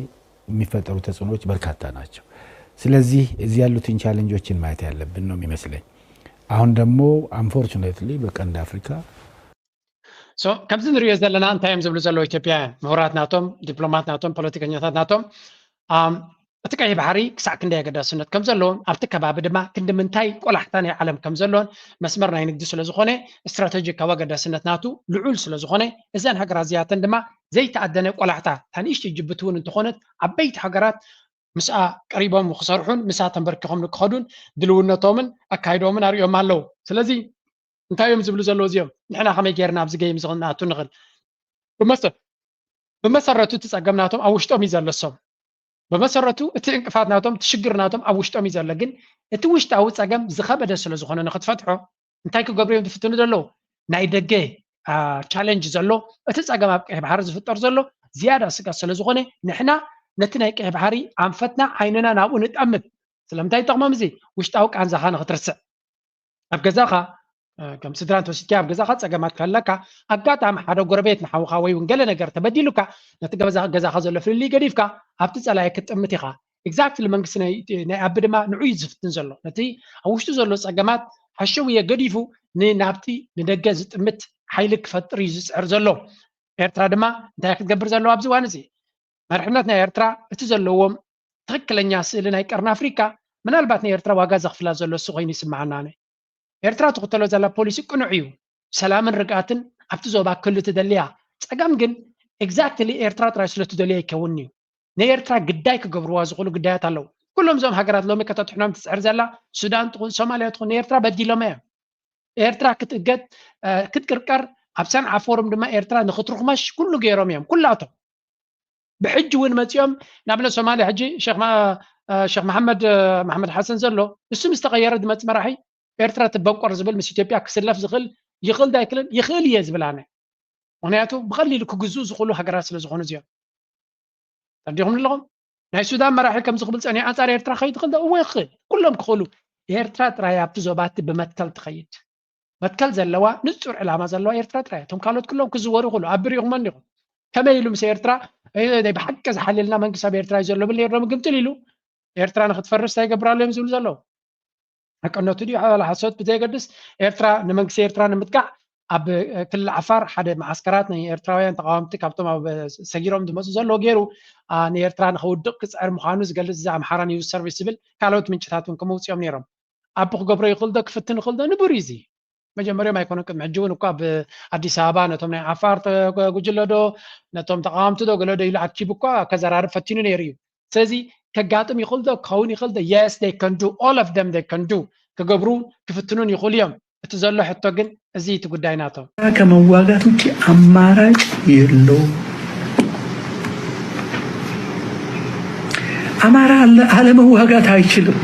የሚፈጠሩ ተጽዕኖዎች በርካታ ናቸው። ስለዚህ እዚህ ያሉትን ቻለንጆችን ማየት ያለብን ነው የሚመስለኝ። አሁን ደግሞ አንፎርቹኔትሊ በቀንድ አፍሪካ ከምዚ ንሪኦ ዘለና እንታይ እዮም ዝብሉ ዘለዉ ኢትዮጵያውያን ምሁራት ናቶም ዲፕሎማት ናቶም ፖለቲከኛታት ናቶም እቲ ቀይሕ ባሕሪ ክሳዕ ክንደይ ኣገዳስነት ከም ዘለዎን ኣብቲ ከባቢ ድማ ክንዲ ምንታይ ቆላሕታ ናይ ዓለም ከም ዘለዎን መስመር ናይ ንግዲ ስለ ዝኾነ ስትራተጂካዊ ኣገዳስነት ናቱ ልዑል ስለ ዝኾነ እዘን ሃገራት እዚኣተን ድማ ዘይተኣደነ ቆላሕታ እታ ንእሽተይ ጅቡቲ እውን እንተኾነት ዓበይቲ ሃገራት ምስኣ ቀሪቦም ክሰርሑን ምስኣ ተንበርኪኾም ንክኸዱን ድልውነቶምን ኣካይዶምን ኣርእዮም ኣለዉ። ስለዚ እንታይ እዮም ዝብሉ ዘለዉ እዚኦም? ንሕና ከመይ ጌርና ኣብዚ ገይም እዚ ክንኣቱ ንኽእል? ብመሰረቱ እቲ ጸገም ናቶም ኣብ ውሽጦም እዩ ዘሎ። እሶም ብመሰረቱ እቲ ዕንቅፋት ናቶም እቲ ሽግር ናቶም ኣብ ውሽጦም እዩ ዘሎ። ግን እቲ ውሽጣዊ ጸገም ዝኸበደ ስለ ዝኾነ ንክትፈትሖ እንታይ ክገብሩ እዮም ዝፍትኑ ዘለዉ? ናይ ደገ ቻለንጅ ዘሎ እቲ ጸገም ኣብ ቀይሕ ባሕሪ ዝፍጠር ዘሎ ዝያዳ ስጋት ስለ ዝኾነ ንሕና ነቲ ናይ ቀይሕ ባሕሪ ኣንፈትና ዓይንና ናብኡ ንጠምት። ስለምንታይ ይጠቕሞም እዚ ውሽጣዊ ቃንዛኻ ንክትርስዕ ኣብ ገዛኻ ከም ስድራ እንተወሲድካ ኣብ ገዛኻ ፀገማት ከለካ ኣጋጣሚ ሓደ ጎረቤት ንሓውኻ ወይ እውን ገለ ነገር ተበዲሉካ ነቲ ገዛኻ ዘሎ ፍልልይ ገዲፍካ ኣብቲ ፀላኢ ክትጥምት ኢኻ። ኤግዛክትሊ መንግስቲ ናይ ኣቢ ድማ ንዑ እዩ ዝፍትን ዘሎ ነቲ ኣብ ውሽጡ ዘሎ ፀገማት ሓሸውየ ገዲፉ ንናብቲ ንደገ ዝጥምት ሓይሊ ክፈጥር እዩ ዝፅዕር ዘሎ። ኤርትራ ድማ እንታይ ክትገብር ዘለዋ ኣብዚ እዋን እዚ? መርሕነት ናይ ኤርትራ እቲ ዘለዎም ትኽክለኛ ስእሊ ናይ ቀርኒ ኣፍሪካ ምናልባት ንኤርትራ ዋጋ ዘኽፍላ ዘሎ እሱ ኮይኑ ይስምዓና። ኣነ ኤርትራ ትኽተሎ ዘላ ፖሊሲ ቅኑዕ እዩ። ሰላምን ርግኣትን ኣብቲ ዞባ ክህሉ ትደልያ። ጸገም ግን ኤግዛክትሊ ኤርትራ ጥራይ ስለ ትደልዮ ኣይከውንን እዩ። ንኤርትራ ግዳይ ክገብርዋ ዝኽእሉ ግዳያት ኣለዉ። ኩሎም እዞም ሃገራት ሎሚ ከተጥሕኖም ትጽዕር ዘላ ሱዳን ትኹን ሶማልያ ትኹን ንኤርትራ በዲሎማ እዮም። ኤርትራ ክትእገድ ክትቅርቀር ኣብ ሰንዓ ፎርም ድማ ኤርትራ ንክትርኽመሽ ኩሉ ገይሮም እዮም ኩላቶም። ብሕጂ እውን መፂኦም ንኣብነት ሶማልያ ሕጂ ሸክ መሓመድ መሓመድ ሓሰን ዘሎ እሱ ምስ ተቐየረ ዝመፅ መራሒ ኤርትራ ትበቆር ዝብል ምስ ኢትዮጵያ ክስለፍ ዝኽእል ይኽእል ዳ ኣይክልን ይኽእል እየ ዝብል ኣነ። ምክንያቱ ብቐሊሉ ክግዝኡ ዝኽእሉ ሃገራት ስለ ዝኾኑ እዚኦም። ተረዲኹም ኣለኹም? ናይ ሱዳን መራሒ ከምዚ ክብል ፀኒሑ ኣንፃር ኤርትራ ከይድ ክእል እወ ይኽእል። ኩሎም ክኽእሉ። ኤርትራ ጥራይ ኣብቲ ዞባቲ ብመትከል ትኸይድ። መትከል ዘለዋ ንፁር ዕላማ ዘለዋ ኤርትራ ጥራይ። እቶም ካልኦት ኩሎም ክዝወሩ ይኽእሉ። ኣብ ብሪኹም እንዲኹም ከመይ ኢሉ ምስ ኤርትራ ናይ ብሓቂ ዝሓልልና መንግስቲ ኣብ ኤርትራ እዩ ዘሎ ብል ነይሩ ዶም ግምጥል ኢሉ ኤርትራ ንክትፈርስ እንታይ ይገብር ኣሎ እዮም ዝብሉ ዘለዉ። ሓቀነቱ ድዩ ሓላ ሓሶት ብዘየገድስ ኤርትራ ንመንግስቲ ኤርትራ ንምጥቃዕ ኣብ ክልል ዓፋር ሓደ መዓስከራት ናይ ኤርትራውያን ተቃወምቲ ካብቶም ኣብ ሰጊሮም ዝመፁ ዘለዉ ገይሩ ንኤርትራ ንከውድቕ ክፅዕር ምዃኑ ዝገልፅ እዚ ኣምሓራ ኒውስ ሰርቪስ ዝብል ካልኦት ምንጭታት እውን ከምውፅኦም ነይሮም። ኣቢ ክገብሮ ይኽእል ዶ ክፍትን ይኽእል ዶ ንቡር እዩ እዚ። መጀመርዮም ኣይኮነን ቅድሚ ሕጂ እውን እኳ ኣብ ኣዲስ ኣበባ ነቶም ናይ ዓፋር ጉጅለ ዶ ነቶም ተቃወምቲ ዶ ገለ ዶ ኢሉ ኣኪቡ እኳ ከዘራርብ ፈቲኑ ነይሩ እዩ። ስለዚ ከጋጥም ይኽእል ዶ ክኸውን ይኽእል ዶ yes they can do all of them they can do ክገብሩ ክፍትኑን ይኽእሉ እዮም። እቲ ዘሎ ሕቶ ግን እዚ እቲ ጉዳይ ናቶም። ከመዋጋት ውጭ ኣማራጭ የለውም። አማራ አለመዋጋት አይችልም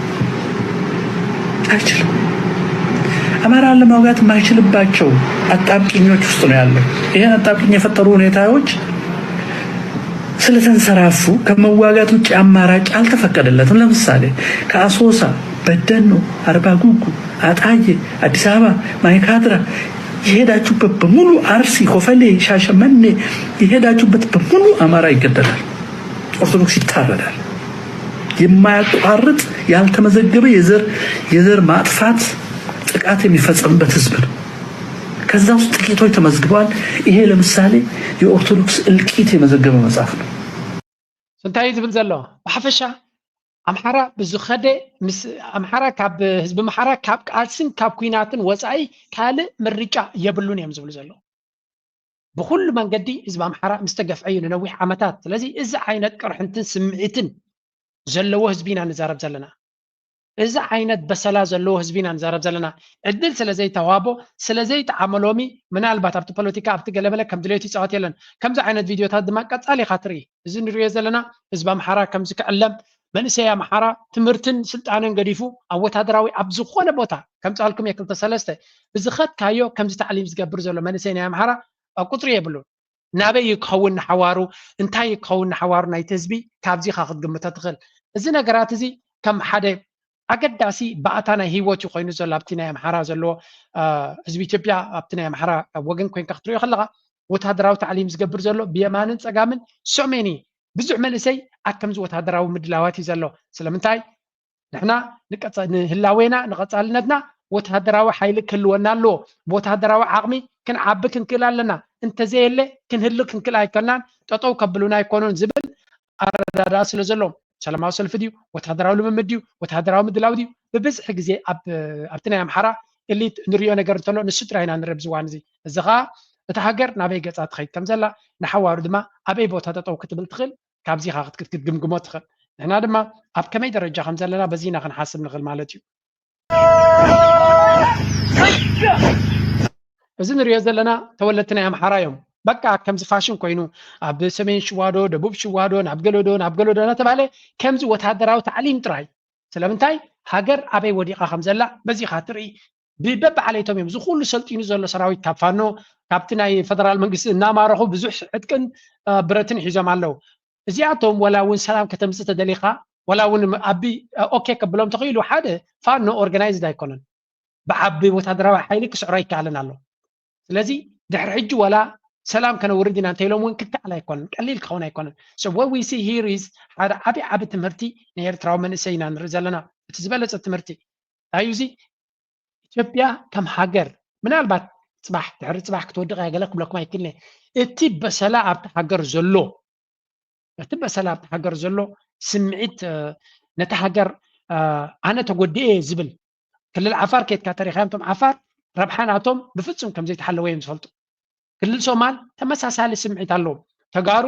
አይችልም። አማራ አለመዋጋት የማይችልባቸው አጣብቂኞች ውስጥ ነው ያለው። ይህን አጣብቂኝ የፈጠሩ ሁኔታዎች ስለተንሰራፉ ከመዋጋት ውጭ አማራጭ አልተፈቀደለትም። ለምሳሌ ከአሶሳ፣ በደኖ፣ አርባጉጉ፣ አጣዬ፣ አዲስ አበባ፣ ማይካድራ የሄዳችሁበት በሙሉ አርሲ፣ ኮፈሌ፣ ሻሸመኔ የሄዳችሁበት በሙሉ አማራ ይገደላል፣ ኦርቶዶክስ ይታረዳል። የማያቋርጥ ያልተመዘገበ የዘር የዘር ማጥፋት ጥቃት የሚፈጸምበት ህዝብ ነው። ከዛ ውስጥ ጥቂቶች ተመዝግበዋል። ይሄ ለምሳሌ የኦርቶዶክስ እልቂት የመዘገበ መጽሐፍ ነው። እንታይ እዩ ዝብል ዘሎ? ብሓፈሻ ኣምሓራ ብዝኸደ ምስ ኣምሓራ ካብ ህዝቢ ኣምሓራ ካብ ቃልስን ካብ ኩናትን ወፃኢ ካልእ ምርጫ የብሉን እዮም ዝብሉ ዘለዉ። ብኩሉ መንገዲ ህዝቢ ኣምሓራ ምስ ተገፍዐ እዩ ንነዊሕ ዓመታት። ስለዚ እዚ ዓይነት ቅርሕንትን ስምዒትን ዘለዎ ህዝቢ ኢና ንዛረብ ዘለና። እዚ ዓይነት በሰላ ዘለዎ ህዝቢ ኢና ንዛረብ ዘለና። ዕድል ስለ ዘይተዋህቦ ስለ ዘይጠዓሞ ሎሚ ምናልባት ኣብቲ ፖለቲካ ኣብቲ ገለመለ ከም ድሌቱ ይፃወት የለን። ከምዚ ዓይነት ቪድዮታት ድማ ቀፃሊ ኢኻ ትርኢ። እዚ ንሪኦ ዘለና ህዝቢ ኣምሓራ ከምዚ ክዕለም መንእሰይ ኣምሓራ ትምህርትን ስልጣንን ገዲፉ ኣብ ወታደራዊ ኣብ ዝኾነ ቦታ ከምፃልኩም እየ ክልተ ሰለስተ ብዝኸድካዮ ከምዚ ታዕሊም ዝገብር ዘሎ መንእሰይ ናይ ኣምሓራ ቁፅሪ የብሉን። ናበይ እዩ ክኸውን ንሓዋሩ እንታይ እዩ ክኸውን ንሓዋሩ ናይቲ ህዝቢ ካብዚ ኢኻ ክትግምቶ ትኽእል። እዚ ነገራት እዚ ከም ሓደ ኣገዳሲ ባእታ ናይ ህይወት እዩ ኮይኑ ዘሎ ኣብቲ ናይ ኣምሓራ ዘለዎ ህዝቢ ኢትዮጵያ ኣብቲ ናይ ኣምሓራ ወገን ኮይንካ ክትሪኦ ከለካ ወታደራዊ ታዕሊም ዝገብር ዘሎ ብየማንን ፀጋምን so many ብዙሕ መንእሰይ ኣብ ከምዚ ወታደራዊ ምድላዋት እዩ ዘሎ። ስለምንታይ ንሕና ንህላዌና ንቐፃልነትና ወታደራዊ ሓይሊ ክህልወና ኣለዎ። ብወታደራዊ ዓቕሚ ክንዓቢ ክንክእል ኣለና። እንተዘየለ ክንህሉ ክንክእል ኣይከልናን። ጠጠው ከብሉና ኣይኮኑን ዝብል ኣረዳድኣ ስለ ዘለዎም ሰላማዊ ሰልፊ ድዩ ወታደራዊ ልምምድ ድዩ ወታደራዊ ምድላው ድዩ ብብዝሒ ግዜ ኣብቲ ናይ ኣምሓራ ኤሊት እንሪኦ ነገር እንተሎ ንሱ ጥራይ ኢና ንርኢ ኣብዚ እዋን እዚ። እዚ ከዓ እታ ሃገር ናበይ ገፃ ትኸይድ ከም ዘላ ንሓዋሩ ድማ ኣበይ ቦታ ጠጠው ክትብል ትኽእል ካብዚ ኢኻ ክትግምግሞ ትኽእል። ንሕና ድማ ኣብ ከመይ ደረጃ ከም ዘለና በዚ ኢና ክንሓስብ ንኽእል ማለት እዩ። እዚ ንሪኦ ዘለና ተወለድቲ ናይ ኣምሓራ እዮም። በቃ ከምዚ ፋሽን ኮይኑ ኣብ ሰሜን ሽዋዶ ደቡብ ሽዋዶ ናብ ገለዶ ናብ ገለዶ እናተባሃለ ከምዚ ወታደራዊ ታዕሊም ጥራይ ስለምንታይ ሃገር ኣበይ ወዲቓ ከም ዘላ በዚ ኢኻ ትርኢ። ብበብዓለይቶም እዮም እዚ ኩሉ ሰልጢኑ ዘሎ ሰራዊት ካብ ፋኖ ካብቲ ናይ ፈደራል መንግስቲ እናማረኹ ብዙሕ ዕጥቅን ብረትን ሒዞም ኣለዉ። እዚኣቶም ወላ እውን ሰላም ከተምፅእ ተደሊኻ ወላ እውን ኣቢ ኦኬ ከብሎም ተኽኢሉ ሓደ ፋኖ ኦርጋናይዝድ ኣይኮነን። ብዓቢ ወታደራዊ ሓይሊ ክስዕሮ ኣይከኣልን ኣሎ። ስለዚ ድሕሪ ሕጂ ወላ ሰላም ከነውርድ ኢና እንተኢሎም እውን ክከኣል ኣይኮነን፣ ቀሊል ክኸውን ኣይኮነን። So what we see here is ሓደ ዓቢ ዓቢ ትምህርቲ ናይ ኤርትራዊ መንእሰይ ኢና ንርኢ ዘለና። እቲ ዝበለጸ ትምህርቲ እንታይ እዩ እዚ? ኢትዮጵያ ከም ሃገር ምናልባት ጽባሕ ድሕሪ ጽባሕ ክትወድቕ እያ ገለ ክብለኩም ኣይክእልን እየ። እቲ በሰላ ኣብቲ ሃገር ዘሎ እቲ በሰላ ኣብቲ ሃገር ዘሎ ስምዒት ነቲ ሃገር ኣነ ተጎዲኤ ዝብል ክልል ዓፋር ከይድካ ተሪኻዮም እቶም ዓፋር ረብሓ ናቶም ብፍጹም ከም ዘይተሓለወ እዮም ዝፈልጡ። ክልል ሶማል ተመሳሳሊ ስምዒት ኣለዎም። ተጋሩ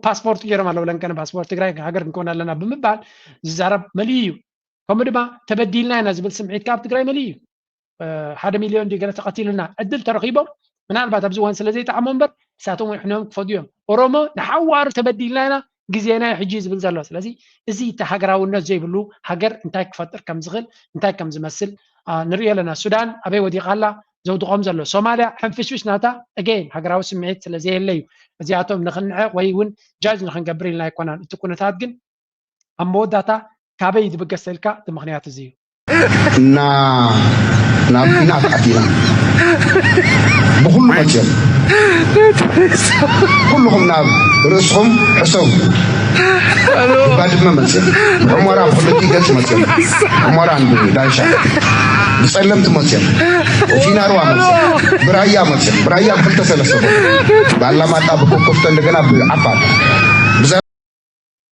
ፓስፖርት ገይሮም ኣለዉ ለንቀነ ፓስፖርት ትግራይ ሃገር ክንከውን ኣለና ብምባል ዝዛረብ መሊኡ እዩ። ከምኡ ድማ ተበዲልና ኢና ዝብል ስምዒት ካብ ትግራይ መሊኡ እዩ። ሓደ ሚልዮን ድዩ ገለ ተቐቲሉና ዕድል ተረኺቦም ምናልባት ኣብዚ እዋን ስለ ዘይጠዓሞ እምበር እሳቶም ሕኖም ክፈዱ እዮም። ኦሮሞ ንሓዋሩ ተበዲልና ኢና ግዜና እዩ ሕጂ ዝብል ዘሎ። ስለዚ እዚ እቲ ሃገራውነት ዘይብሉ ሃገር እንታይ ክፈጥር ከም ዝኽእል እንታይ ከም ዝመስል ንሪኦ ኣለና። ሱዳን ኣበይ ወዲቓ ኣላ ዘውድቖም ዘሎ። ሶማልያ ሕንፍሽፍሽ ናታ again ሃገራዊ ስምዒት ስለ ዘየለ እዩ። እዚኣቶም ንኽንዕቕ ወይ እውን ጃጅ ንኽንገብር ኢልና ኣይኮናን። እቲ ኩነታት ግን ኣብ መወዳእታ ካበይ እዩ ዝብገስ ተልካ እቲ ምኽንያት እዚ እዩ። እና ናብ ኲናት ኣቲና ብኩሉ መፅኦም ኩልኹም ናብ ርእስኹም ሕሰቡ። ባድመ መፅኦም ሑመራ ብክልቲኡ ገፅ መፅኦም ሑመራን ብዳንሻ ብፀለምቲ መፅኦም ፊናርዋ መፅኦም ብራያ መፅኦም ብራያ ብክልተ ሰለስተ ቦታ ብኣላማጣ ብኮኮፍቶ እንደገና ብዓፋር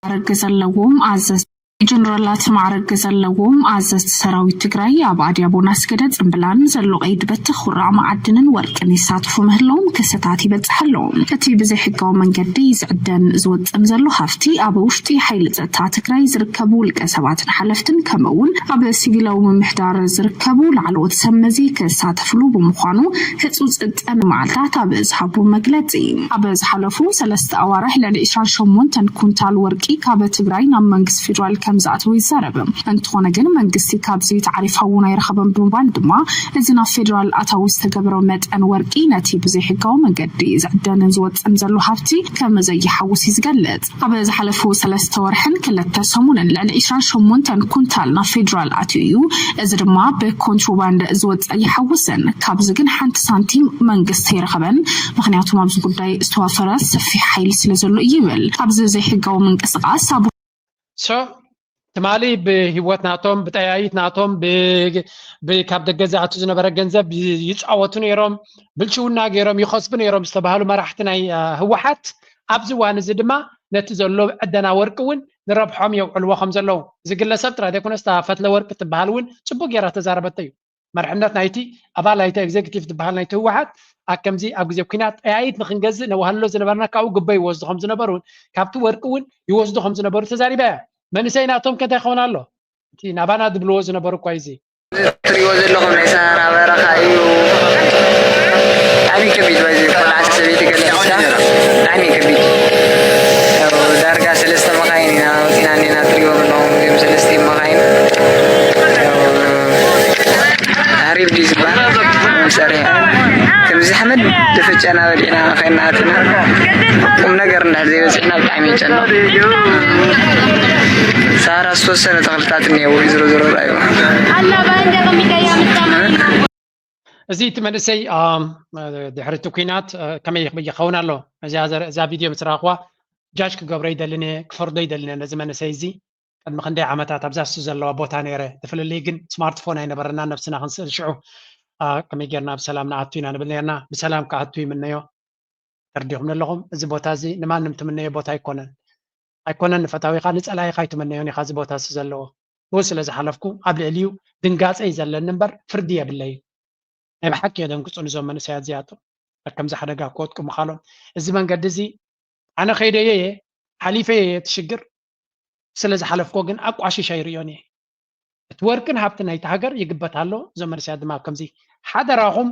ማዕረግ ዘለዎም ኣዘዝቲ ጀነራላት ማዕረግ ዘለዎም ኣዘዝቲ ሰራዊት ትግራይ ኣብ ኣድያቦን ኣስገደ ጽምብላን ዘሎ ቀይዲ በትኽ ውራዕ መዓድንን ወርቅን ይሳተፉ ምህላዎም ክስታት ይበጽሕ ኣሎ። እቲ ብዘይሕጋዊ መንገዲ ዝዕደን ዝወጽእን ዘሎ ሃፍቲ ኣብ ውሽጢ ሓይሊ ጸጥታ ትግራይ ዝርከቡ ውልቀ ሰባትን ሓለፍትን ከምኡ እውን ኣብ ሲቪላዊ ምምሕዳር ዝርከቡ ላዕለዎት ሰብ መዚ ክሳተፍሉ ብምዃኑ ህጹጽ ቅድሚ መዓልታት ኣብ ዝሃቦ መግለጺ፣ ኣብ ዝሓለፉ ሰለስተ ኣዋርሕ ልዕሊ ዕስራን ሸሞንተን ኩንታል ወርቂ ካብ ትግራይ ናብ መንግስቲ ፌዴራል ከም ዝኣተወ ይዛረብ። እንተኾነ ግን መንግስቲ ካብዚ ታዕሪፍ ሃቡን ኣይረኸበን ብምባል ድማ እዚ ናብ ፌዴራል ኣታዊ ዝተገበረ መጠን ወርቂ ነቲ ብዘይሕጋዊ መንገዲ ዝዕደንን ዝወፅእን ዘሎ ሃብቲ ከም ዘይሓውስ እዩ ዝገልፅ። ኣብ ዝሓለፉ ሰለስተ ወርሕን ክልተ ሰሙንን ልዕሊ ዕስራን ሸሞንተን ኩንታል ናብ ፌዴራል ኣትዩ እዩ። እዚ ድማ ብኮንትሮባንድ ዝወፅእ ኣይሓውስን። ካብዚ ግን ሓንቲ ሳንቲም መንግስቲ ኣይረኸበን። ምኽንያቱም ኣብዚ ጉዳይ ዝተዋፈረ ሰፊሕ ሓይሊ ስለ ዘሎ እዩ ይብል። ኣብዚ ዘይሕጋዊ ምንቅስቃስ ኣብ so ትማሊ ብህይወት ናቶም ብጠያይት ናቶም ካብ ደገ ዝኣቱ ዝነበረ ገንዘብ ይፃወቱ ነይሮም፣ ብልሽውና ገይሮም ይኸስቡ ነይሮም ዝተባሃሉ መራሕቲ ናይ ህወሓት ኣብዚ እዋን እዚ ድማ ነቲ ዘሎ ዕደና ወርቂ እውን ንረብሖም የውዕልዎ ከም ዘለዉ እዚ ግለሰብ ጥራይ ዘይኮነስ እታ ፈትለ ወርቂ ትበሃል እውን ፅቡቅ ገይራ ተዛረበቶ እዩ። መርሕነት ናይቲ ኣባል ናይቲ ኤግዜክቲቭ ዝበሃል ናይቲ ህወሓት ኣከምዚ ኣብ ግዜ ኲናት ጠያይት ንክንገዝእ ነዋህልሎ ዝነበርና ካብኡ ግቦ ይወስዱ ከም ዝነበሩን ካብቲ ወርቂ እውን ይወስዱ ከም ዝነበሩ ተዛሪባ እያ። መንእሰይ ናቶም ከ እንታይ ክኸውን ኣሎ? እቲ ናባና ዝብልዎ ዝነበሩ እኳ እዚ ትሪእዎ ዘለኹም ናይ ሰሃራ በረኻ እዩ። ብጣዕሚ ከቢድ ባይዚ ቆልዓ ሰበይቲ ገለ ሒዝካ ብጣዕሚ ከቢድ። ያው ዳርጋ ሰለስተ መኻይን ኢና ወፂና እኒና ትሪእዎም ኣለኹም እዚኦም ሰለስተ መኻይን ያው ሃሪብ ድዩ ዝበሃል መሳርሒ ከምዚ ሓመድ ተፈጨና በሊዕና ከይና ኣቲና ቁም ነገር እንድሕር ዘይበፂሕና ብጣዕሚ የጨንቕ። ሰሃራ ዝተወሰነ ተኽልታት እኒሄዎ ዝሮ ዝሮ ርኣዩ። እዚ እቲ መንእሰይ ድሕሪ እቲ ኲናት ከመይ ይኸውን ኣሎ? እዛ ቪድዮ ምስ ረኣኽዋ ጃጅ ክገብሮ ይደልን እየ ክፈርዶ ይደልን እየ ነዚ መንእሰይ እዚ ቅድሚ ክንደይ ዓመታት ኣብዛ እሱ ዘለዋ ቦታ ነይረ እቲ ፍልልይ ግን ስማርትፎን ኣይነበረና ነብስና ክንስእል ሽዑ ከመይ ጌርና ብሰላም ንኣቱ ኢና ንብል ነርና ብሰላም ክኣቱ ይምነዮ ተረዲኹም ኣለኹም እዚ ቦታ እዚ ንማንም ትምነዮ ቦታ ኣይኮነን ኣይኮነን ንፈታዊኻ ንፀላኢኻ ኣይትምነዮን ኢኻ እዚ ቦታ እዚ ዘለዎ ብኡ ስለ ዝሓለፍኩ ኣብ ልዕሊኡ ድንጋፀ እዩ ዘለኒ እምበር ፍርዲ የብለይን ናይ ብሓቂ የደንግፁ ንዞም መንእሰያት እዚኣቶም ኣብ ከምዚ ሓደጋ ክወድቁ ምኻሎም እዚ መንገዲ እዚ ኣነ ከይደዮ እየ ሓሊፈዮ እየ እቲ ሽግር ስለ ዝሓለፍኮ ግን ኣቋሽሽ ኣይርእዮን እየ እቲ ወርቅን ሃብትን ናይቲ ሃገር ይግበት ኣሎ እዞም መንእሰያት ድማ ኣብ ከምዚ ሓደራኹም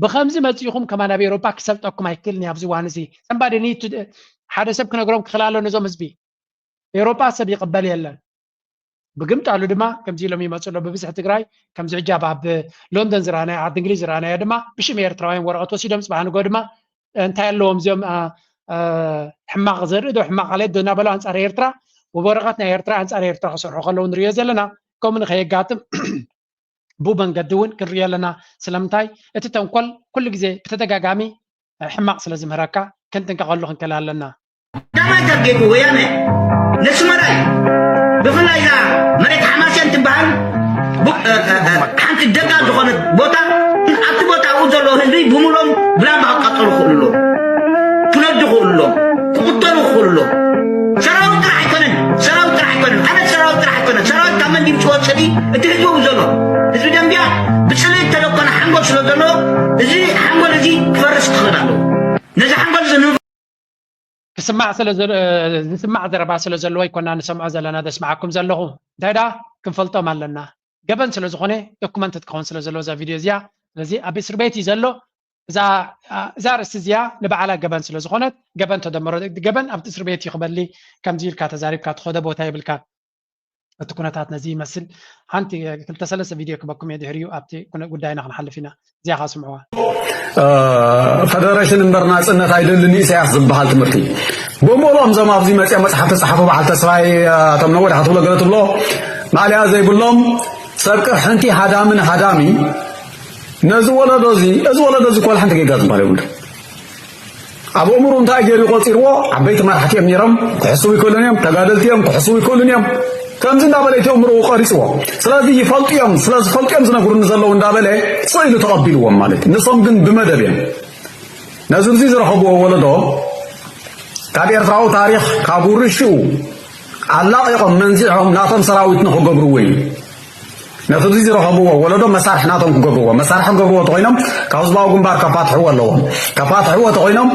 ብኸምዚ መፂእኹም ከማ ናብ ኤሮፓ ክሰልጠኩም ኣይክእልን እዩ ኣብዚ ዋን እዚ somebody need to ሓደ ሰብ ክነግሮም ክኽእል ኣሎ ነዞም ህዝቢ ኤሮፓ ሰብ ይቕበል የለን ብግምጣሉ ድማ ከምዚ ኢሎም ይመፁ ኣሎ ብብዝሒ ትግራይ ከምዚ ሕጂ ኣብ ኣብ ሎንደን ዝረኣናዮ ዓዲ እንግሊዝ ዝረኣናዮ ድማ ብሽም ኤርትራውያን ወረቐት ወሲዶም ፅባሕ ንጎ ድማ እንታይ ኣለዎም እዚኦም ሕማቕ ዘርኢ ዶ ሕማቕ ኣለት ዶ እናበሉ ኣንፃር ኤርትራ ወረቐት ናይ ኤርትራ ኣንፃር ኤርትራ ክሰርሑ ከለዉ ንሪኦ ዘለና ከምኡ ንኸየጋጥም ብኡ መንገዲ እውን ክንሪኦ ኣለና ስለምንታይ እቲ ተንኮል ኩሉ ግዜ ብተደጋጋሚ ሕማቕ ስለ ዝምህረካ ክንጥንቀቐሉ ክንክእል ኣለና ቀዳማይ ታርጌቱ ወያነ ነስመራ እዩ ብፍላይ እዛ መሬት ሓማሴን ትበሃል ሓንቲ ደቃ ዝኾነት ቦታ ኣብቲ ቦታ ኣብኡ ዘሎ ህዝቢ ብምሎም ብላምባ ክቃጠሉ ክኽእሉ ኣለዎም። ክነዱ ክኽእሉ ኣለዎም። ክቕተሉ ክኽእሉ ኣለዎም። ሰራዊት ጥራሕ ኣይኮነን፣ ሰራዊት ጥራሕ ኣይኮነን፣ ዓመት ሰራዊት ጥራሕ ኣይኮነን። ሰራዊት ካብ መን ድምፅዎ ፅልኢ እቲ ህዝቢ እውን ዘሎ። ህዝቢ ደንቢያ ብፅልኢ እተደኮነ ሓንጎል ስለ ዘለዎ እዚ ሓንጎል እዚ ክፈርስ ክኽእል ኣለዎ። ነዚ ሓንጎል እዚ ክስማዕ ስለ ዘሎ ዝስማዕ ዘረባ ስለ ዘለዎ ኣይኮና ንሰምዖ ዘለና ዘስማዓኩም ዘለኹ እንታይ ደኣ ክንፈልጦም ኣለና ገበን ስለ ዝኾነ ዶኩመንት ትከውን ስለ ዘለዎ እዛ ቪድዮ እዚኣ ስለዚ ኣብ እስር ቤት እዩ ዘሎ እዛ እዛ ርእሲ እዚኣ ንባዕላ ገበን ስለ ዝኾነት ገበን ተደመሮ ገበን ኣብቲ እስር ቤት እዩ ክበሊ ከምዚ ኢልካ ተዛሪብካ ትኸዶ ቦታ የብልካ እቲ ኩነታት ነዚ ይመስል ሓንቲ ክልተ ሰለስተ ቪድዮ ክበኩም እየ ድሕሪኡ ኣብቲ ጉዳይና ክንሓልፍ ኢና እዚኣ ካስምዕዋ ፈደረሽን እምበር ናፅነት ኣይደልን ኢሳያስ ዝበሃል ትምህርቲ ብምሎም እዞም ኣብዚ መፅኦም መፅሓፍ ተፅሓፉ በዓል ተስፋይ እቶም ነወድ ሓትብሎ ገለ ትብሎ ማእለያ ዘይብሎም ሰብ ቅርሕንቲ ሃዳምን ሃዳሚ ነዚ ወለዶ እዚ እዚ ወለዶ እዚ ኮላ ሓንቲ ጌጋ ዝበሃል የብሉ ኣብ ኣእምሩ እንታይ ገይሩ ቆፂርዎ ዓበይቲ መራሕቲ እዮም ነይሮም ክሕስቡ ይክእሉን እዮም ተጋደልቲ እዮም ክሕስቡ ይክእሉን እዮም ከምዚ እንዳበለ እቲ ኣእምርኡ ቀሪፅዎ ስለዚ ይፈልጡ እዮም ስለ ዝፈልጡ እዮም ዝነግሩኒ ዘለዉ እንዳበለ ስቕ ኢሉ ተቐቢልዎም ማለት እዩ ንሶም ግን ብመደብ እዮም ነዚ ብዚ ዝረኸብዎ ወለዶ ካብ ኤርትራዊ ታሪኽ ካብ ውርሽኡ ኣላቒቖም መንዚዖም ናቶም ሰራዊት ንኽገብርዎ እዩ ነቲ እዚ ዝረኸብዎ ወለዶ መሳርሒ ናቶም ክገብርዎ መሳርሒ ክገብርዎ ተኮይኖም ካብ ህዝባዊ ግንባር ከፋትሕዎ ኣለዎም ከፋትሕዎ ተኮይኖም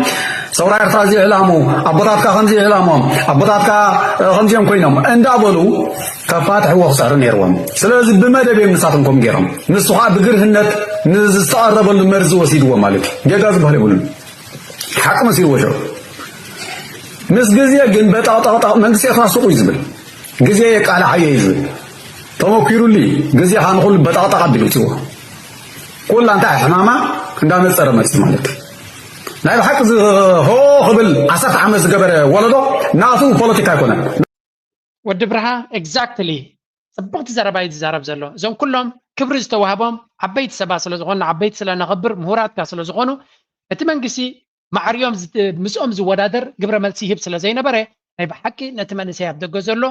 ሰውራ ኤርትራ እዚ ዕላሙ ኣቦታትካ ከምዚ ዕላሞም ኣቦታትካ ከምዚኦም ኮይኖም እንዳበሉ ከፋትሕዎ ክፅዕሩ ነይርዎም ስለዚ ብመደብ እዮም ንሳቶም ከምኡ ገይሮም ንሱ ከዓ ብግርህነት ንዝተቐረበሉ መርዚ ወሲድዎ ማለት እዩ ጌጋ ዝበሃል የብሉን ሓቂ መሲልዎ ሽዑ ምስ ግዜ ግን በጣቕጣቕጣቕ መንግስቲ ኤርትራ ሱቕ እዩ ዝብል ግዜ የቃልዓዮ እዩ ዝብል ተመኪሩሉ እዩ ግዜኻ ንኹሉ በጣቕጣቕ ኣቢሉ እትዎ ኩላ እንታይ ሕማማ እንዳነፀረ መፅእ ማለት እዩ ናይ ብሓቂ ሆ ክብል ዓሰርተ ዓመት ዝገበረ ወለዶ ናቱ ፖለቲካ ኣይኮነን ወዲ ብርሃ exactly ፅብቕቲ ዘረባ እዩ ዝዛረብ ዘሎ እዞም ኩሎም ክብሪ ዝተዋህቦም ዓበይቲ ሰባት ስለዝኾኑ ዓበይቲ ስለነኽብር ምሁራትካ ስለዝኾኑ እቲ መንግስቲ ማዕሪኦም ምስኦም ዝወዳደር ግብረ መልሲ ይህብ ስለዘይነበረ ናይ ብሓቂ ነቲ መንእሰይ ኣብ ደገ ዘሎ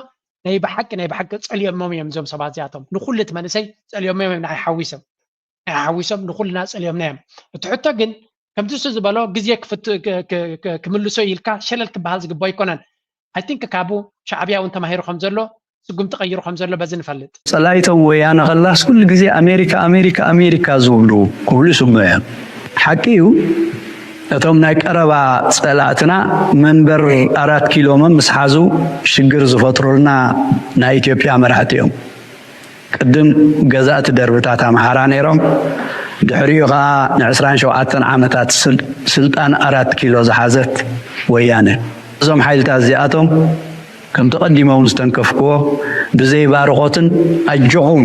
ናይ ብሓቂ ናይ ብሓቂ ፀልዮሞም እዮም እዞም ሰባት እዚኣቶም ንኩሉ እቲ መንእሰይ ፀልዮሞም እዮም ንዓይ ሓዊሶም ንዓይ ሓዊሶም ንኩልና ፀልዮምና እዮም እቲ ሕቶ ግን ከምቲ እሱ ዝበሎ ግዜ ክምልሶ ኢልካ ሸለል ክበሃል ዝግቦ ኣይኮነን I think ካቡ ሻዕብያ እውን ተማሂሩ ከም ዘሎ ስጉምቲ ቀይሩ ከም ዘሎ በዚ ንፈልጥ። ጸላኢቶም ወያነ ከላስ ኩሉ ግዜ ኣሜሪካ ኣሜሪካ ኣሜሪካ ዝብሉ ክብሉ ይስምዑ እዮም። ሓቂ እዩ እቶም ናይ ቀረባ ጸላእትና መንበር ኣራት ኪሎ መምስ ሓዙ ሽግር ዝፈጥሩልና ናይ ኢትዮጵያ መራሕቲ እዮም። ቅድም ገዛእቲ ደርብታት ኣምሓራ ነይሮም። ድሕሪኡ ከኣ ንዕስራን ሸውዓተን ዓመታት ስልጣን ኣራት ኪሎ ዝሓዘት ወያነ። እዞም ሓይልታት እዚኣቶም ከምቲ ቀዲሞም ዝተንከፍክዎ ብዘይ ባርኾትን ኣጆኹም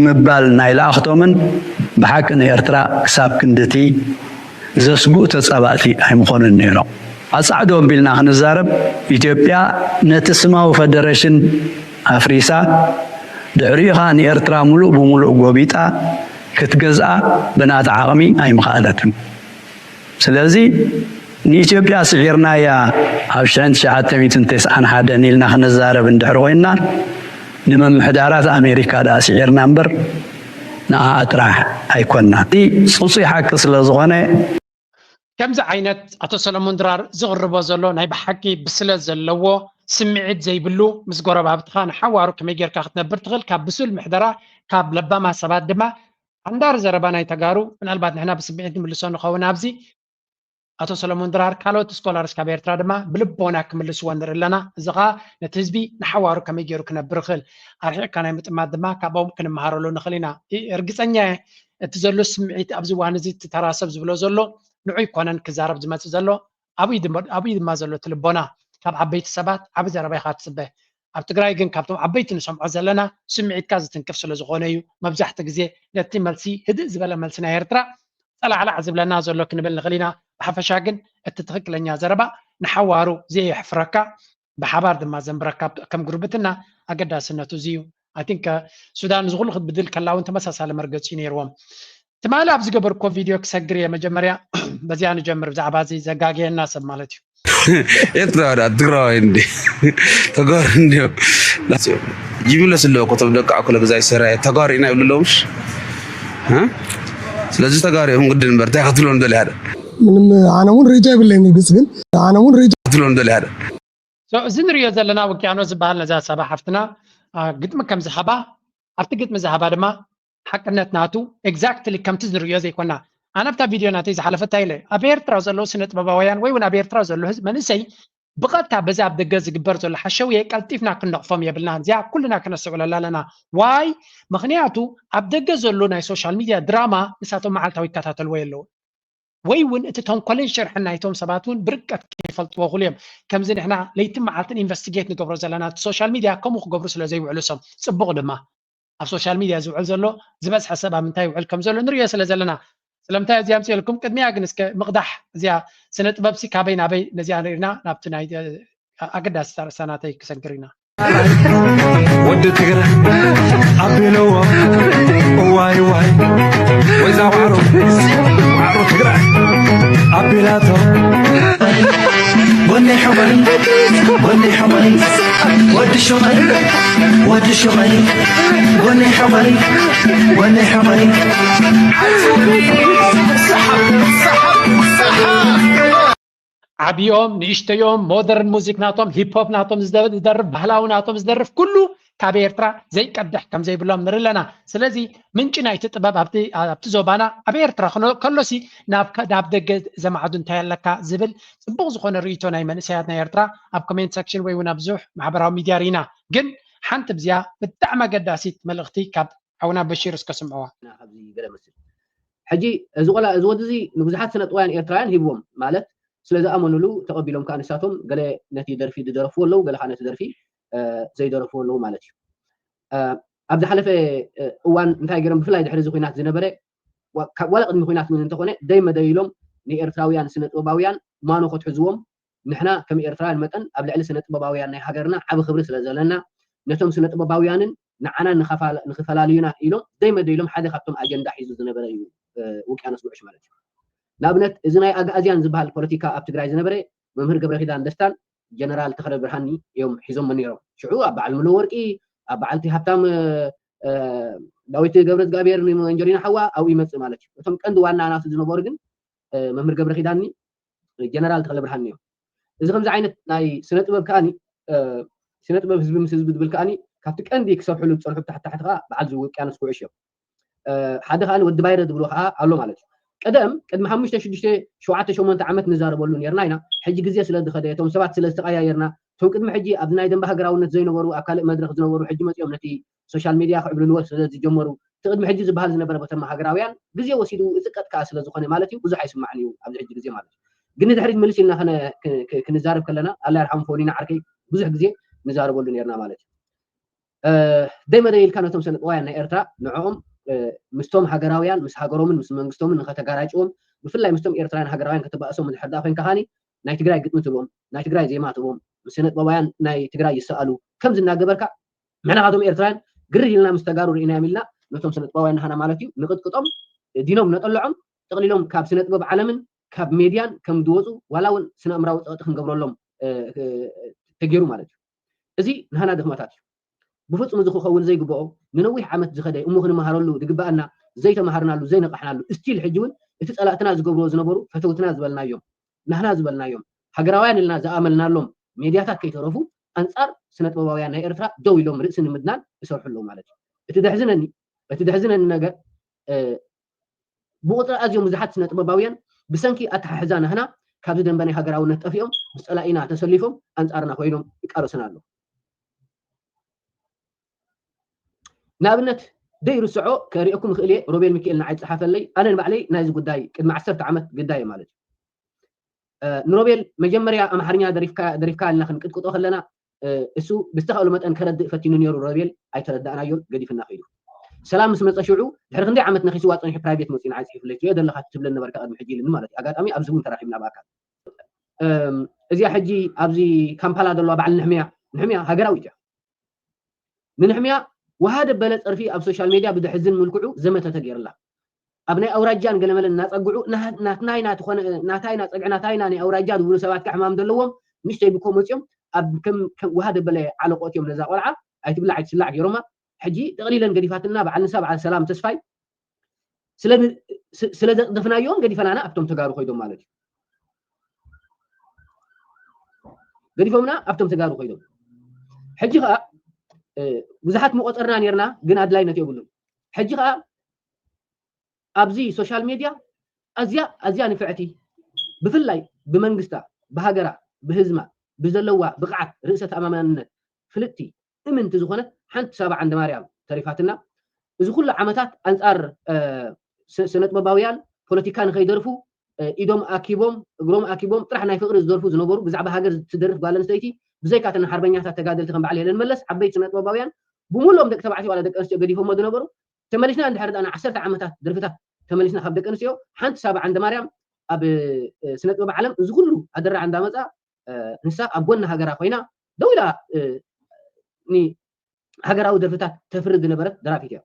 ምባል ናይ ለኣኽቶምን ብሓቂ ንኤርትራ ክሳብ ክንድቲ ዘስጉእ ተጻባእቲ ኣይምኾኑን ነይሮም። ኣጻዕዶ ኣቢልና ክንዛረብ ኢትዮጵያ ነቲ ስማዊ ፈደረሽን ኣፍሪሳ ድሕሪኡ ኸኣ ንኤርትራ ሙሉእ ብሙሉእ ጎቢጣ ክትገዝኣ ብናታ ዓቕሚ ኣይምኸኣለትን። ስለዚ ንኢትዮጵያ ስዒርናያ ኣብ ሽሕን ትሽዓተ ሚእትን ተስዓን ሓደን ኢልና ክንዛረብ እንድሕር ኮይንና ንምምሕዳራት ኣሜሪካ ደኣ ስዒርና እምበር ንኣኣ ጥራሕ ኣይኮንና። እዚ ጽጹይ ሓቂ ስለ ዝኾነ ከምዚ ዓይነት ኣቶ ሰለሞን ድራር ዝቕርቦ ዘሎ ናይ ብሓቂ ብስለት ዘለዎ ስምዒት ዘይብሉ ምስ ጎረባብትኻ ንሓዋሩ ከመይ ጌርካ ክትነብር ትኽእል ካብ ብሱል ምሕደራ ካብ ለባማት ሰባት ድማ ሓንዳር ዘረባ ናይ ተጋሩ ምናልባት ንሕና ብስምዒት ንምልሶ ንኸውን ኣብዚ ኣቶ ሰለሞን ድራር ካልኦት ስኮላርስ ካብ ኤርትራ ድማ ብልቦና ክምልስዎ ንርኢ ኣለና እዚ ኸዓ ነቲ ህዝቢ ንሓዋሩ ከመይ ገይሩ ክነብር ይኽእል ኣርሒቕካ ናይ ምጥማት ድማ ካብኦም ክንመሃረሉ ንኽእል ኢና እርግፀኛ እየ እቲ ዘሎ ስምዒት ኣብዚ እዋን እዚ እቲ ተራ ሰብ ዝብሎ ዘሎ ንዑ ይኮነን ክዛረብ ዝመፅእ ዘሎ ኣብይ ድማ ዘሎ እቲ ልቦና ካብ ዓበይቲ ሰባት ዓቢ ዘረባ ኢኻ ትፅበ ኣብ ትግራይ ግን ካብቶም ዓበይቲ ንሰምዖ ዘለና ስምዒትካ ዝትንክፍ ስለዝኾነ እዩ መብዛሕቲ ግዜ ነቲ መልሲ ህድእ ዝበለ መልሲ ናይ ኤርትራ ፀላዕላዕ ዝብለና ዘሎ ክንብል ንኽእል ኢና ብሓፈሻ ግን እቲ ትኽክለኛ ዘረባ ንሓዋሩ ዘየሕፍረካ ብሓባር ድማ ዘንብረካ ከም ጉርብትና ኣገዳስነቱ እዚ እዩ I think ሱዳን እዚ ኩሉ ክትብድል ከላ እውን ተመሳሳሊ መርገፂ እዩ ነይርዎም ትማሊ ኣብ ዝገበርኮ ቪድዮ ክሰግር እየ መጀመርያ በዚኣ ንጀምር ብዛዕባ እዚ ዘጋገየና ሰብ ማለት እዩ ኤርትራ ዳ ትግራዋይ እንዲ ተጋሩ እንዲዮ ይምለስ ኣለዎ እኮ ቶም ደቂ ኣኩለ ግዛይ ሰራየ ተጋሩ ኢና ይብሉ ኣለዉ ምሽ ስለዚ ተጋሩ እዮም ግድን እምበር እንታይ ክትብሎም ደሊ ሓደ ምንም ኣነ እውን ርኢቶ የብለይን። እርግፅ ግን ኣነ እውን ርኢቶ ክትብሎም ደሊ ሓደ እዚ ንሪኦ ዘለና ውቅያኖስ ዝበሃል ነዛ ሳባ ሓፍትና ግጥሚ ከም ዝሃባ ኣብቲ ግጥሚ ዝሃባ ድማ ሓቅነት ናቱ exactly ከምቲ ንሪኦ ዘይኮና ኣነ ኣብታ ቪድዮ ናተይ ዝሓለፈታ ኢለ ኣብ ኤርትራ ዘለዉ ስነ ጥበባውያን ወይ እውን ኣብ ኤርትራ ዘሎ ህዝብ መንእሰይ ብቐጥታ በዚ ኣብ ደገ ዝግበር ዘሎ ሓሸውየ ቀልጢፍና ክንነቕፎም የብልናን። እዚኣ ኩልና ክነስተውዕለላ ኣለና። ዋይ ምኽንያቱ ኣብ ደገ ዘሎ ናይ ሶሻል ሚድያ ድራማ ንሳቶም መዓልታዊ ይከታተልዎ የለዉ ወይ እውን እቲ ተንኮልን ሽርሕን ናይቶም ሰባት እውን ብርቀት ይፈልጥዎ ኩሉ እዮም። ከምዚ ንሕና ለይትን መዓልትን ኢንቨስቲጌት ንገብሮ ዘለና እቲ ሶሻል ሚድያ ከምኡ ክገብሩ ስለ ዘይውዕሉ እሶም ጽቡቕ ድማ ኣብ ሶሻል ሚድያ ዝውዕል ዘሎ ዝበዝሐ ሰብ ኣብ ምንታይ ይውዕል ከም ዘሎ ንሪኦ ስለ ዘለና ስለምንታይ እዚኣ ኣምፅኤልኩም ቅድሚያ ግን እስከ ምቕዳሕ እዚኣ ስነ ጥበብሲ ካበይ ናበይ ነዚኣ ንሪና ናብቲ ናይ ኣገዳሲ ርእሳናተይ ክሰግር ኢና ወዲ ትግረ ኣቤለዎ እዋይ ዋይ ወይዛ ዋዕሮ ዋዕሮ ትግረ ኣቤላቶ ወኒ ሕወይ ወኒ ሕወይ ወዲ ሸመይ ወዲ ሸመይ ወኒ ሕወይ ወኒ ሕወይ ዓብዮም ንእሽተዮም ሞደርን ሙዚክ ናቶም ሂፕሆፕ ናቶም ዝደርፍ ባህላዊ ናቶም ዝደርፍ ኩሉ ካብ ኤርትራ ዘይቀድሕ ከም ዘይብሎም ንርኢ ኣለና ስለዚ ምንጪ ናይቲ ጥበብ ኣብቲ ዞባና ኣብ ኤርትራ ከሎሲ ናብ ደገ ዘማዕዱ እንታይ ኣለካ ዝብል ፅቡቅ ዝኮነ ርእይቶ ናይ መንእሰያት ናይ ኤርትራ ኣብ ኮሜንት ሰክሽን ወይ እውን ኣብ ብዙሕ ማሕበራዊ ሚድያ ርኢና ግን ሓንቲ ብዚኣ ብጣዕሚ ኣገዳሲት መልእክቲ ካብ ሓውና በሺር እስከ ስምዕዋ ሕጂ እዚ ቆላ እዚ ወዲ እዚ ንብዙሓት ስነ ጥበባውያን ኤርትራውያን ሂብዎም ማለት ስለ ዝኣመኑሉ ተቐቢሎም ከዓ ንሳቶም ገለ ነቲ ደርፊ ዝደረፍዎ ኣለዉ ገለ ከዓ ነቲ ደርፊ ዘይደረፍዎ ኣለዉ ማለት እዩ ኣብ ዝሓለፈ እዋን እንታይ ገይሮም ብፍላይ ድሕሪ እዚ ኩናት ዝነበረ ዋላ ቅድሚ ኩናት እውን እንተኾነ ደይ መደይ ኢሎም ንኤርትራውያን ስነ ጥበባውያን ማኖ ከትሕዝዎም ንሕና ከም ኤርትራውያን መጠን ኣብ ልዕሊ ስነ ጥበባውያን ናይ ሃገርና ዓቢ ክብሪ ስለ ዘለና ነቶም ስነ ጥበባውያንን ንዓና ንኸፋላልዩና ኢሎም ደይ መደይ ኢሎም ሓደ ካብቶም ኣጀንዳ ሒዙ ዝነበረ እዩ ውቅያኖስ ጉዕሽ ማለት እዩ ንኣብነት እዚ ናይ ኣግኣዝያን ዝበሃል ፖለቲካ ኣብ ትግራይ ዝነበረ መምህር ገብረኪዳን ደስታን ጀነራል ተኽለ ብርሃኒ እዮም ሒዞሞ ነይሮም ሽዑ ኣብ በዓል ሙሉ ወርቂ ኣብ በዓልቲ ሃብታም ዳዊት ገብረ እግዚኣብሔር ንመንጀሪና ሓዋ ኣብኡ ይመፅእ ማለት እዩ እቶም ቀንዲ ዋና ናቱ ዝነበሩ ግን መምህር ገብረ ኪዳኒ ጀነራል ተኽለ ብርሃኒ እዮም እዚ ከምዚ ዓይነት ናይ ስነ ጥበብ ከዓኒ ስነ ጥበብ ህዝቢ ምስ ህዝቢ ዝብል ከዓኒ ካብቲ ቀንዲ ክሰርሕሉ ዝፀንሑ ብታሕቲ ታሕቲ ከዓ በዓል ዝውቅያኖስ ኩዕሽ እዮም ሓደ ከዓ ወዲ ባይረ ዝብሎ ከዓ ኣሎ ማለት እዩ ቀደም ቅድሚ ሓሙሽተ ሽዱሽተ ሸውዓተ ሸሞንተ ዓመት ንዛረበሉ ነርና ኢና ሕጂ ግዜ ስለ ዝኸደ እቶም ሰባት ስለ ዝተቀያየርና እቶም ቅድሚ ሕጂ ኣብዚ ናይ ደንበ ሃገራውነት ዘይነበሩ ኣብ ካልእ መድረክ ዝነበሩ ሕጂ መፂኦም ነቲ ሶሻል ሚድያ ክዕብልልዎ ስለ ዝጀመሩ እቲ ቅድሚ ሕጂ ዝበሃል ዝነበረ በቶም ሃገራውያን ግዜ ወሲዱ ዝቀጥ ከዓ ስለ ዝኾነ ማለት እዩ ብዙሕ ኣይስማዕን እዩ ኣብዚ ሕጂ ግዜ ማለት እዩ ግን ንድሕሪት ምልስ ኢልና ክንዛረብ ከለና ኣላ ይርሓሙ ፈውኒና ዓርከይ ብዙሕ ግዜ ንዛረበሉ ነርና ማለት እዩ ደይ መደይ ኢልካ ነቶም ሰነጥዋውያን ናይ ኤርትራ ንዕኦም ምስቶም ሃገራውያን ምስ ሃገሮምን ምስ መንግስቶምን ንኸተጋራጭዎም ብፍላይ ምስቶም ኤርትራውያን ሃገራውያን ከተባእሶም እንድሕር ደኣ ኮይንካ ከኒ ናይ ትግራይ ግጥሚ ትቦም ናይ ትግራይ ዜማ ትቦም ምስ ሰነጥበባውያን ናይ ትግራይ ይሰኣሉ ከምዚ እናገበርካ ንሕና ካቶም ኤርትራውያን ግርህ ኢልና ምስ ተጋሩ ርኢናዮም ኢልና ነቶም ሰነጥበባውያን ንሃና ማለት እዩ ንቅጥቅጦም ዲኖም ነጠልዖም ጠቕሊሎም ካብ ስነጥበብ ዓለምን ካብ ሜድያን ከም ዝወፁ ዋላ እውን ስነ ኣእምራዊ ፀቕጢ ክንገብረሎም ተገይሩ ማለት እዩ እዚ ንሃና ድኽመታት እዩ ብፍፁም እዚ ክኸውን ዘይግብኦ ንነዊሕ ዓመት ዝኸደ እሞ ክንመሃረሉ ዝግበኣና ዘይተመሃርናሉ ዘይነቃሕናሉ እስቲል ሕጂ እውን እቲ ፀላእትና ዝገብርዎ ዝነበሩ ፈተውትና ዝበልናዮም ናህና ዝበልናዮም ሃገራውያን ኢልና ዝኣመልናሎም ሜድያታት ከይተረፉ ኣንፃር ስነጥበባውያን ናይ ኤርትራ ደው ኢሎም ርእሲ ንምድናን ይሰርሑ ኣለዉ ማለት እዩ እቲ ደሕዝነኒ እቲ ደሕዝነኒ ነገር ብቁፅሪ ኣዝዮም ብዙሓት ስነ ጥበባውያን ብሰንኪ ኣተሓሕዛ ናህና ካብዚ ደንበ ናይ ሃገራውነት ጠፊኦም ምስ ፀላኢና ተሰሊፎም ኣንፃርና ኮይኖም ይቃለሱና ኣለዉ ንኣብነት ደይ ርስዖ ከርእየኩም ይኽእል እየ ሮቤል ሚካኤል ንዓይ ዝፀሓፈለይ ኣነ ንባዕለይ ናይዚ ጉዳይ ቅድሚ ዓሰርተ ዓመት ግዳየ ማለት እዩ ንሮቤል መጀመርያ ኣምሓርኛ ደሪፍካ ደሪፍካ ኢልና ክንቅጥቅጦ ከለና እሱ ብዝተኻእሉ መጠን ከረድእ ፈቲኑ ነይሩ ሮቤል ኣይተረዳእናዮን ገዲፍና ከይዱ ሰላም ምስ መፀ ሽዑ ድሕሪ ክንደይ ዓመት ነኺስዋ ፀኒሑ ፕራይቬት መፅኡ ንዓይ ፅሒፉለይ ትሪኦ ዘለኻ ትብለኒ ነበርካ ቅድሚ ሕጂ ኢልኒ ማለት እዩ ኣጋጣሚ ኣብዚ እውን ተራኺብና ብኣካል እዚኣ ሕጂ ኣብዚ ካምፓላ ዘለዋ በዓል ንሕምያ ንሕምያ ሃገራዊት እያ ንንሕምያ ውሃ ደበለ ፀርፊ ኣብ ሶሻል ሜድያ ብድሕዝን ምልክዑ ዘመተ ተገይርላ ኣብ ናይ ኣውራጃን ገለመለን እናፀግዑ ናትናይና ትኾነ ናታይና ፀግዒ ናታይና ናይ ኣውራጃ ዝብሉ ሰባት ሕማም ዘለዎም ንሽተይ ብኮ መፅኦም ኣብ ከም ውሃ ደበለ ዓለቆት እዮም ነዛ ቆልዓ ኣይትብላዕ ኣይትስላዕ ገይሮማ ሕጂ ጠቕሊለን ገዲፋትና በዓል ንሳ በዓል ሰላም ተስፋይ ስለዚ ስ- ስለ ዘቕደፍናዮም ገዲፈናና ኣብቶም ተጋሩ ኮይዶም ማለት እዩ። ገዲፎምና ኣብቶም ተጋሩ ኮይዶም። ሕጂ ከዓ እ፣ ብዙሓት መቆፀርና ነርና፣ ግን ኣድላይነት የብሉን። ሕጂ ከዓ ኣብዚ ሶሻል ሜድያ ኣዝያ ኣዝያ ንፍዕቲ፣ ብፍላይ ብመንግስታ፣ ብሃገራ፣ ብህዝማ፣ ብዘለዋ ብቕዓት፣ ርእሰ ተኣማማንነት፣ ፍልጥቲ፣ እምንቲ ዝኾነት ሓንቲ ሳባ ዓንደ ማርያም ተሪፋትና። እዚ ኩሉ ዓመታት ኣንጻር እ፣ ስ- ስነጥበባውያን ፖለቲካ ንኸይደርፉ እ፣ ኢዶም ኣኪቦም እግሮም ኣኪቦም ጥራሕ ናይ ፍቕሪ ዝደርፉ ዝነበሩ፣ ብዛዕባ ሃገር ትደርፍ ጓል ኣንስተይቲ፣ ብዘይካተን ሓርበኛታት ተጋደልቲ ከም በዓል ሄለን መለስ ዓበይቲ ስነጥበባውያን ብምሉኦም ደቂ ተባዕትዮ ዋላ ደቂ ኣንስትዮ ገዲፎሞ ዝነበሩ፣ ተመሊስና እንድሕር ዳና ዓሰርተ ዓመታት ደርፍታት ተመሊስና ካብ ደቂ ኣንስትዮ ሓንቲ ሳባ ዓንደ ማርያም ኣብ እ፣ ስነጥበብ ዓለም እዚ ኩሉ ኣደራዕ እንዳመፃ እ፣ ንሳ ኣብ ጎኒ ሃገራ ኮይና ደው ኢላ እ፣ ኒ- ሃገራዊ ደርፍታት ተፍርድ ዝነበረት ደራፊት እያ።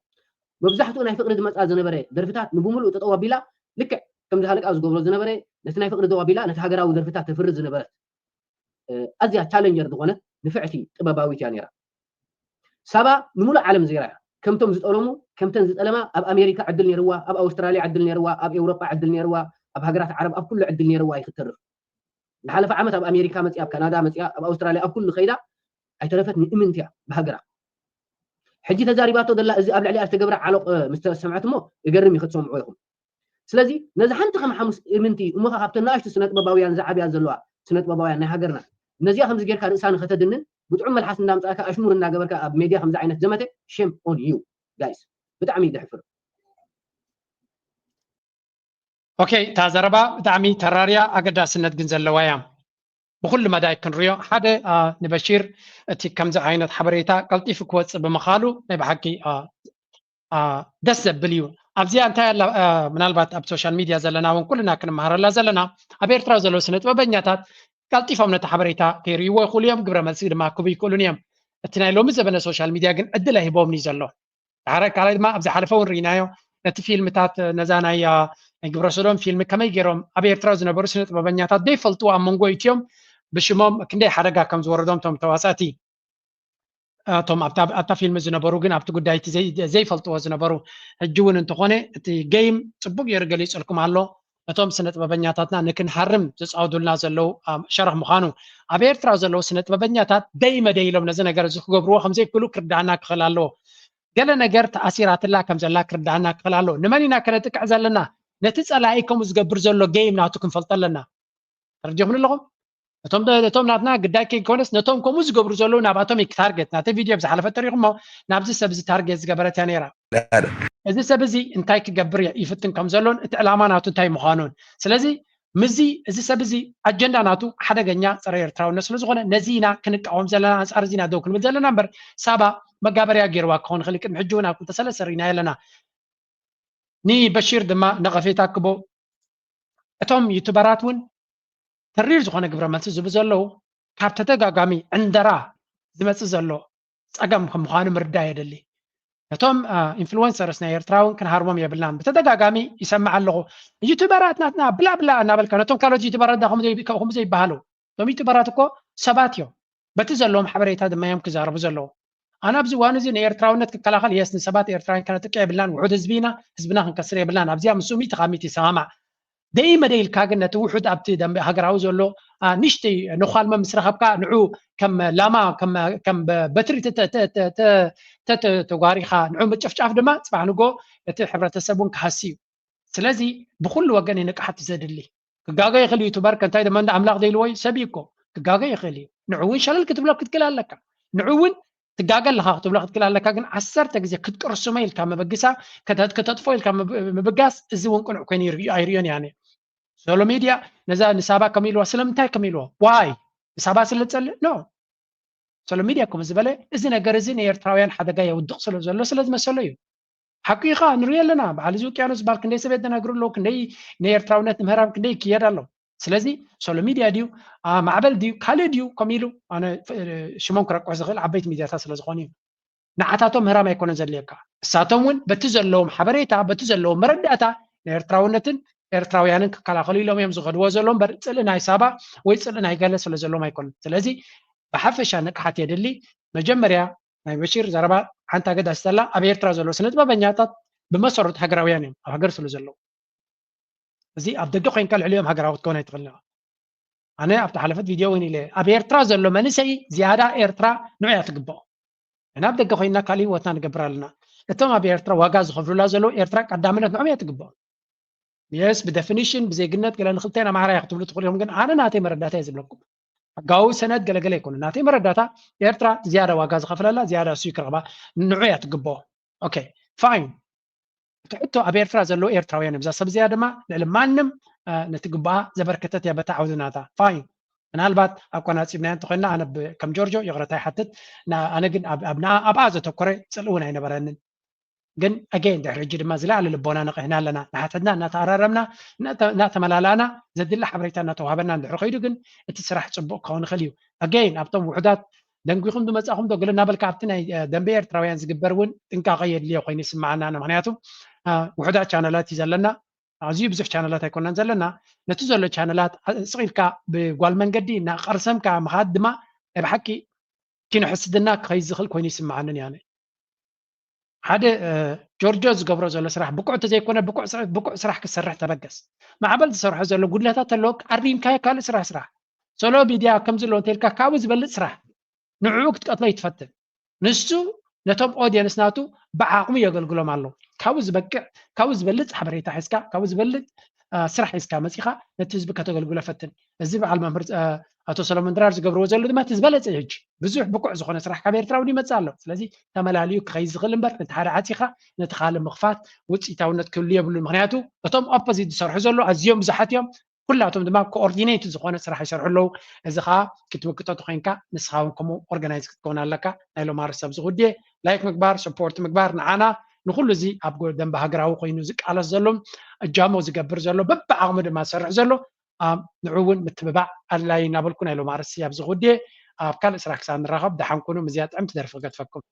መብዛሕትኡ ናይ ፍቕሪ ዝመፃ ዝነበረ ደርፍታት ንብምሉኡ ጠጠው ኣቢላ፣ ልክዕ ከምዚ ሃለቃ ዝገብሮ ዝነበረ፣ ነቲ ናይ ፍቕሪ ጠው ኣቢላ ነቲ ሃገራዊ ደርፍታት ተፍርድ ዝነበረት እ፣ ኣዝያ ቻለንጀር ዝኾነት ንፍዕቲ ጥበባዊት እያ ነይራ። ሳባ ንሙሉእ ዓለም ዜራ እያ። ከምቶም ዝጠለሙ ከምተን ዝጠለማ፣ ኣብ ኣሜሪካ ዕድል ነይርዋ፣ ኣብ ኣውስትራልያ ዕድል ነይርዋ፣ ኣብ ኤውሮጳ ዕድል ነይርዋ፣ ኣብ ሃገራት ዓረብ ኣብ ኩሉ ዕድል ነይርዋ እዩ ክትተርፍ። ዝሓለፈ ዓመት ኣብ ኣሜሪካ መፅያ፣ ኣብ ካናዳ መፅያ፣ ኣብ ኣውስትራልያ ኣብ ኩሉ ከይዳ ኣይተረፈት፣ ንእምንቲ እያ ብሃገራ። ሕጂ ተዛሪባቶ ዘላ፣ እዚ ኣብ ልዕሊኣ ዝተገብረ ዓሎቕ ምስ ተሰምዐት እሞ ይገርም እዩ ክትሰምዑ ኢኹም። ስለዚ ነዚ ሓንቲ ከም ሓሙስ እምንቲ እሞ ካብተን ንኣሽቱ ስነጥበባውያን ዝዓብያ ዘለዋ ስነጥበባውያን ናይ ሃገርና ነዚኣ ከምዚ ጌርካ ርእሳ ንኸተድንን ብጥዑም መልሓስ እንዳምፃእካ ኣሽሙር እናገበርካ ኣብ ሜድያ ከምዚ ዓይነት ዘመተ፣ ሼም ኦን ዩ ጋይስ። ብጣዕሚ እዩ ዘሕፍር። ኦኬ፣ እታ ዘረባ ብጣዕሚ ተራርያ ኣገዳስነት ግን ዘለዋ እያ። ብኩሉ መዳይ ክንሪኦ ሓደ ንበሺር እቲ ከምዚ ዓይነት ሓበሬታ ቀልጢፉ ክወፅእ ብምኻሉ ናይ ብሓቂ ደስ ዘብል እዩ። ኣብዚኣ እንታይ ኣላ ምናልባት ኣብ ሶሻል ሚድያ ዘለና እውን ኩልና ክንመሃረላ ዘለና ኣብ ኤርትራ ዘለዉ ስነ ጥበበኛታት ቀልጢፎም ነቲ ሓበሬታ ከይርእይዎ ይኽእሉ እዮም፣ ግብረ መልሲ ድማ ክህቡ ይኽእሉን እዮም። እቲ ናይ ሎሚ ዘበነ ሶሻል ሚድያ ግን ዕድል ኣይህቦምን እዩ ዘሎ። ድሓረ ካልኣይ ድማ ኣብ ዝሓለፈ እውን ርኢናዮ ነቲ ፊልምታት ነዛ ናይ ግብረ ሰዶም ፊልም ከመይ ገይሮም ኣብ ኤርትራ ዝነበሩ ስነ ጥበበኛታት ዘይፈልጥዎ ኣብ መንጎ ኢትዮም ብሽሞም ክንደይ ሓደጋ ከም ዝወረዶም እቶም ተዋሳእቲ እቶም ኣብታ ፊልም ዝነበሩ ግን ኣብቲ ጉዳይ እቲ ዘይፈልጥዎ ዝነበሩ ሕጂ እውን እንተኾነ እቲ ገይም ፅቡቅ ገይሩ ገሊፅልኩም ኣሎ። ነቶም ስነ ጥበበኛታትና ንክንሃርም ዝፃወዱልና ዘለዉ ሸረኽ ምዃኑ ኣብ ኤርትራ ዘለዉ ስነ ጥበበኛታት ደይ መደይ ኢሎም ነዚ ነገር እዚ ክገብርዎ ከምዘይክእሉ ክርዳኣና ክኽእል ኣለዎ። ገለ ነገር ተኣሲራትላ ከም ዘላ ክርዳኣና ክኽእል ኣለዎ። ንመን ኢና ከነጥቅዕ ዘለና? ነቲ ፀላኢ ከምኡ ዝገብር ዘሎ ገይም ናቱ ክንፈልጦ ኣለና። ተረዲኹም ኣለኹም? እቶም እቶም ናትና ግዳይ ከይኮነስ ነቶም ከምኡ ዝገብሩ ዘለዉ ናብኣቶም እዩ ታርጌት። ናተ ቪድዮ ብዝሓለፈ ተሪኹሞ ናብዚ ሰብ እዚ ታርጌት ዝገበረት እያ ነይራ። እዚ ሰብ እዚ እንታይ ክገብር ይፍትን ከም ዘሎን እቲ ዕላማ ናቱ እንታይ ምዃኑን። ስለዚ ምዚ እዚ ሰብ እዚ ኣጀንዳ ናቱ ሓደገኛ ፀረ ኤርትራውነት ስለ ዝኾነ ነዚ ኢና ክንቃወም ዘለና፣ ኣንፃር እዚ ኢና ደው ክንብል ዘለና እምበር ሳባ መጋበርያ ገይርዋ ክኸውን ይኽእል። ቅድሚ ሕጂ እውን ኣብ ክልተ ሰለስተ ርኢና ኣለና። ንበሺር ድማ ነቐፌታ ክቦ እቶም ዩቱበራት እውን ተሪር ዝኾነ ግብረ መልሲ ዝህቡ ዘለዉ ካብ ተደጋጋሚ ዕንደራ ዝመፅእ ዘሎ ፀገም ከም ምዃኑ ምርዳእ የድሊ። ነቶም ኢንፍሉወንሰርስ ናይ ኤርትራ እውን ክንሃርሞም የብልናን። ብተደጋጋሚ ይሰምዕ ኣለኹ ዩቱበራት ናትና ብላ ብላ እናበልካ ነቶም ካልኦት ዩቱበራት ዳ ከምኡ ዘይበሃሉ። እቶም ዩቱበራት እኮ ሰባት እዮም። በቲ ዘለዎም ሓበሬታ ድማ እዮም ክዛረቡ ዘለዉ። ኣነ ኣብዚ እዋን እዚ ንኤርትራውነት ክከላኸል የስ ንሰባት ኤርትራውያን ከነጥቅዕ የብልናን። ውሑድ ህዝቢ ኢና፣ ህዝብና ክንከስር የብልናን። ኣብዚኣ ምስኡ ሚእቲ ካብ ሚእቲ ይሰማማዕ። ደይ መደይ ኢልካ ግን ነቲ ውሑድ ኣብቲ ደንበ ሃገራዊ ዘሎ ንሽተይ ነዃልመ ምስ ረኸብካ ንዑ ከም ላማ ከም በትሪ ተጓሪኻ ንዑ ምጭፍጫፍ ድማ ፅባሕ ንጎ እቲ ሕብረተሰብ እውን ክሃሲ እዩ። ስለዚ ብኩሉ ወገን እዩ ንቅሓት ዘድሊ። ክጋገ ይኽእል እዩ። ዩቱበር ከንታይ ድማ እንዳ ኣምላኽ ዘይልዎ እዩ ሰብ እዩ እኮ ክጋገ ይኽእል እዩ። ንዑ እውን ሸለል ክትብሎ ክትክእል ኣለካ። ንዑ እውን ትጋገ ኣለኻ ክትብሎ ክትክእል ኣለካ። ግን ዓሰርተ ግዜ ክትቅርስሞ ኢልካ ምብግሳ ከተጥፎ ኢልካ ምብጋስ እዚ እውን ቅኑዕ ኮይኑ ኣይርእዮን እያ። ሶሎ ሚድያ ነዛ ንሳባ ከም ኢልዋ ስለምንታይ ከም ኢልዋ ዋይ ንሳባ ስለ ዝጸልእ ኖ ሶሎ ሚድያ ከምኡ ዝበለ እዚ ነገር እዚ ንኤርትራውያን ሓደጋ የውድቕ ስለ ዘሎ ስለ ዝመሰሎ እዩ። ሓቂ ኢኻ ንርኢ ኣለና። በዓል እዚ ውቅያኖስ ዝበሃል ክንደይ ሰብ የደናግሩ ኣለዉ፣ ክንደይ ንኤርትራውነት ንምህራም ክንደይ ይክየድ ኣሎ። ስለዚ ሶሎ ሚድያ ድዩ ማዕበል ድዩ ካልእ ድዩ ከም ኢሉ ኣነ ሽሞም ክረቅሖ ዝኽእል ዓበይቲ ሚድያታት ስለ ዝኾኑ እዩ። ንዓታቶም ምህራም ኣይኮነን ዘድልየካ። እሳቶም እውን በቲ ዘለዎም ሓበሬታ በቲ ዘለዎም መረዳእታ ንኤርትራውነትን ኤርትራውያንን ክከላኸሉ ኢሎም እዮም ዝኸድዎ ዘሎ እምበር ፅልኢ ናይ ሳባ ወይ ፅልኢ ናይ ገለ ስለ ዘሎም ኣይኮነን። ስለዚ ብሓፈሻ ንቅሓት የድሊ። መጀመርያ ናይ በሺር ዘረባ ሓንቲ ኣገዳሲት ኣላ። ኣብ ኤርትራ ዘለዉ ስነ ጥበበኛታት ብመሰረቱ ሃገራውያን እዮም ኣብ ሃገር ስለ ዘለዉ። እዚ ኣብ ደገ ኮይንካ ልዕሊኦም ሃገራዊ ክትከውን ኣይትኽእልን ኢኻ። ኣነ ኣብቲ ሓለፈት ቪድዮ እውን ኢለ፣ ኣብ ኤርትራ ዘሎ መንእሰይ ዝያዳ ኤርትራ ንዑ እያ ትግብኦ። እና ኣብ ደገ ኮይንና ካልእ ህይወትና ንገብር ኣለና። እቶም ኣብ ኤርትራ ዋጋ ዝኸፍሉላ ዘለዉ ኤርትራ ቀዳምነት ንዑ እያ ትግብኦ። የስ ብደፊኒሽን ብዜግነት ገለ ንክልቴን ኣምሓራ እያ ክትብሉ ትኽእሉ ኢኹም፣ ግን ኣነ ናተይ መረዳእታ እየ ዝብለኩም። ሕጋዊ ሰነድ ገለገለ ኣይኮነ ናተይ መረዳእታ። ኤርትራ ዝያዳ ዋጋ ዝኸፍለላ ዝያዳ እሱ ክረኽባ ንዑ እያ ትግብኦ። ኦኬ ፋይን። እቲ ሕቶ ኣብ ኤርትራ ዘለዉ ኤርትራውያን እዮም። እዛ ሰብ እዚኣ ድማ ልዕሊ ማንም ነቲ ግቡኣ ዘበርከተት እያ በታ ዓውዲ ናታ። ፋይን። ምናልባት ኣቆናጺብናያ እንተኾይንና ኣነ ከም ጆርጆ ይቕረታ ይሓትት። ኣነ ግን ኣብኣ ዘተኮረ ጽልኢ እውን ኣይነበረንን። ግን ኣገይን ድሕሪ ሕጂ ድማ ዝለዓለ ልቦና ነቒሕና ኣለና። ንሓተትና እናተኣራረምና እናተመላላእና ዘድሊ ሓበሬታ እናተዋህበና እንድሕር ከይዱ ግን እቲ ስራሕ ጽቡቕ ክኸውን ይኽእል እዩ። ኣገይን ኣብቶም ውሑዳት ደንጒኹም ዝመጻኹም ዶ ገለ እናበልካ ኣብቲ ናይ ደንበ ኤርትራውያን ዝግበር እውን ጥንቃቐ የድልዮ ኮይኑ ይስምዓና። ምክንያቱ ውሑዳት ቻነላት እዩ ዘለና። ኣዝዩ ብዙሕ ቻነላት ኣይኮናን ዘለና። ነቲ ዘሎ ቻነላት ስቕ ኢልካ ብጓል መንገዲ እናቐርሰምካ ምኻድ ድማ ናይ ብሓቂ ኪኖ ሕስድና ክኸይድ ዝኽእል ኮይኑ ይስምዓንን እያነ። ሓደ ጆርጆ ዝገብሮ ዘሎ ስራሕ ብቁዕ እንተዘይኮነ ብቁዕ ስራሕ ክሰርሕ ተበገስ። ማዕበል ዝሰርሖ ዘሎ ጉድለታት ኣለዎ ኣሪምካዮ ካልእ ስራሕ ስራሕ። ሶሎ ሚድያ ከምዚ ኣሎ እንተልካ ካብኡ ዝበልፅ ስራሕ ንዕኡ ክትቀትሎ ይትፈትን። ንሱ ነቶም ኦድየንስ ናቱ ብዓቕሙ የገልግሎም ኣሎ። ካብኡ ዝበቅዕ ካብኡ ዝበልፅ ሓበሬታ ሒዝካ ካብኡ ዝበልፅ ስራሕ ሒዝካ መፂኻ ነቲ ህዝቢ ከተገልግሎ ፈትን። እዚ በዓል መምህር ኣቶ ሰሎሞን ድራር ዝገብርዎ ዘሎ ድማ እቲ ዝበለፀ እዩ። ሕጂ ብዙሕ ብቁዕ ዝኾነ ስራሕ ካብ ኤርትራ እውን ይመፅእ ኣሎ። ስለዚ ተመላሊኡ ክኸይድ ዝኽእል እምበር ነቲ ሓደ ዓፂኻ ነቲ ካልእ ምኽፋት ውፅኢታውነት ክህሉ የብሉን። ምክንያቱ እቶም ኦፖዚት ዝሰርሑ ዘሎ ኣዝዮም ብዙሓት እዮም። ኩላቶም ድማ ኮኦርዲኔት ዝኾነ ስራሕ ይሰርሑ ኣለዉ። እዚ ከዓ ክትምክቶ ተኮይንካ ንስኻ እውን ከምኡ ኦርጋናይዝ ክትከውን ኣለካ። ናይ ሎማርስ ኣብዚ ጉድየ ላይክ ምግባር ሰፖርት ምግባር ንዓና ንኩሉ እዚ ኣብ ደንበ ሃገራዊ ኮይኑ ዝቃለስ ዘሎ እጃሞ ዝገብር ዘሎ በብዓቕሙ ድማ ዝሰርሕ ዘሎ ንዑ እውን ምትብባዕ ኣድላይ እናበልኩ ናይ ሎማርስ ኣብዚ ጉድየ ኣብ ካልእ ስራሕ ክሳብ ንራኸብ ደሓን ኩኑ። ምስዚኣ ጥዕምቲ ደርፊ ክገድፈኩም።